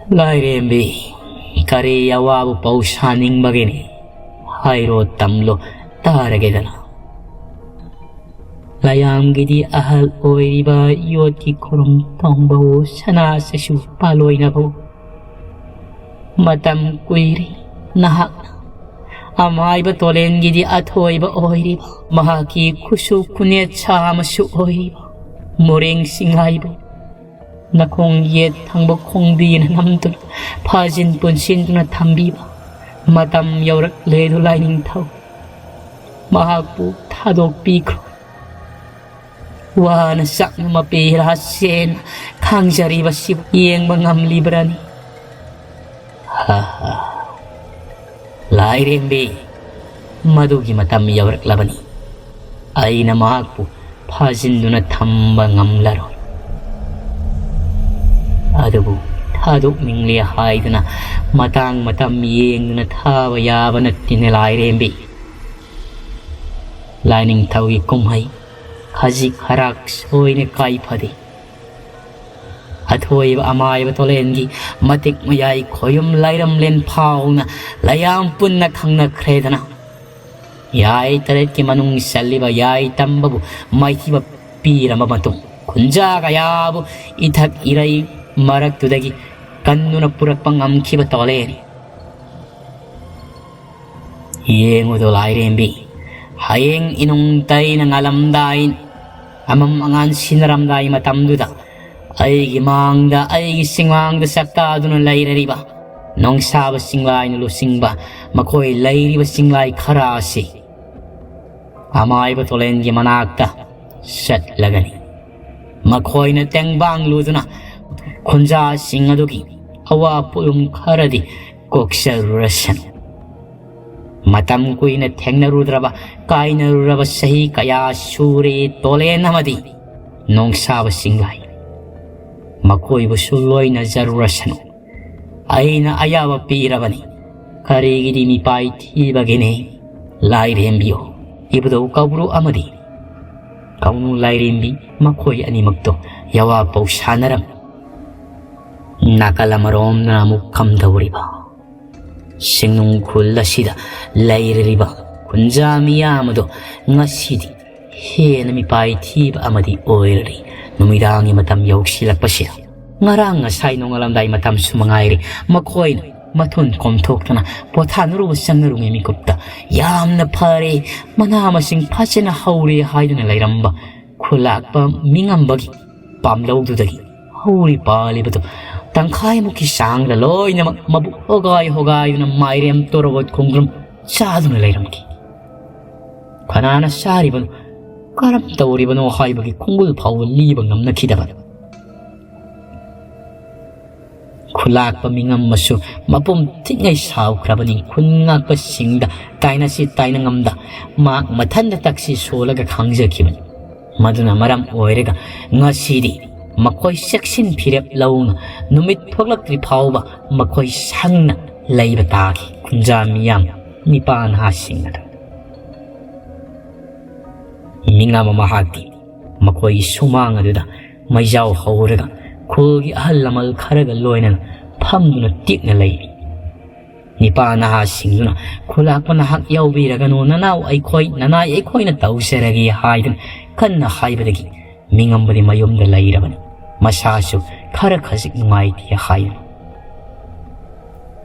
ꯂꯥꯏꯔꯦꯝꯕꯤ, ꯀꯔꯤ ꯑꯋꯥꯕ ꯄꯥꯎ ꯁꯥꯅꯤꯡꯕꯒꯤꯅꯤ? ꯍꯥꯏꯔꯣ ꯇꯝꯂꯣ ꯇꯥꯔꯒꯦꯗꯅ꯫ ꯂꯥꯌꯥꯝꯒꯤꯗꯤ ꯑꯍꯜ ꯑꯣꯏꯔꯤꯕ ꯌꯣꯠꯀꯤ ꯈꯨꯔꯨꯝ ꯇꯣꯡꯕꯋꯣ, ꯁꯅꯥ ꯁꯁꯨ ꯄꯥꯂꯣꯏꯅꯕꯋꯣ꯫ ꯃꯇꯝ ꯀꯨꯏꯔꯦ ꯅꯍꯥꯛꯅ ꯑꯃꯥꯏꯕ ꯇꯣꯂꯦꯟꯒꯤꯗꯤ ꯑꯊꯣꯏꯕ ꯑꯣꯏꯔꯤꯕ, ꯃꯍꯥꯛꯀꯤ ꯈꯨꯠꯁꯨ ꯈꯨꯅꯦꯠ ꯁꯥ ꯑꯃꯁꯨ ꯑꯣꯏꯔꯤꯕ ꯃꯣꯔꯦꯡ ꯁꯤꯡꯍꯥꯏꯕꯨ ꯅꯈꯣꯡ ꯌꯦꯠ ꯊꯪꯕ ꯈꯣꯡꯕꯤꯅ ꯅꯝꯗꯨꯅ ꯐꯥꯖꯤꯟ ꯄꯨꯟꯁꯤꯟꯗꯨꯅ ꯊꯝꯕꯤꯕ ꯃꯇꯝ ꯌꯧꯔꯛꯂꯦ ꯑꯗꯨ ꯂꯥꯏꯅꯤꯡꯊꯧ꯫ ꯃꯍꯥꯛꯄꯨ ꯊꯥꯗꯣꯛꯄꯤꯈ꯭ꯔꯣ꯫ ꯋꯥꯅ ꯆꯥꯛꯅ ꯃꯄꯦꯔꯥ ꯁꯦꯟꯅ ꯈꯥꯡꯖꯔꯤꯕꯁꯤꯕꯨ ꯌꯦꯡꯕ ꯉꯝꯂꯤꯕ꯭ꯔꯅꯤ? ꯍꯥ ꯍꯥ꯫ ꯂꯥꯏꯔꯦꯝꯕꯤ, ꯃꯗꯨꯒꯤ ꯃꯇꯝ ꯌꯧꯔꯛꯂꯕꯅꯤ꯫ ꯑꯩꯅ ꯃꯍꯥꯛꯄꯨ ꯐꯥꯖꯤꯟꯗꯨꯅ ꯊꯝꯕ ꯉꯝꯂꯔꯣꯏ꯫ ꯑꯗꯨꯕꯨ ꯊꯥꯗꯣꯛꯅꯤꯡꯂꯦ ꯍꯥꯏꯗꯨꯅ ꯃꯇꯥꯡ ꯃꯇꯝ ꯌꯦꯡꯗꯨꯅ ꯊꯥꯕ ꯌꯥꯕ ꯅꯠꯇꯦꯅꯦ ꯂꯥꯏꯔꯦꯝꯕꯤ꯫ ꯂꯥꯏꯅꯤꯡꯊꯧꯒꯤ ꯀꯨꯝꯍꯩ ꯈꯖꯤꯛ ꯈꯔꯥꯛ ꯁꯣꯏꯅ ꯀꯥꯏꯐꯗꯦ꯫ ꯑꯊꯣꯏꯕ ꯑꯃꯥꯏꯕ ꯇꯣꯂꯦꯟꯒꯤ ꯃꯇꯤꯛ ꯃꯌꯥꯏ ꯈꯣꯌꯨꯝ ꯂꯥꯏꯔꯝꯂꯦꯟ ꯐꯥꯎꯅ ꯂꯌꯥꯝ ꯄꯨꯟꯅ ꯈꯪꯅꯈ꯭ꯔꯦꯗꯅ꯫ ꯌꯥꯏ ꯇꯔꯦꯠꯀꯤ ꯃꯅꯨꯡ ꯆꯜꯂꯤꯕ ꯌꯥꯏ ꯇꯝꯕꯕꯨ ꯃꯥꯏꯊꯤꯕ ꯄꯤꯔꯝꯕ ꯃꯇꯨꯡ, ꯈꯨꯟꯖꯥ ꯀꯌꯥꯕꯨ ꯏꯊꯛ ꯏꯔꯩ ꯃꯔꯛꯇꯨꯗꯒꯤ ꯀꯟꯗꯨꯅ ꯄꯨꯔꯛꯄ ꯉꯝꯈꯤꯕ ꯇꯣꯂꯦꯟ꯫ ꯌꯦꯡꯉꯨꯗꯣ ꯂꯥꯏꯔꯦꯝꯕꯤ, ꯍꯌꯦꯡ ꯏꯅꯨꯡ ꯇꯩꯅ ꯉꯥꯜꯂꯝꯗꯥꯏ, ꯑꯃꯝ ꯑꯉꯥꯟ ꯁꯤꯟꯅꯔꯝꯗꯥꯏ ꯃꯇꯝꯗꯨꯗ ꯑꯩꯒꯤ ꯃꯥꯡꯗ, ꯑꯩꯒꯤ ꯆꯤꯡꯃꯥꯡꯗ ꯆꯥꯛꯇꯥꯗꯨꯅ ꯂꯩꯔꯔꯤꯕ ꯅꯣꯡꯁꯥꯕ ꯆꯤꯡꯂꯥꯏꯅ ꯂꯨꯆꯤꯡꯕ ꯃꯈꯣꯏ ꯂꯩꯔꯤꯕ ꯆꯤꯡꯂꯥꯏ ꯈꯔ ꯑꯁꯤ ꯑꯃꯥꯏꯕ ꯇꯣꯂꯦꯟꯒꯤ ꯃꯅꯥꯛꯇ ꯆꯠꯂꯒꯅꯤ꯫ ꯃꯈꯣꯏꯅ ꯇꯦꯡꯕꯥꯡꯂꯨꯗꯨꯅ ꯈꯨꯟꯖꯥꯁꯤꯡ ꯑꯗꯨꯒꯤ ꯑꯋꯥ ꯄꯣꯠꯂꯨꯝ ꯈꯔꯗꯤ ꯀꯣꯛꯆꯔꯨꯔꯁꯅꯨ꯫ ꯃꯇꯝ ꯀꯨꯏꯅ ꯊꯦꯡꯅꯔꯨꯗ꯭ꯔꯕ, ꯀꯥꯏꯅꯔꯨꯔꯕ ꯆꯍꯤ ꯀꯌꯥ ꯁꯨꯔꯦ ꯇꯣꯂꯦꯟ ꯑꯃꯗꯤ ꯅꯣꯡꯁꯥꯕ ꯆꯤꯡꯂꯥꯏ꯫ ꯃꯈꯣꯏꯕꯨꯁꯨ ꯂꯣꯏꯅꯖꯔꯨꯔꯁꯅꯨ꯫ ꯑꯩꯅ ꯑꯌꯥꯕ ꯄꯤꯔꯕꯅꯤ꯫ ꯀꯔꯤꯒꯤꯗꯤ ꯃꯤꯄꯥꯏ ꯊꯤꯕꯒꯤꯅꯤ? ꯂꯥꯏꯔꯦꯝꯕꯤꯌꯣ, ꯏꯕꯨꯙꯧ ꯀꯧꯕ꯭ꯔꯨ ꯑꯃꯗꯤ ꯀꯧꯅꯨ ꯂꯥꯏꯔꯦꯝꯕꯤ, ꯃꯈꯣꯏ ꯑꯅꯤꯃꯛꯇꯣ ꯌꯥꯋꯥ ꯄꯧꯁꯥꯅꯔꯝꯃꯤ꯫ ꯅꯥꯀꯜ ꯑꯃꯔꯣꯝꯗꯅ ꯑꯃꯨꯛ ꯀꯝꯗꯧꯔꯤꯕ? ꯁꯤꯡꯅꯨꯡ ꯈꯨꯜ ꯑꯁꯤꯗ ꯂꯩꯔꯤꯕ ꯈꯨꯟꯖꯥ ꯃꯤꯌꯥꯝ ꯑꯗꯣ ꯉꯁꯤꯗꯤ ꯍꯦꯟꯅ ꯃꯤꯄꯥꯏ ꯊꯤꯕ ꯑꯃꯗꯤ ꯑꯣꯏꯔꯔꯤ꯫ ꯅꯨꯃꯤꯗꯥꯡꯒꯤ ꯃꯇꯝ ꯌꯧꯁꯤꯜꯂꯛꯄꯁꯤꯗ, ꯉꯔꯥꯡ ꯉꯁꯥꯏ ꯅꯣꯡꯉꯥꯜꯂꯝꯗꯥꯏ ꯃꯇꯝꯁꯨ ꯃꯉꯥꯏꯔꯦ, ꯃꯈꯣꯏꯅ ꯃꯊꯣꯟ ꯀꯣꯝꯊꯣꯛꯇꯅ ꯄꯣꯊꯥꯅꯔꯨꯕ ꯆꯪꯅꯔꯨꯉꯩ ꯃꯤꯀꯨꯞꯇ, ꯌꯥꯝꯅ ꯐꯔꯦ, ꯃꯅꯥ ꯃꯁꯤꯡ ꯐꯖꯅ ꯍꯧꯔꯦ ꯍꯥꯏꯗꯨꯅ ꯂꯩꯔꯝꯕ ꯈꯨꯂꯥꯛꯄ ꯃꯤꯉꯝꯕꯒꯤ ꯄꯥꯝꯂꯧꯗꯨꯗꯒꯤ ꯍꯧꯔꯤ ꯄꯥꯜꯂꯤꯕꯗꯨ ꯇꯪꯈꯥꯏꯃꯨꯛꯀꯤ ꯆꯥꯡꯗ ꯂꯣꯏꯅꯃꯛ ꯃꯕꯨꯛ ꯍꯣꯒꯥꯏ ꯍꯣꯒꯥꯏꯗꯨꯅ ꯃꯥꯏꯔꯦꯝ ꯇꯣꯔꯕꯣꯠ ꯈꯣꯡꯗ꯭ꯔꯨꯝ ꯆꯥꯗꯨꯅ ꯂꯩꯔꯝꯈꯤ꯫ ꯀꯅꯥꯅ ꯆꯥꯔꯤꯕꯅꯣ, ꯀꯔꯝ ꯇꯧꯔꯤꯕꯅꯣ ꯍꯥꯏꯕꯒꯤ ꯈꯣꯡꯒꯨꯜ ꯐꯥꯎꯕ ꯂꯤꯕ ꯉꯝꯅꯈꯤꯗꯕ꯫ ꯈꯨꯂꯥꯛꯄ ꯃꯤꯉꯝ ꯑꯃꯁꯨ ꯃꯄꯨꯝ ꯊꯤꯡꯉꯩ ꯁꯥꯎꯈ꯭ꯔꯕꯅꯤ꯫ ꯈꯨꯟ ꯉꯥꯛꯄꯁꯤꯡꯗ ꯇꯥꯏꯅꯁꯤ ꯇꯥꯏꯅ ꯉꯝꯗ ꯃꯍꯥꯛ ꯃꯊꯟꯗ ꯇꯛꯁꯤ ꯁꯣꯜꯂꯒ ꯈꯥꯡꯖꯈꯤꯕꯅꯤ꯫ ꯃꯗꯨꯅ ꯃꯔꯝ ꯑꯣꯏꯔꯒ ꯉꯁꯤꯗꯤ ꯃꯈꯣꯏ ꯆꯦꯛꯁꯤꯟ ꯐꯤꯔꯦꯞ ꯂꯧꯅ ꯅꯨꯃꯤꯠ ꯊꯣꯛꯂꯛꯇ꯭ꯔꯤ ꯐꯥꯎꯕ ꯃꯈꯣꯏ ꯁꯪꯅ ꯂꯩꯕ ꯇꯥꯈꯤ꯫ ꯈꯨꯟꯖꯥ ꯃꯤꯌꯥꯝ ꯅꯤꯄꯥ ꯅꯍꯥꯁꯤꯡ ꯑꯗꯨ꯫ ꯃꯤꯉꯥꯝꯕ ꯃꯍꯥꯛꯇꯤ ꯃꯈꯣꯏꯒꯤ ꯁꯨꯃꯥꯡ ꯑꯗꯨꯗ ꯃꯩꯖꯥꯎ ꯍꯧꯔꯒ ꯈꯨꯜꯒꯤ ꯑꯍꯜ ꯂꯃꯟ ꯈꯔꯒ ꯂꯣꯏꯅꯅ ꯐꯝꯗꯨꯅ ꯇꯦꯛꯅ ꯂꯩꯔꯤ꯫ ꯅꯤꯄꯥ ꯅꯍꯥꯁꯤꯡꯗꯨꯅ "ꯈꯨꯂꯥꯛꯄ ꯅꯍꯥꯛ ꯌꯥꯎꯕꯤꯔꯒꯅꯨ, ꯅꯅꯥꯎ ꯑꯩꯈꯣꯏ, ꯅꯅꯥꯏ ꯑꯩꯈꯣꯏꯅ ꯇꯧꯖꯔꯒꯦ" ꯍꯥꯏꯗꯨꯅ ꯀꯟꯅ ꯍꯥꯏꯕꯗꯒꯤ ꯃꯤꯉꯝꯕꯗꯤ ꯃꯌꯨꯝꯗ ꯂꯩꯔꯕꯅꯤ꯫ ꯃꯁꯥꯁꯨ ꯈꯔ ꯈꯖꯤꯛ ꯅꯨꯡꯉꯥꯏꯇꯦ ꯍꯥꯏ꯫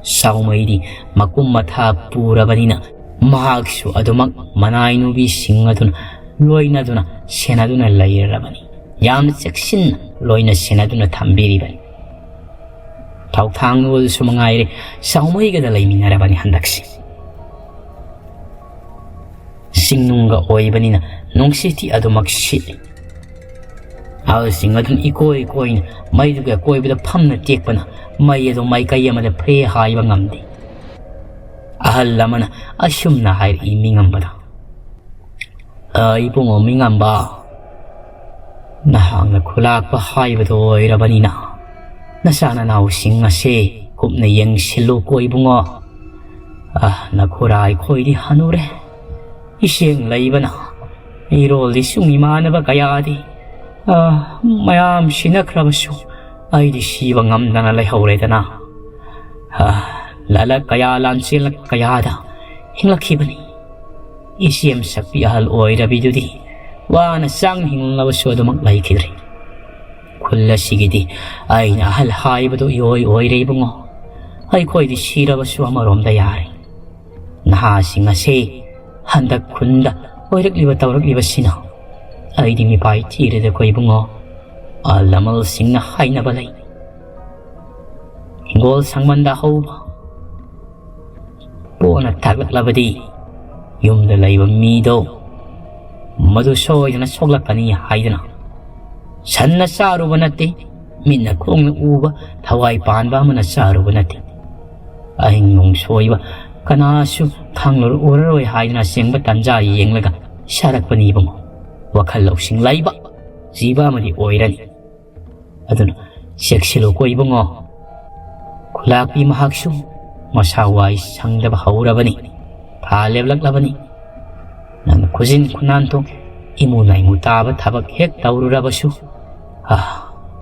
ꯁꯥꯎꯃꯩꯗꯤ ꯃꯀꯨꯝ ꯃꯊꯥ ꯄꯨꯔꯕꯅꯤꯅ ꯃꯍꯥꯛꯁꯨ ꯑꯗꯨꯃꯛ ꯃꯅꯥꯏꯅꯨꯕꯤꯁꯤꯡ ꯑꯗꯨꯅ ꯂꯣꯏꯅꯗꯨꯅ ꯁꯦꯟꯅꯗꯨꯅ ꯂꯩꯔꯕꯅꯤ꯫ ꯌꯥꯝꯅ ꯆꯦꯛꯁꯤꯟꯅ ꯂꯣꯏꯅ ꯁꯦꯟꯅꯗꯨꯅ ꯊꯝꯕꯤꯔꯤꯕꯅꯤ꯫ ꯊꯥꯎꯊꯥꯡ ꯅꯣꯜꯁꯨ ꯃꯉꯥꯏꯔꯦ, ꯁꯥꯎꯃꯩꯒꯗ ꯂꯩꯃꯤꯟꯅꯔꯕꯅꯤ ꯍꯟꯗꯛꯁꯤ꯫ ꯆꯤꯡꯅꯨꯡꯒ ꯑꯣꯏꯕꯅꯤꯅ ꯅꯨꯡꯁꯤꯠꯇꯤ ꯑꯗꯨꯃꯛ ꯁꯤꯠꯂꯤ꯫ ꯑꯍꯜꯁꯤꯡ ꯑꯗꯨꯅ ꯏꯀꯣꯏ ꯀꯣꯏꯅ ꯃꯩꯗꯨꯒꯤ ꯑꯀꯣꯏꯕꯗ ꯐꯝꯅ ꯇꯦꯛꯄꯅ ꯃꯩ ꯑꯗꯨ ꯃꯥꯏꯀꯩ ꯑꯃꯗ ꯐ꯭ꯔꯦ ꯍꯥꯏꯕ ꯉꯝꯗꯦ꯫ ꯑꯍꯜ ꯑꯃꯅ ꯑꯁꯨꯝꯅ ꯍꯥꯏꯔꯛꯏ ꯃꯤꯉꯝꯕꯗ, "ꯑ, ꯏꯕꯨꯡꯉꯣ ꯃꯤꯉꯝꯕ, ꯅꯍꯥꯛꯅ ꯈꯨꯂꯥꯛꯄ ꯍꯥꯏꯕꯗꯨ ꯑꯣꯏꯔꯕꯅꯤꯅ ꯅꯆꯥ ꯅꯅꯥꯎꯁꯤꯡ ꯑꯁꯦ ꯀꯨꯞꯅ ꯌꯦꯡꯁꯤꯜꯂꯨꯀꯣ ꯏꯕꯨꯡꯉꯣ꯫ ꯑ, ꯅꯈꯨꯔꯥ ꯑꯩꯈꯣꯏꯗꯤ ꯍꯅꯨꯔꯦ꯫ ꯏꯆꯦꯡ ꯂꯩꯕꯅ ꯏꯔꯣꯜꯗꯤ ꯁꯨꯡ ꯏꯃꯥꯟꯅꯕ ꯀꯌꯥꯗꯤ, ꯑ, ꯃꯌꯥꯝ ꯁꯤꯅꯈ꯭ꯔꯕꯁꯨ ꯑꯩꯗꯤ ꯁꯤꯕ ꯉꯝꯗꯅ ꯂꯩꯍꯧꯔꯦꯗꯅ꯫ ꯑ, ꯂꯥꯂꯛ ꯀꯌꯥ ꯂꯥꯟꯆꯦꯜ ꯀꯌꯥꯗ ꯍꯤꯡꯂꯛꯈꯤꯕꯅꯤ꯫ ꯏꯆꯦꯝ ꯁꯛꯄꯤ ꯑꯍꯜ ꯑꯣꯏꯔꯕꯤꯗꯨꯗꯤ ꯋꯥꯅ ꯆꯥꯡꯅ ꯍꯤꯡꯂꯕꯁꯨ ꯑꯗꯨꯃꯛ ꯂꯩꯈꯤꯗ꯭ꯔꯦ꯫ ꯈꯨꯜ ꯑꯁꯤꯒꯤꯗꯤ ꯑꯩꯅ ꯑꯍꯜ ꯍꯥꯏꯕꯗꯨ ꯏꯑꯣꯏ ꯑꯣꯏꯔꯦ ꯏꯕꯨꯡꯉꯣ꯫ ꯑꯩꯈꯣꯏꯗꯤ ꯁꯤꯔꯕꯁꯨ ꯑꯃꯔꯣꯝꯗ ꯌꯥꯔꯦ꯫ ꯅꯍꯥꯁꯤꯡ ꯑꯁꯦ ꯍꯟꯗꯛ ꯈꯨꯟꯗ ꯑꯣꯏꯔꯛꯂꯤꯕ ꯇꯧꯔꯛꯂꯤꯕꯁꯤꯅ ꯑꯩꯗꯤ ꯃꯤꯄꯥꯏ ꯊꯤꯔꯦꯗꯀꯣ ꯏꯕꯨꯡꯉꯣ꯫ ꯑꯍꯜ ꯂꯃꯟꯁꯤꯡꯅ ꯍꯥꯏꯅꯕ ꯂꯩ, ꯍꯤꯡꯒꯣꯜ ꯁꯪꯕꯟꯗ ꯍꯧꯕ ꯄꯣꯠꯅ ꯊꯥꯛꯂꯛꯂꯕꯗꯤ ꯌꯨꯝꯗ ꯂꯩꯕ ꯃꯤꯗꯣ ꯃꯗꯨ ꯁꯣꯏꯗꯅ ꯁꯣꯛꯂꯛꯀꯅꯤ ꯍꯥꯏꯗꯨꯅ꯫ ꯁꯟꯅ ꯆꯥꯔꯨꯕ ꯅꯠꯇꯦ, ꯃꯤꯠꯅ ꯈꯣꯡꯅ ꯎꯕ ꯊꯋꯥꯏ ꯄꯥꯟꯕ ꯑꯃꯅ ꯆꯥꯔꯨꯕ ꯅꯠꯇꯦ꯫ ꯑꯍꯤꯡ ꯅꯣꯡ ꯁꯣꯏꯕ ꯀꯅꯥꯁꯨ ꯈꯪꯂꯔꯣꯏ ꯎꯔꯔꯣꯏ ꯍꯥꯏꯗꯨꯅ ꯑꯁꯦꯡꯕ ꯇꯟꯖꯥ ꯌꯦꯡꯂꯒ ꯁꯥꯔꯛꯄꯅꯤ ꯏꯕꯨꯡꯉꯣ꯫ ꯋꯥꯈꯜ ꯂꯧꯁꯤꯡ ꯂꯩꯕ ꯖꯤꯕ ꯑꯃꯗꯤ ꯑꯣꯏꯔꯅꯤ꯫ ꯑꯗꯨꯅ "ꯆꯦꯛꯁꯤꯜꯂꯨꯀꯣ ꯏꯕꯨꯡꯉꯣ, ꯈꯨꯂꯥꯛꯄꯤ ꯃꯍꯥꯛꯁꯨ ꯃꯁꯥ ꯋꯥꯏ ꯁꯪꯗꯕ ꯍꯧꯔꯕꯅꯤ꯫ ꯊꯥ ꯂꯦꯞꯂꯛꯂꯕꯅꯤ꯫ ꯅꯪꯅ ꯈꯨꯖꯤꯟ ꯈꯨꯅꯥꯟꯊꯣꯛ ꯏꯃꯨ ꯅꯥꯏꯃꯨ ꯇꯥꯕ ꯊꯕꯛ ꯍꯦꯛ ꯇꯧꯔꯨꯔꯕꯁꯨ, ꯑ,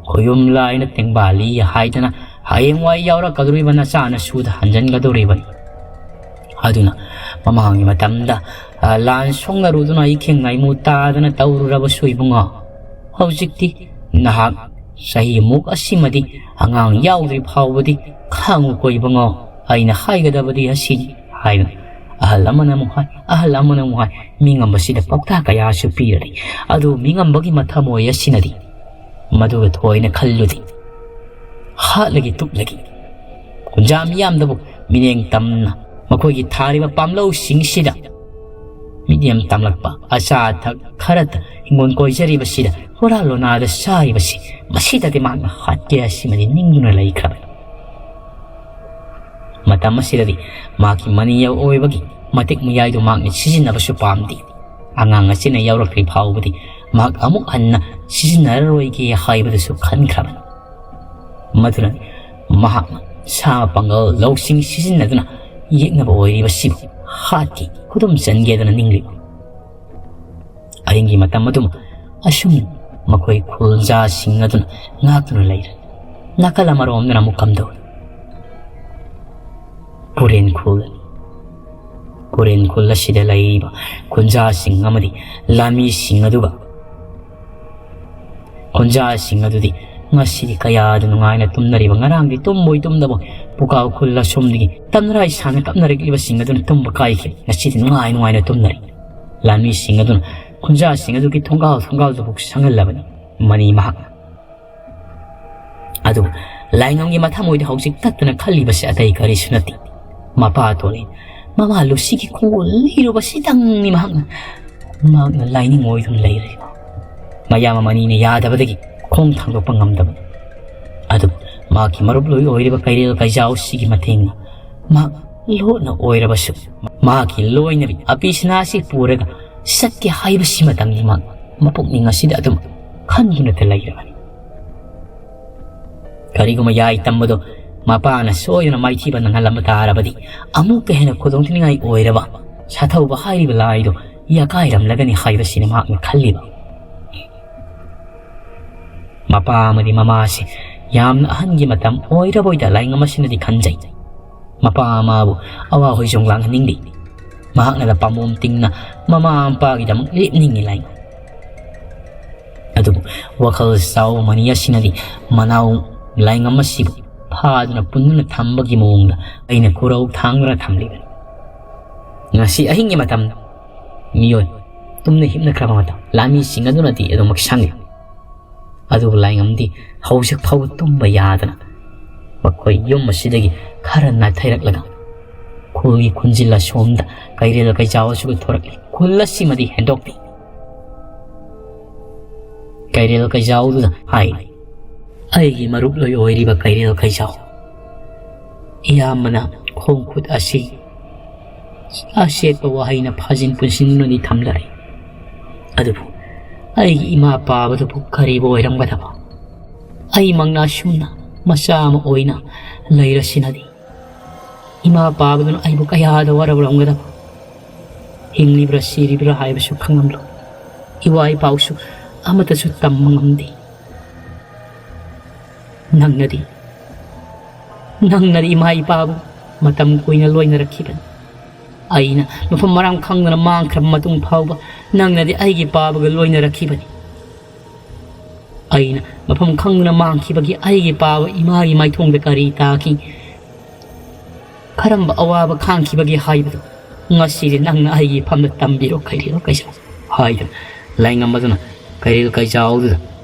ꯈꯣꯌꯨꯝ ꯂꯥꯏꯅ ꯇꯦꯡꯕꯥꯜꯂꯤ ꯍꯥꯏꯗꯅ ꯍꯌꯦꯡꯋꯥꯏ ꯌꯥꯎꯔꯛꯀꯗꯧꯔꯤꯕ ꯅꯆꯥ ꯅꯁꯨꯗ ꯍꯟꯖꯟꯒꯗꯧꯔꯤꯕꯅꯤ꯫ ꯑꯗꯨꯅ ꯃꯃꯥꯡꯒꯤ ꯃꯇꯝꯗ, ꯑ, ꯂꯥꯟ ꯁꯣꯛꯅꯔꯨꯗꯨꯅ ꯏꯈꯦꯡ ꯅꯥꯏꯃꯨ ꯇꯥꯗꯅ ꯇꯧꯔꯨꯔꯕꯁꯨ ꯏꯕꯨꯡꯉꯣ, ꯍꯧꯖꯤꯛꯇꯤ ꯅꯍꯥꯛ ꯆꯍꯤ ꯃꯨꯛ ꯑꯁꯤꯃꯗꯤ ꯑꯉꯥꯡ ꯌꯥꯎꯗ꯭ꯔꯤ ꯐꯥꯎꯕꯗꯤ ꯈꯥꯡꯉꯨꯀꯣ ꯏꯕꯨꯡꯉꯣ, ꯑꯩꯅ ꯍꯥꯏꯒꯗꯕꯗꯤ ꯑꯁꯤꯅꯤ" ꯍꯥꯏꯗꯨꯅ ꯑꯍꯜ ꯑꯃꯅ ꯑꯃꯨꯛ ꯍꯥꯏ, ꯑꯍꯜ ꯑꯃꯅ ꯑꯃꯨꯛ ꯍꯥꯏ, ꯃꯤ ꯉꯝꯕꯁꯤꯗ ꯄꯥꯎꯇꯥꯛ ꯀꯌꯥꯁꯨ ꯄꯤꯔꯔꯤ꯫ ꯑꯗꯨ ꯃꯤ ꯉꯝꯕꯒꯤ ꯃꯊꯃꯣꯏ ꯑꯁꯤꯅꯗꯤ ꯃꯗꯨꯒ ꯊꯣꯏꯅ ꯈꯜꯂꯨꯗꯦ꯫ ꯍꯥꯠꯂꯒꯦ ꯇꯨꯞꯂꯒꯦ꯫ ꯈꯨꯟꯖꯥ ꯃꯤꯌꯥꯝꯗꯕꯨ ꯃꯤꯠꯌꯦꯡ ꯇꯝꯅ ꯃꯈꯣꯏꯒꯤ ꯊꯥꯔꯤꯕ ꯄꯥꯝꯂꯧꯁꯤꯡꯁꯤꯗ ꯃꯤꯠꯌꯦꯡ ꯇꯝꯂꯛꯄ, ꯑꯆꯥ ꯑꯊꯛ ꯈꯔꯇ ꯍꯤꯡꯒꯣꯜ ꯀꯣꯏꯖꯔꯤꯕꯁꯤꯗ ꯍꯨꯔꯥꯟ ꯂꯣꯅꯥꯗ ꯆꯥꯔꯤꯕꯁꯤ, ꯃꯁꯤꯗꯗꯤ ꯃꯍꯥꯛꯅ ꯍꯥꯠꯀꯦ ꯍꯥꯏꯁꯤꯃꯗꯤ ꯅꯤꯡꯗꯨꯅ ꯂꯩꯈ꯭ꯔꯕꯅꯤ꯫ ꯃꯇꯝ ꯑꯁꯤꯗꯗꯤ ꯃꯍꯥꯛꯀꯤ ꯃꯅꯤ ꯑꯣꯏꯕꯒꯤ ꯃꯇꯤꯛ ꯃꯌꯥꯏꯗꯨ ꯃꯍꯥꯛꯅ ꯁꯤꯖꯤꯟꯅꯕꯁꯨ ꯄꯥꯝꯗꯦ꯫ ꯑꯉꯥꯡ ꯑꯁꯤꯅ ꯌꯥꯎꯔꯛꯇ꯭ꯔꯤ ꯐꯥꯎꯕꯗꯤ ꯃꯍꯥꯛ ꯑꯃꯨꯛ ꯍꯟꯅ ꯁꯤꯖꯤꯟꯅꯔꯔꯣꯏꯒꯦ ꯍꯥꯏꯕꯗꯨꯁꯨ ꯈꯟꯈ꯭ꯔꯕꯅꯤ꯫ ꯃꯗꯨꯅ ꯃꯍꯥꯛꯅ ꯁꯥ ꯄꯥꯡꯒꯜ ꯂꯧꯁꯤꯡ ꯁꯤꯖꯤꯟꯅꯗꯨꯅ ꯌꯦꯛꯅꯕ ꯑꯣꯏꯔꯤꯕꯁꯤꯕꯨ ꯍꯥꯠꯀꯦ, ꯈꯨꯗꯨꯝ ꯆꯟꯒꯦꯗꯅ ꯅꯤꯡꯂꯤꯕ꯫ ꯑꯍꯤꯡꯒꯤ ꯃꯇꯝ ꯑꯗꯨꯃ ꯑꯁꯨꯝ ꯃꯈꯣꯏ ꯈꯨꯜꯖꯥꯁꯤꯡ ꯑꯗꯨꯅ ꯉꯥꯛꯇꯨꯅ ꯂꯩꯔꯦ꯫ ꯅꯥꯀꯜ ꯑꯃꯔꯣꯝꯗꯅ ꯑꯃꯨꯛ ꯀꯝꯗꯧꯏ? ꯄꯨꯔꯦꯟ ꯈꯨꯜ꯫ ꯄꯨꯔꯦꯟ ꯈꯨꯜ ꯑꯁꯤꯗ ꯂꯩꯔꯤꯕ ꯈꯨꯟꯖꯥꯁꯤꯡ ꯑꯃꯗꯤ ꯂꯥꯟꯃꯤꯁꯤꯡ ꯑꯗꯨꯒ, ꯈꯨꯟꯖꯥꯁꯤꯡ ꯑꯗꯨꯗꯤ ꯉꯁꯤꯗꯤ ꯀꯌꯥꯗ ꯅꯨꯡꯉꯥꯏꯅ ꯇꯨꯝꯅꯔꯤꯕ, ꯉꯔꯥꯡꯗꯤ ꯇꯨꯝꯕꯣꯏ ꯇꯨꯝꯗꯕꯣꯏ ꯄꯨꯀꯥꯎ ꯈꯨꯜ ꯑꯁꯣꯝꯗꯒꯤ ꯇꯝꯅꯔꯥꯏ ꯁꯥꯟꯅ ꯀꯞꯅꯔꯛꯂꯤꯕꯁꯤꯡ ꯑꯗꯨꯅ ꯇꯨꯝꯕ ꯀꯥꯏꯈꯤ꯫ ꯉꯁꯤꯗꯤ ꯅꯨꯡꯉꯥꯏ ꯅꯨꯡꯉꯥꯏꯅ ꯇꯨꯝꯅꯔꯤ꯫ ꯂꯥꯟꯃꯤꯁꯤꯡ ꯑꯗꯨꯅ ꯈꯨꯟꯖꯥꯁꯤꯡ ꯑꯗꯨꯒꯤ ꯊꯣꯡꯒꯥꯜ ꯊꯣꯡꯒꯥꯜꯗꯨꯕꯨ ꯁꯪꯍꯜꯂꯕꯅꯤ ꯃꯅꯤ ꯃꯍꯥꯛꯅ꯫ ꯑꯗꯨꯕꯨ ꯂꯥꯏꯉꯝꯒꯤ ꯃꯊꯃꯣꯏꯗ ꯍꯧꯖꯤꯛ ꯇꯠꯇꯅ ꯈꯜꯂꯤꯕꯁꯤ ꯑꯇꯩ ꯀꯔꯤꯁꯨ ꯅꯠꯇꯦ꯫ ꯃꯄꯥ ꯇꯣꯜꯂꯤ, ꯃꯃꯥ ꯂꯨꯁꯤꯒꯤ ꯈꯣꯡꯒꯨꯜ ꯂꯤꯔꯨꯕꯁꯤꯗꯪꯅꯤ ꯃꯍꯥꯛꯅ, ꯃꯍꯥꯛꯅ ꯂꯥꯏꯅꯤꯡ ꯑꯣꯏꯗꯨꯅ ꯂꯩꯔꯤꯕ꯫ ꯃꯌꯥꯝ ꯑꯃꯅꯤꯅ ꯌꯥꯗꯕꯗꯒꯤ ꯈꯣꯡ ꯊꯥꯡꯗꯣꯛꯄ ꯉꯝꯗꯕꯅꯤ꯫ ꯑꯗꯨꯕꯨ ꯃꯍꯥꯛꯀꯤ ꯃꯔꯨꯞ ꯂꯣꯏ ꯑꯣꯏꯔꯤꯕ ꯀꯩꯔꯦꯜ ꯀꯩꯖꯥꯎꯁꯤꯒꯤ ꯃꯇꯦꯡꯅ ꯃꯍꯥꯛ ꯂꯣꯠꯅ ꯑꯣꯏꯔꯕꯁꯨ ꯃꯍꯥꯛꯀꯤ ꯂꯣꯏꯅꯕꯤ ꯑꯄꯤꯁꯅꯥꯁꯤ ꯄꯨꯔꯒ ꯆꯠꯀꯦ ꯍꯥꯏꯕꯁꯤꯃꯇꯪꯗꯤ ꯃꯍꯥꯛ ꯃꯄꯨꯛꯅꯤꯡ ꯑꯁꯤꯗ ꯑꯗꯨꯝ ꯈꯟꯗꯨꯅꯇ ꯂꯩꯔꯕꯅꯤ꯫ ꯀꯔꯤꯒꯨꯝꯕ ꯌꯥꯏ ꯇꯝꯕꯗꯣ ꯃꯄꯥꯅ ꯁꯣꯏꯗꯅ ꯃꯥꯏꯊꯤꯕ ꯅꯪꯍꯜꯂꯝꯕ ꯇꯥꯔꯕꯗꯤ, ꯑꯃꯨꯛꯀ ꯍꯦꯟꯅ ꯈꯨꯗꯣꯡꯊꯤꯅꯤꯡꯉꯥꯏ ꯑꯣꯏꯔꯕ ꯁꯥꯊꯧꯕ ꯍꯥꯏꯔꯤꯕ ꯂꯥꯏꯗꯣ ꯌꯥꯀꯥꯏꯔꯝꯂꯒꯅꯤ ꯍꯥꯏꯕꯁꯤꯅꯤ ꯃꯍꯥꯛꯅ ꯈꯜꯂꯤꯕ꯫ ꯃꯄꯥ ꯑꯃꯗꯤ ꯃꯃꯥꯁꯦ ꯌꯥꯝꯅ ꯑꯍꯟꯒꯤ ꯃꯇꯝ ꯑꯣꯏꯔꯕꯣꯏꯗ ꯂꯥꯏꯉꯝ ꯑꯁꯤꯅꯗꯤ ꯈꯟꯖꯩ꯫ ꯃꯄꯥ ꯑꯃꯕꯨ ꯑꯋꯥ ꯍꯣꯏꯖꯣꯡ ꯂꯥꯡꯍꯟꯅꯤꯡꯗꯦ꯫ ꯃꯍꯥꯛꯅ ꯄꯥꯝꯕꯣꯝ ꯇꯤꯡꯅ ꯃꯃꯥ ꯃꯄꯥꯒꯤꯗꯃꯛ ꯂꯦꯞꯅꯤꯡꯉꯤ ꯂꯥꯏꯉꯝ꯫ ꯑꯗꯨꯕꯨ ꯋꯥꯈꯜ ꯆꯥꯎ ꯃꯅꯤ ꯑꯁꯤꯅꯗꯤ ꯃꯅꯥꯎ ꯂꯥꯏꯉꯝ ꯑꯁꯤꯕꯨ ꯐꯥꯗꯨꯅ ꯄꯨꯟꯗꯨꯅ ꯊꯝꯕꯒꯤ ꯃꯑꯣꯡꯗ ꯑꯩꯅ ꯈꯨꯔꯧ ꯊꯥꯡꯗꯨꯅ ꯊꯝꯂꯤꯕꯅꯤ꯫ ꯉꯁꯤ ꯑꯍꯤꯡꯒꯤ ꯃꯇꯝ ꯃꯤꯑꯣꯏ ꯇꯨꯝꯅ ꯍꯤꯞꯅꯈ꯭ꯔꯕ ꯃꯇꯝ, ꯂꯥꯟꯃꯤꯁꯤꯡ ꯑꯗꯨꯅꯗꯤ ꯑꯗꯨꯃꯛ ꯁꯪꯏ꯫ ꯑꯗꯨꯕꯨ ꯂꯥꯏꯉꯝꯗꯤ ꯍꯧꯖꯤꯛ ꯐꯥꯎꯕ ꯇꯨꯝꯕ ꯌꯥꯗꯅ ꯃꯈꯣꯏ ꯌꯨꯝ ꯑꯁꯤꯗꯒꯤ ꯈꯔ ꯅꯥꯊꯩꯔꯛꯂꯒ ꯈꯨꯜꯒꯤ ꯈꯨꯟꯖꯤꯜ ꯑꯁꯣꯝꯗ ꯀꯩꯔꯦꯜ ꯀꯩꯖꯥꯎ ꯑꯁꯤꯕꯨ ꯊꯣꯔꯛꯂꯤ꯫ ꯈꯨꯜ ꯑꯁꯤꯃꯗꯤ ꯍꯦꯟꯗꯣꯛꯂꯤ꯫ ꯀꯩꯔꯦꯜ ꯀꯩꯖꯥꯎꯗꯨꯗ ꯍꯥꯏꯔꯤ, "ꯑꯩꯒꯤ ꯃꯔꯨꯞ ꯂꯣꯏ ꯑꯣꯏꯔꯤꯕ ꯀꯩꯔꯦꯜ ꯀꯩꯖꯥꯎ, ꯏꯌꯥꯝꯕꯅ ꯈꯣꯡ ꯈꯨꯠ ꯑꯁꯤ ꯑꯁꯦꯠꯄ ꯋꯥꯍꯩꯅ ꯐꯥꯖꯤꯟ ꯄꯨꯟꯁꯤꯟꯗꯨꯅꯗꯤ ꯊꯝꯂꯔꯦ꯫ ꯑꯗꯨꯕꯨ ꯑꯩꯒꯤ ꯏꯃꯥ ꯄꯥꯕꯗꯨꯕꯨ ꯀꯔꯤꯕꯨ ꯑꯣꯏꯔꯝꯒꯗꯕ? ꯑꯩ ꯃꯪꯅꯥ ꯁꯨꯝꯅ ꯃꯆꯥ ꯑꯃ ꯑꯣꯏꯅ ꯂꯩꯔꯁꯤꯅꯗꯤ ꯏꯃꯥ ꯄꯥꯕꯗꯨꯅ ꯑꯩꯕꯨ ꯀꯌꯥꯗ ꯋꯥꯔꯧꯔꯝꯒꯗꯕ? ꯍꯤꯡꯂꯤꯕ꯭ꯔꯥ ꯁꯤꯔꯤꯕ꯭ꯔꯥ ꯍꯥꯏꯕꯁꯨ ꯈꯪꯂꯝꯂꯣꯏ꯫ ꯏꯋꯥ ꯏꯄꯥꯎꯁꯨ ꯑꯃꯠꯇꯁꯨ ꯇꯝꯕ ꯉꯝꯗꯦ꯫ ꯅꯪꯅꯗꯤ, ꯅꯪꯅꯗꯤ ꯏꯃꯥ ꯏꯄꯥꯕꯨ ꯃꯇꯝ ꯀꯨꯏꯅ ꯂꯣꯏꯅꯔꯛꯈꯤꯕꯅꯤ꯫ ꯑꯩꯅ ꯃꯐꯝ ꯃꯔꯥꯡ ꯈꯪꯗꯅ ꯃꯥꯡꯈ꯭ꯔꯕ ꯃꯇꯨꯡ ꯐꯥꯎꯕ ꯅꯪꯅꯗꯤ ꯑꯩꯒꯤ ꯄꯥꯕꯒ ꯂꯣꯏꯅꯔꯛꯈꯤꯕꯅꯤ꯫ ꯑꯩꯅ ꯃꯐꯝ ꯈꯪꯗꯅ ꯃꯥꯡꯈꯤꯕꯒꯤ ꯑꯩꯒꯤ ꯄꯥꯕ ꯏꯃꯥꯒꯤ ꯃꯥꯏꯊꯣꯡꯗ ꯀꯔꯤ ꯇꯥꯈꯤ? ꯀꯔꯝꯕ ꯑꯋꯥꯕ ꯈꯥꯡꯈꯤꯕꯒꯦ ꯍꯥꯏꯕꯗꯨ ꯉꯁꯤꯗꯤ ꯅꯪꯅ ꯑꯩꯒꯤ ꯏꯐꯝꯗ ꯇꯝꯕꯤꯔꯣ, ꯀꯩꯔꯦꯜ ꯀꯩꯖꯥꯎ" ꯍꯥꯏꯗꯨꯅ ꯂꯥꯏꯉꯝ ꯑꯗꯨꯅ ꯀꯩꯔꯦꯜ ꯀꯩꯖꯥꯎꯗꯨꯗ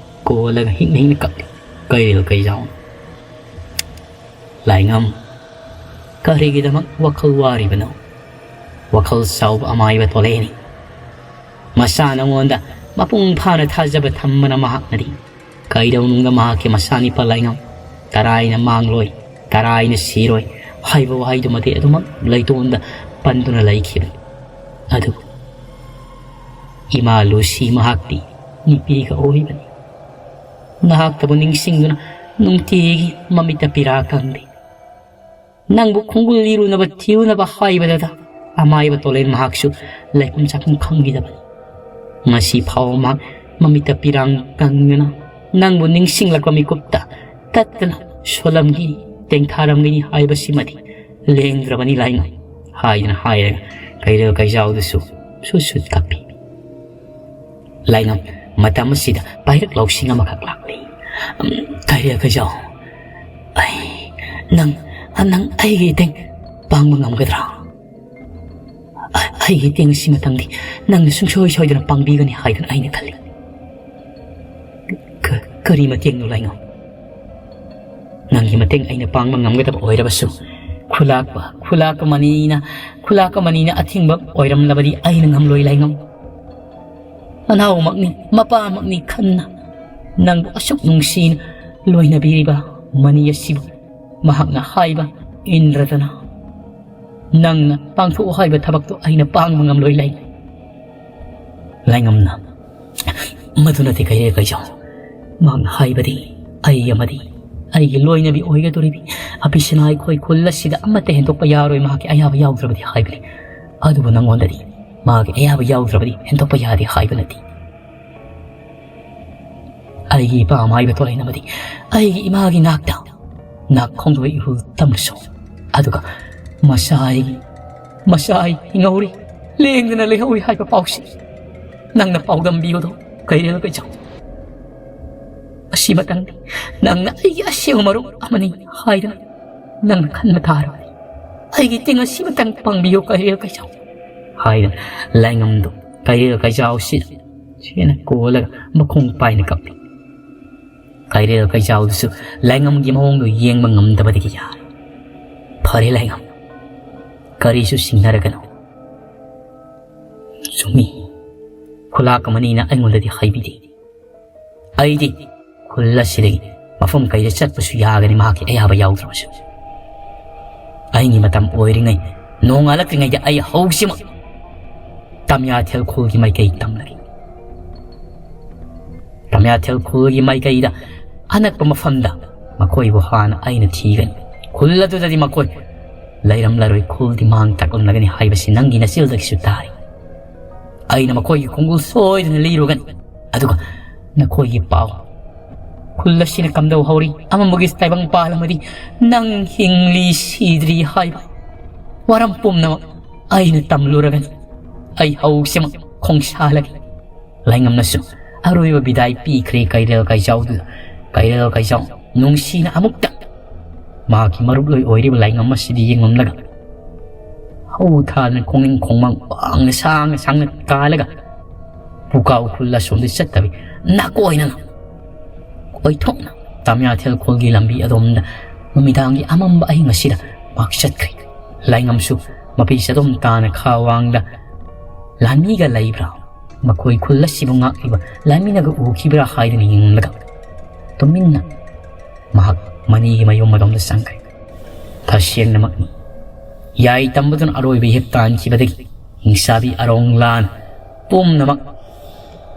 ꯀꯣꯜꯂꯒ ꯍꯤꯡꯅ ꯍꯤꯡꯅ ꯀꯞꯂꯤ꯫ ꯀꯩꯔꯦꯜ ꯀꯩꯖꯥꯎꯅ, "ꯂꯥꯏꯉꯝ, ꯀꯔꯤꯒꯤꯗꯃꯛ ꯋꯥꯈꯜ ꯋꯥꯔꯤꯕꯅꯣ? ꯋꯥꯈꯜ ꯆꯥꯎꯕ ꯑꯃꯥꯏꯕ ꯊꯣꯛꯂꯛꯏꯅꯤ꯫ ꯃꯁꯥ ꯅꯉꯣꯟꯗ ꯃꯄꯨꯡ ꯐꯥꯅ ꯊꯥꯖꯕ ꯊꯝꯕꯅ ꯃꯍꯥꯛꯅꯗꯤ ꯀꯩꯗꯧꯅꯨꯡꯗ ꯃꯍꯥꯛꯀꯤ ꯃꯆꯥꯅꯤꯄꯥ ꯂꯥꯏꯉꯝ ꯇꯔꯥꯏꯅ ꯃꯥꯡꯂꯣꯏ, ꯇꯔꯥꯏꯅ ꯁꯤꯔꯣꯏ" ꯍꯥꯏꯕ ꯋꯥꯍꯩꯗꯨꯃꯗꯤ ꯑꯗꯨꯃꯛ ꯂꯩꯇꯣꯟꯗ ꯄꯟꯗꯨꯅ ꯂꯩꯈꯤꯕꯅꯤ꯫ ꯑꯗꯨꯕꯨ ꯏꯃꯥ ꯂꯨꯁꯤ ꯃꯍꯥꯛꯇꯤ ꯅꯨꯄꯤꯒ ꯑꯣꯏꯕꯅꯤ꯫ ꯅꯍꯥꯛꯇꯕꯨ ꯅꯤꯡꯁꯤꯡꯗꯨꯅ ꯅꯨꯡꯇꯤꯒꯤ ꯃꯃꯤꯠꯇ ꯄꯤꯔꯥ ꯀꯪꯗꯦ꯫ ꯅꯪꯕꯨ ꯈꯣꯡꯒꯨꯜ ꯏꯔꯨꯅꯕ ꯊꯤꯔꯨꯅꯕ ꯍꯥꯏꯕꯗꯗ ꯑꯃꯥꯏꯕ ꯇꯣꯂꯦꯟ ꯃꯍꯥꯛꯁꯨ ꯂꯩꯐꯝ ꯆꯥꯐꯝ ꯈꯪꯈꯤꯗꯕꯅꯤ꯫ ꯉꯁꯤ ꯐꯥꯎꯕ ꯃꯍꯥꯛ ꯃꯃꯤꯠꯇ ꯄꯤꯔꯥꯡ ꯀꯪꯗꯅ ꯅꯪꯕꯨ ꯅꯤꯡꯁꯤꯡꯂꯛꯄ ꯃꯤꯀꯨꯞꯇ ꯇꯠꯇꯅ ꯁꯣꯜꯂꯝꯒꯅꯤ, ꯇꯦꯡꯊꯥꯔꯝꯒꯅꯤ ꯍꯥꯏꯕꯁꯤꯃꯗꯤ ꯂꯦꯡꯗ꯭ꯔꯕꯅꯤ ꯂꯥꯏꯉꯝ ꯍꯥꯏꯗꯅ ꯍꯥꯏꯔꯒ ꯀꯩꯔꯦꯜ ꯀꯩꯖꯥꯎꯗꯨꯁꯨ ꯁꯨꯠ ꯁꯨꯠ ꯀꯞꯄꯤ꯫ ꯂꯥꯏꯉꯝ ꯃꯇꯝ ꯑꯁꯤꯗ ꯄꯥꯏꯔꯛ ꯂꯧꯁꯤꯡ ꯑꯃꯈꯛ ꯂꯥꯛꯂꯤ꯫ "ꯎꯝ, ꯀꯩꯔꯦꯜ ꯀꯩꯖꯥꯎ, ꯑꯩ, ꯅꯪ, ꯅꯪ ꯑꯩꯒꯤ ꯏꯇꯦꯡ ꯄꯥꯡꯕ ꯉꯝꯒꯗ꯭ꯔꯥ? ꯑ-, ꯑꯩꯒꯤ ꯏꯇꯦꯡ ꯑꯁꯤꯃꯇꯪꯗꯤ ꯅꯪꯅ ꯁꯨꯡꯁꯣꯏ ꯁꯣꯏꯗꯅ ꯄꯥꯡꯕꯤꯒꯅꯤ ꯍꯥꯏꯗꯅ ꯑꯩꯅ ꯈꯜꯂꯤ꯫" "ꯀ-, ꯀꯔꯤ ꯃꯇꯦꯡꯅꯣ ꯂꯥꯏꯉꯝ?" "ꯅꯪꯒꯤ ꯃꯇꯦꯡ ꯑꯩꯅ ꯄꯥꯡꯕ ꯉꯝꯒꯗꯕ ꯑꯣꯏꯔꯕꯁꯨ, ꯈꯨꯂꯥꯛꯄ, ꯈꯨꯂꯥꯛꯄ ꯃꯅꯤꯅ, ꯈꯨꯂꯥꯛꯄ ꯃꯅꯤꯅ ꯑꯊꯤꯡꯕ ꯑꯣꯏꯔꯝꯂꯕꯗꯤ ꯑꯩꯅ ꯉꯝꯂꯣꯏ ꯂꯥꯏꯉꯝ꯫ ꯃꯅꯥꯎꯃꯛꯅꯤ, ꯃꯄꯥꯃꯛꯅꯤ ꯈꯟꯅ ꯅꯪꯕꯨ ꯑꯁꯨꯛ ꯅꯨꯡꯁꯤꯅ ꯂꯣꯏꯅꯕꯤꯔꯤꯕ ꯃꯅꯤ ꯑꯁꯤꯕꯨ ꯃꯍꯥꯛꯅ ꯍꯥꯏꯕ ꯏꯟꯗ꯭ꯔꯗꯅ ꯅꯪꯅ ꯄꯥꯡꯊꯣꯛꯎ ꯍꯥꯏꯕ ꯊꯕꯛꯇꯨ ꯑꯩꯅ ꯄꯥꯡꯕ ꯉꯝꯂꯣꯏ ꯂꯩ꯫" ꯂꯥꯏꯉꯝꯅ, "ꯃꯗꯨ ꯅꯠꯇꯦ ꯀꯩꯔꯦꯜ ꯀꯩꯖꯥꯎ꯫ ꯃꯍꯥꯛꯅ ꯍꯥꯏꯕꯗꯤ ꯑꯩ ꯑꯃꯗꯤ ꯑꯩꯒꯤ ꯂꯣꯏꯅꯕꯤ ꯑꯣꯏꯒꯗꯧꯔꯤꯕꯤ ꯑꯕꯤꯁꯤꯅꯥ ꯑꯩꯈꯣꯏ ꯈꯨꯜ ꯑꯁꯤꯗ ꯑꯃꯠꯇ ꯍꯦꯟꯗꯣꯛꯄ ꯌꯥꯔꯣꯏ꯫ ꯃꯍꯥꯛꯀꯤ ꯑꯌꯥꯕ ꯌꯥꯎꯗ꯭ꯔꯕꯗꯤ ꯍꯥꯏꯕꯅꯤ꯫ ꯑꯗꯨꯕꯨ ꯅꯪꯉꯣꯟꯗꯗꯤ ꯃꯥꯒꯤ ꯑꯌꯥꯕ ꯌꯥꯎꯗ꯭ꯔꯕꯗꯤ ꯍꯦꯟꯗꯣꯛꯄ ꯌꯥꯗꯦ ꯍꯥꯏꯕ ꯅꯠꯇꯦ꯫ ꯑꯩꯒꯤ ꯏꯄꯥ ꯑꯃꯥꯏꯕ ꯇꯣꯂꯩꯅꯕꯗꯤ ꯑꯩꯒꯤ ꯏꯃꯥꯒꯤ ꯅꯥꯛꯇ ꯅꯥꯛ ꯈꯣꯡꯗꯣꯏ ꯏꯍꯨꯜ ꯇꯝꯂꯁꯨ, ꯑꯗꯨꯒ ꯃꯁꯥ ꯑꯩꯒꯤ, ꯃꯁꯥ ꯑꯩ ꯍꯤꯡꯍꯧꯔꯤ, ꯂꯦꯡꯗꯅ ꯂꯩꯍꯧꯔꯤ ꯍꯥꯏꯕ ꯄꯥꯎꯁꯤ ꯅꯪꯅ ꯄꯥꯎꯗꯝꯕꯤꯌꯨꯗꯣ ꯀꯩꯔꯦꯜ ꯀꯩꯖꯥꯎ꯫ ꯑꯁꯤꯃꯇꯪꯗꯤ ꯅꯪꯅ ꯑꯩꯒꯤ ꯑꯁꯦꯡꯕ ꯃꯔꯨꯞ ꯑꯃꯅꯤ ꯍꯥꯏꯗꯨꯅ ꯅꯪꯅ ꯈꯟꯕ ꯇꯥꯔꯕꯅꯤ꯫ ꯑꯩꯒꯤ ꯇꯤꯡ ꯑꯁꯤꯃꯇꯪ ꯄꯥꯡꯕꯤꯌꯨ ꯀꯩꯔꯦꯜ ꯀꯩꯖꯥꯎ" ꯍꯥꯏꯗꯨꯅ ꯂꯥꯏꯉꯝꯗꯣ ꯀꯩꯔꯦꯜ ꯀꯩꯖꯥꯎꯁꯤꯗ ꯆꯦꯠꯅ ꯀꯣꯜꯂꯒ ꯃꯈꯣꯡ ꯄꯥꯏꯅ ꯀꯞꯄꯤ꯫ ꯀꯩꯔꯦꯜ ꯀꯩꯖꯥꯎꯗꯨꯁꯨ ꯂꯥꯏꯉꯝꯒꯤ ꯃꯑꯣꯡꯗꯨ ꯌꯦꯡꯕ ꯉꯝꯗꯕꯗꯒꯤ ꯌꯥꯔꯦ꯫ "ꯐꯔꯦ ꯂꯥꯏꯉꯝ, ꯀꯔꯤꯁꯨ ꯁꯤꯡꯅꯔꯒꯅꯨ꯫ ꯆꯨꯝꯃꯤ, ꯈꯨꯂꯥꯛ ꯑꯃꯅꯤꯅ ꯑꯩꯉꯣꯟꯗꯗꯤ ꯍꯥꯏꯕꯤꯗꯦ꯫ ꯑꯩꯗꯤ ꯈꯨꯜ ꯑꯁꯤꯗꯒꯤ ꯃꯐꯝ ꯀꯩꯗ ꯆꯠꯄꯁꯨ ꯌꯥꯒꯅꯤ, ꯃꯍꯥꯛꯀꯤ ꯑꯌꯥꯕ ꯌꯥꯎꯗ꯭ꯔꯕꯁꯨ꯫ ꯑꯩꯒꯤ ꯃꯇꯝ ꯑꯣꯏꯔꯤꯉꯩ, ꯅꯣꯡꯉꯥꯜꯂꯛꯇ꯭ꯔꯤꯉꯩꯗ ꯑꯩ ꯍꯧꯖꯤꯛꯃꯛ ꯇꯝꯌꯥꯊꯦꯜ ꯈꯨꯜꯒꯤ ꯃꯥꯏꯀꯩ ꯇꯝꯂꯒꯦ꯫ ꯇꯝꯌꯥꯊꯦꯜ ꯈꯨꯜꯒꯤ ꯃꯥꯏꯀꯩꯗ ꯑꯅꯛꯄ ꯃꯐꯝꯗ ꯃꯈꯣꯏꯕꯨ ꯍꯥꯟꯅ ꯑꯩꯅ ꯊꯤꯒꯅꯤ꯫ ꯈꯨꯜ ꯑꯗꯨꯗꯗꯤ ꯃꯈꯣꯏ ꯂꯩꯔꯝꯂꯔꯣꯏ, ꯈꯨꯜꯗꯤ ꯃꯥꯡ ꯇꯥꯛꯂꯝꯂꯒꯅꯤ ꯍꯥꯏꯕꯁꯤ ꯅꯪꯒꯤ ꯅꯆꯤꯜꯗꯒꯤꯁꯨ ꯇꯥꯔꯤ꯫ ꯑꯩꯅ ꯃꯈꯣꯏꯒꯤ ꯈꯣꯡꯒꯨꯜ ꯁꯣꯏꯗꯅ ꯂꯤꯔꯨꯒꯅꯤ꯫ ꯑꯗꯨꯒ ꯅꯈꯣꯏꯒꯤ ꯄꯥꯎ, ꯈꯨꯜ ꯑꯁꯤꯅ ꯀꯝꯗꯧ ꯍꯧꯔꯤ, ꯑꯃꯝꯕꯒꯤ ꯇꯥꯏꯕꯪ ꯄꯥꯜꯂꯝꯃꯗꯤ ꯅꯪ ꯍꯤꯡꯂꯤ ꯁꯤꯗ꯭ꯔꯤ ꯍꯥꯏꯕ ꯋꯥꯔꯝ ꯄꯨꯝꯅꯃꯛ ꯑꯩꯅ ꯇꯝꯂꯨꯔꯒꯅꯤ꯫ ꯑꯩ ꯍꯧꯁꯤꯃꯛ ꯈꯣꯡꯁꯥꯜꯂꯒꯦ꯫ ꯂꯥꯏꯉꯝꯅꯁꯨ ꯑꯔꯣꯏꯕ ꯕꯤꯗꯥꯏ ꯄꯤꯈ꯭ꯔꯦ ꯀꯩꯔꯦꯜ ꯀꯩꯖꯥꯎꯗꯨꯗ꯫ ꯀꯩꯔꯦꯜ ꯀꯩꯖꯥꯎ ꯅꯨꯡꯁꯤꯅ ꯑꯃꯨꯛꯇ ꯃꯍꯥꯛꯀꯤ ꯃꯔꯨꯞꯂꯣꯏ ꯑꯣꯏꯔꯤꯕ ꯂꯥꯏꯉꯝ ꯑꯁꯤꯗ ꯌꯦꯡꯂꯝꯂꯒ, ꯍꯧ ꯊꯥꯗꯅ ꯈꯣꯡꯅꯤꯡ ꯈꯣꯡꯃꯥꯡ ꯋꯥꯡꯅ ꯁꯥꯡꯅ ꯁꯥꯡꯅ ꯀꯥꯜꯂꯒ ꯄꯨꯀꯥ ꯎꯈ꯭ꯔꯨꯜ ꯑꯁꯣꯝꯗ ꯆꯠꯇꯕꯤ ꯅꯥꯀꯣꯏꯅꯅ ꯀꯣꯏꯊꯣꯛꯅ ꯇꯥꯃꯤꯌꯥꯊꯦꯜ ꯈꯣꯜꯒꯤ ꯂꯝꯕꯤ ꯑꯗꯣꯝꯗ ꯅꯨꯃꯤꯗꯥꯡꯒꯤ ꯑꯃꯝꯕ ꯑꯍꯤꯡ ꯑꯁꯤꯗ ꯃꯍꯥꯛ ꯆꯠꯈ꯭ꯔꯦ꯫ ꯂꯥꯏꯉꯝꯁꯨ ꯃꯄꯤ ꯆꯗꯣꯝ ꯇꯥꯅ ꯈꯥ ꯋꯥꯡꯗ ꯂꯥꯟꯃꯤꯒ ꯂꯩꯕ꯭ꯔꯥ, ꯃꯈꯣꯏ ꯈꯨꯜ ꯑꯁꯤꯕꯨ ꯉꯥꯛꯂꯤꯕ ꯂꯥꯟꯃꯤꯅꯒ ꯎꯈꯤꯕ꯭ꯔꯥ ꯍꯥꯏꯗꯨꯅ ꯌꯦꯡꯂꯒ ꯇꯨꯃꯤꯟꯅ ꯃꯍꯥꯛ ꯃꯅꯤꯒꯤ ꯃꯌꯨꯝ ꯑꯗꯣꯝꯗ ꯆꯪꯈ꯭ꯔꯦ꯫ ꯇꯁꯦꯡꯅꯃꯛꯅꯤ, ꯌꯥꯏ ꯇꯝꯕꯗꯨꯅ ꯑꯔꯣꯏꯕ ꯏꯍꯦꯛ ꯇꯥꯟꯈꯤꯕꯗꯒꯤ ꯍꯤꯡꯁꯥꯕꯤ ꯑꯔꯣꯡꯂꯥꯟ ꯄꯨꯝꯅꯃꯛ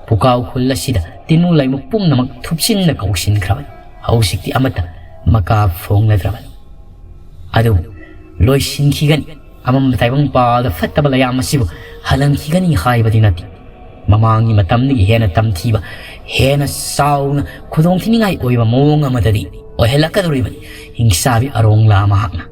ꯄꯨꯀꯥꯎ ꯈꯨꯜ ꯑꯁꯤꯗ ꯇꯤꯟꯃꯨ ꯂꯩꯃꯨ ꯄꯨꯝꯅꯃꯛ ꯊꯨꯞꯆꯤꯟꯅ ꯀꯧꯁꯤꯟꯈ꯭ꯔꯕꯅꯤ꯫ ꯍꯧꯖꯤꯛꯇꯤ ꯑꯃꯠꯇ ꯃꯀꯥ ꯐꯣꯡꯅꯗ꯭ꯔꯕꯅꯤ꯫ ꯑꯗꯨꯕꯨ ꯂꯣꯏꯁꯤꯟꯈꯤꯒꯅꯤ꯫ ꯑꯃꯝꯕ ꯇꯥꯏꯕꯪ ꯄꯥꯜꯗ ꯐꯠꯇꯕ ꯂꯩꯌꯥꯝ ꯑꯁꯤꯕꯨ ꯍꯜꯍꯟꯈꯤꯒꯅꯤ ꯍꯥꯏꯕꯗꯤ ꯅꯠꯇꯦ꯫ ꯃꯃꯥꯡꯒꯤ ꯃꯇꯝꯗꯒꯤ ꯍꯦꯟꯅ ꯇꯝꯊꯤꯕ, ꯍꯦꯟꯅ ꯆꯥꯎꯅ ꯈꯨꯗꯣꯡꯊꯤꯅꯤꯡꯉꯥꯏ ꯑꯣꯏꯕ ꯃꯑꯣꯡ ꯑꯃꯗꯗꯤ ꯑꯣꯏꯍꯜꯂꯛꯀꯗꯧꯔꯤꯕꯅꯤ ꯍꯤꯡꯁꯥꯕꯤ ꯑꯔꯣꯡꯂꯥ ꯃꯍꯥꯛꯅ꯫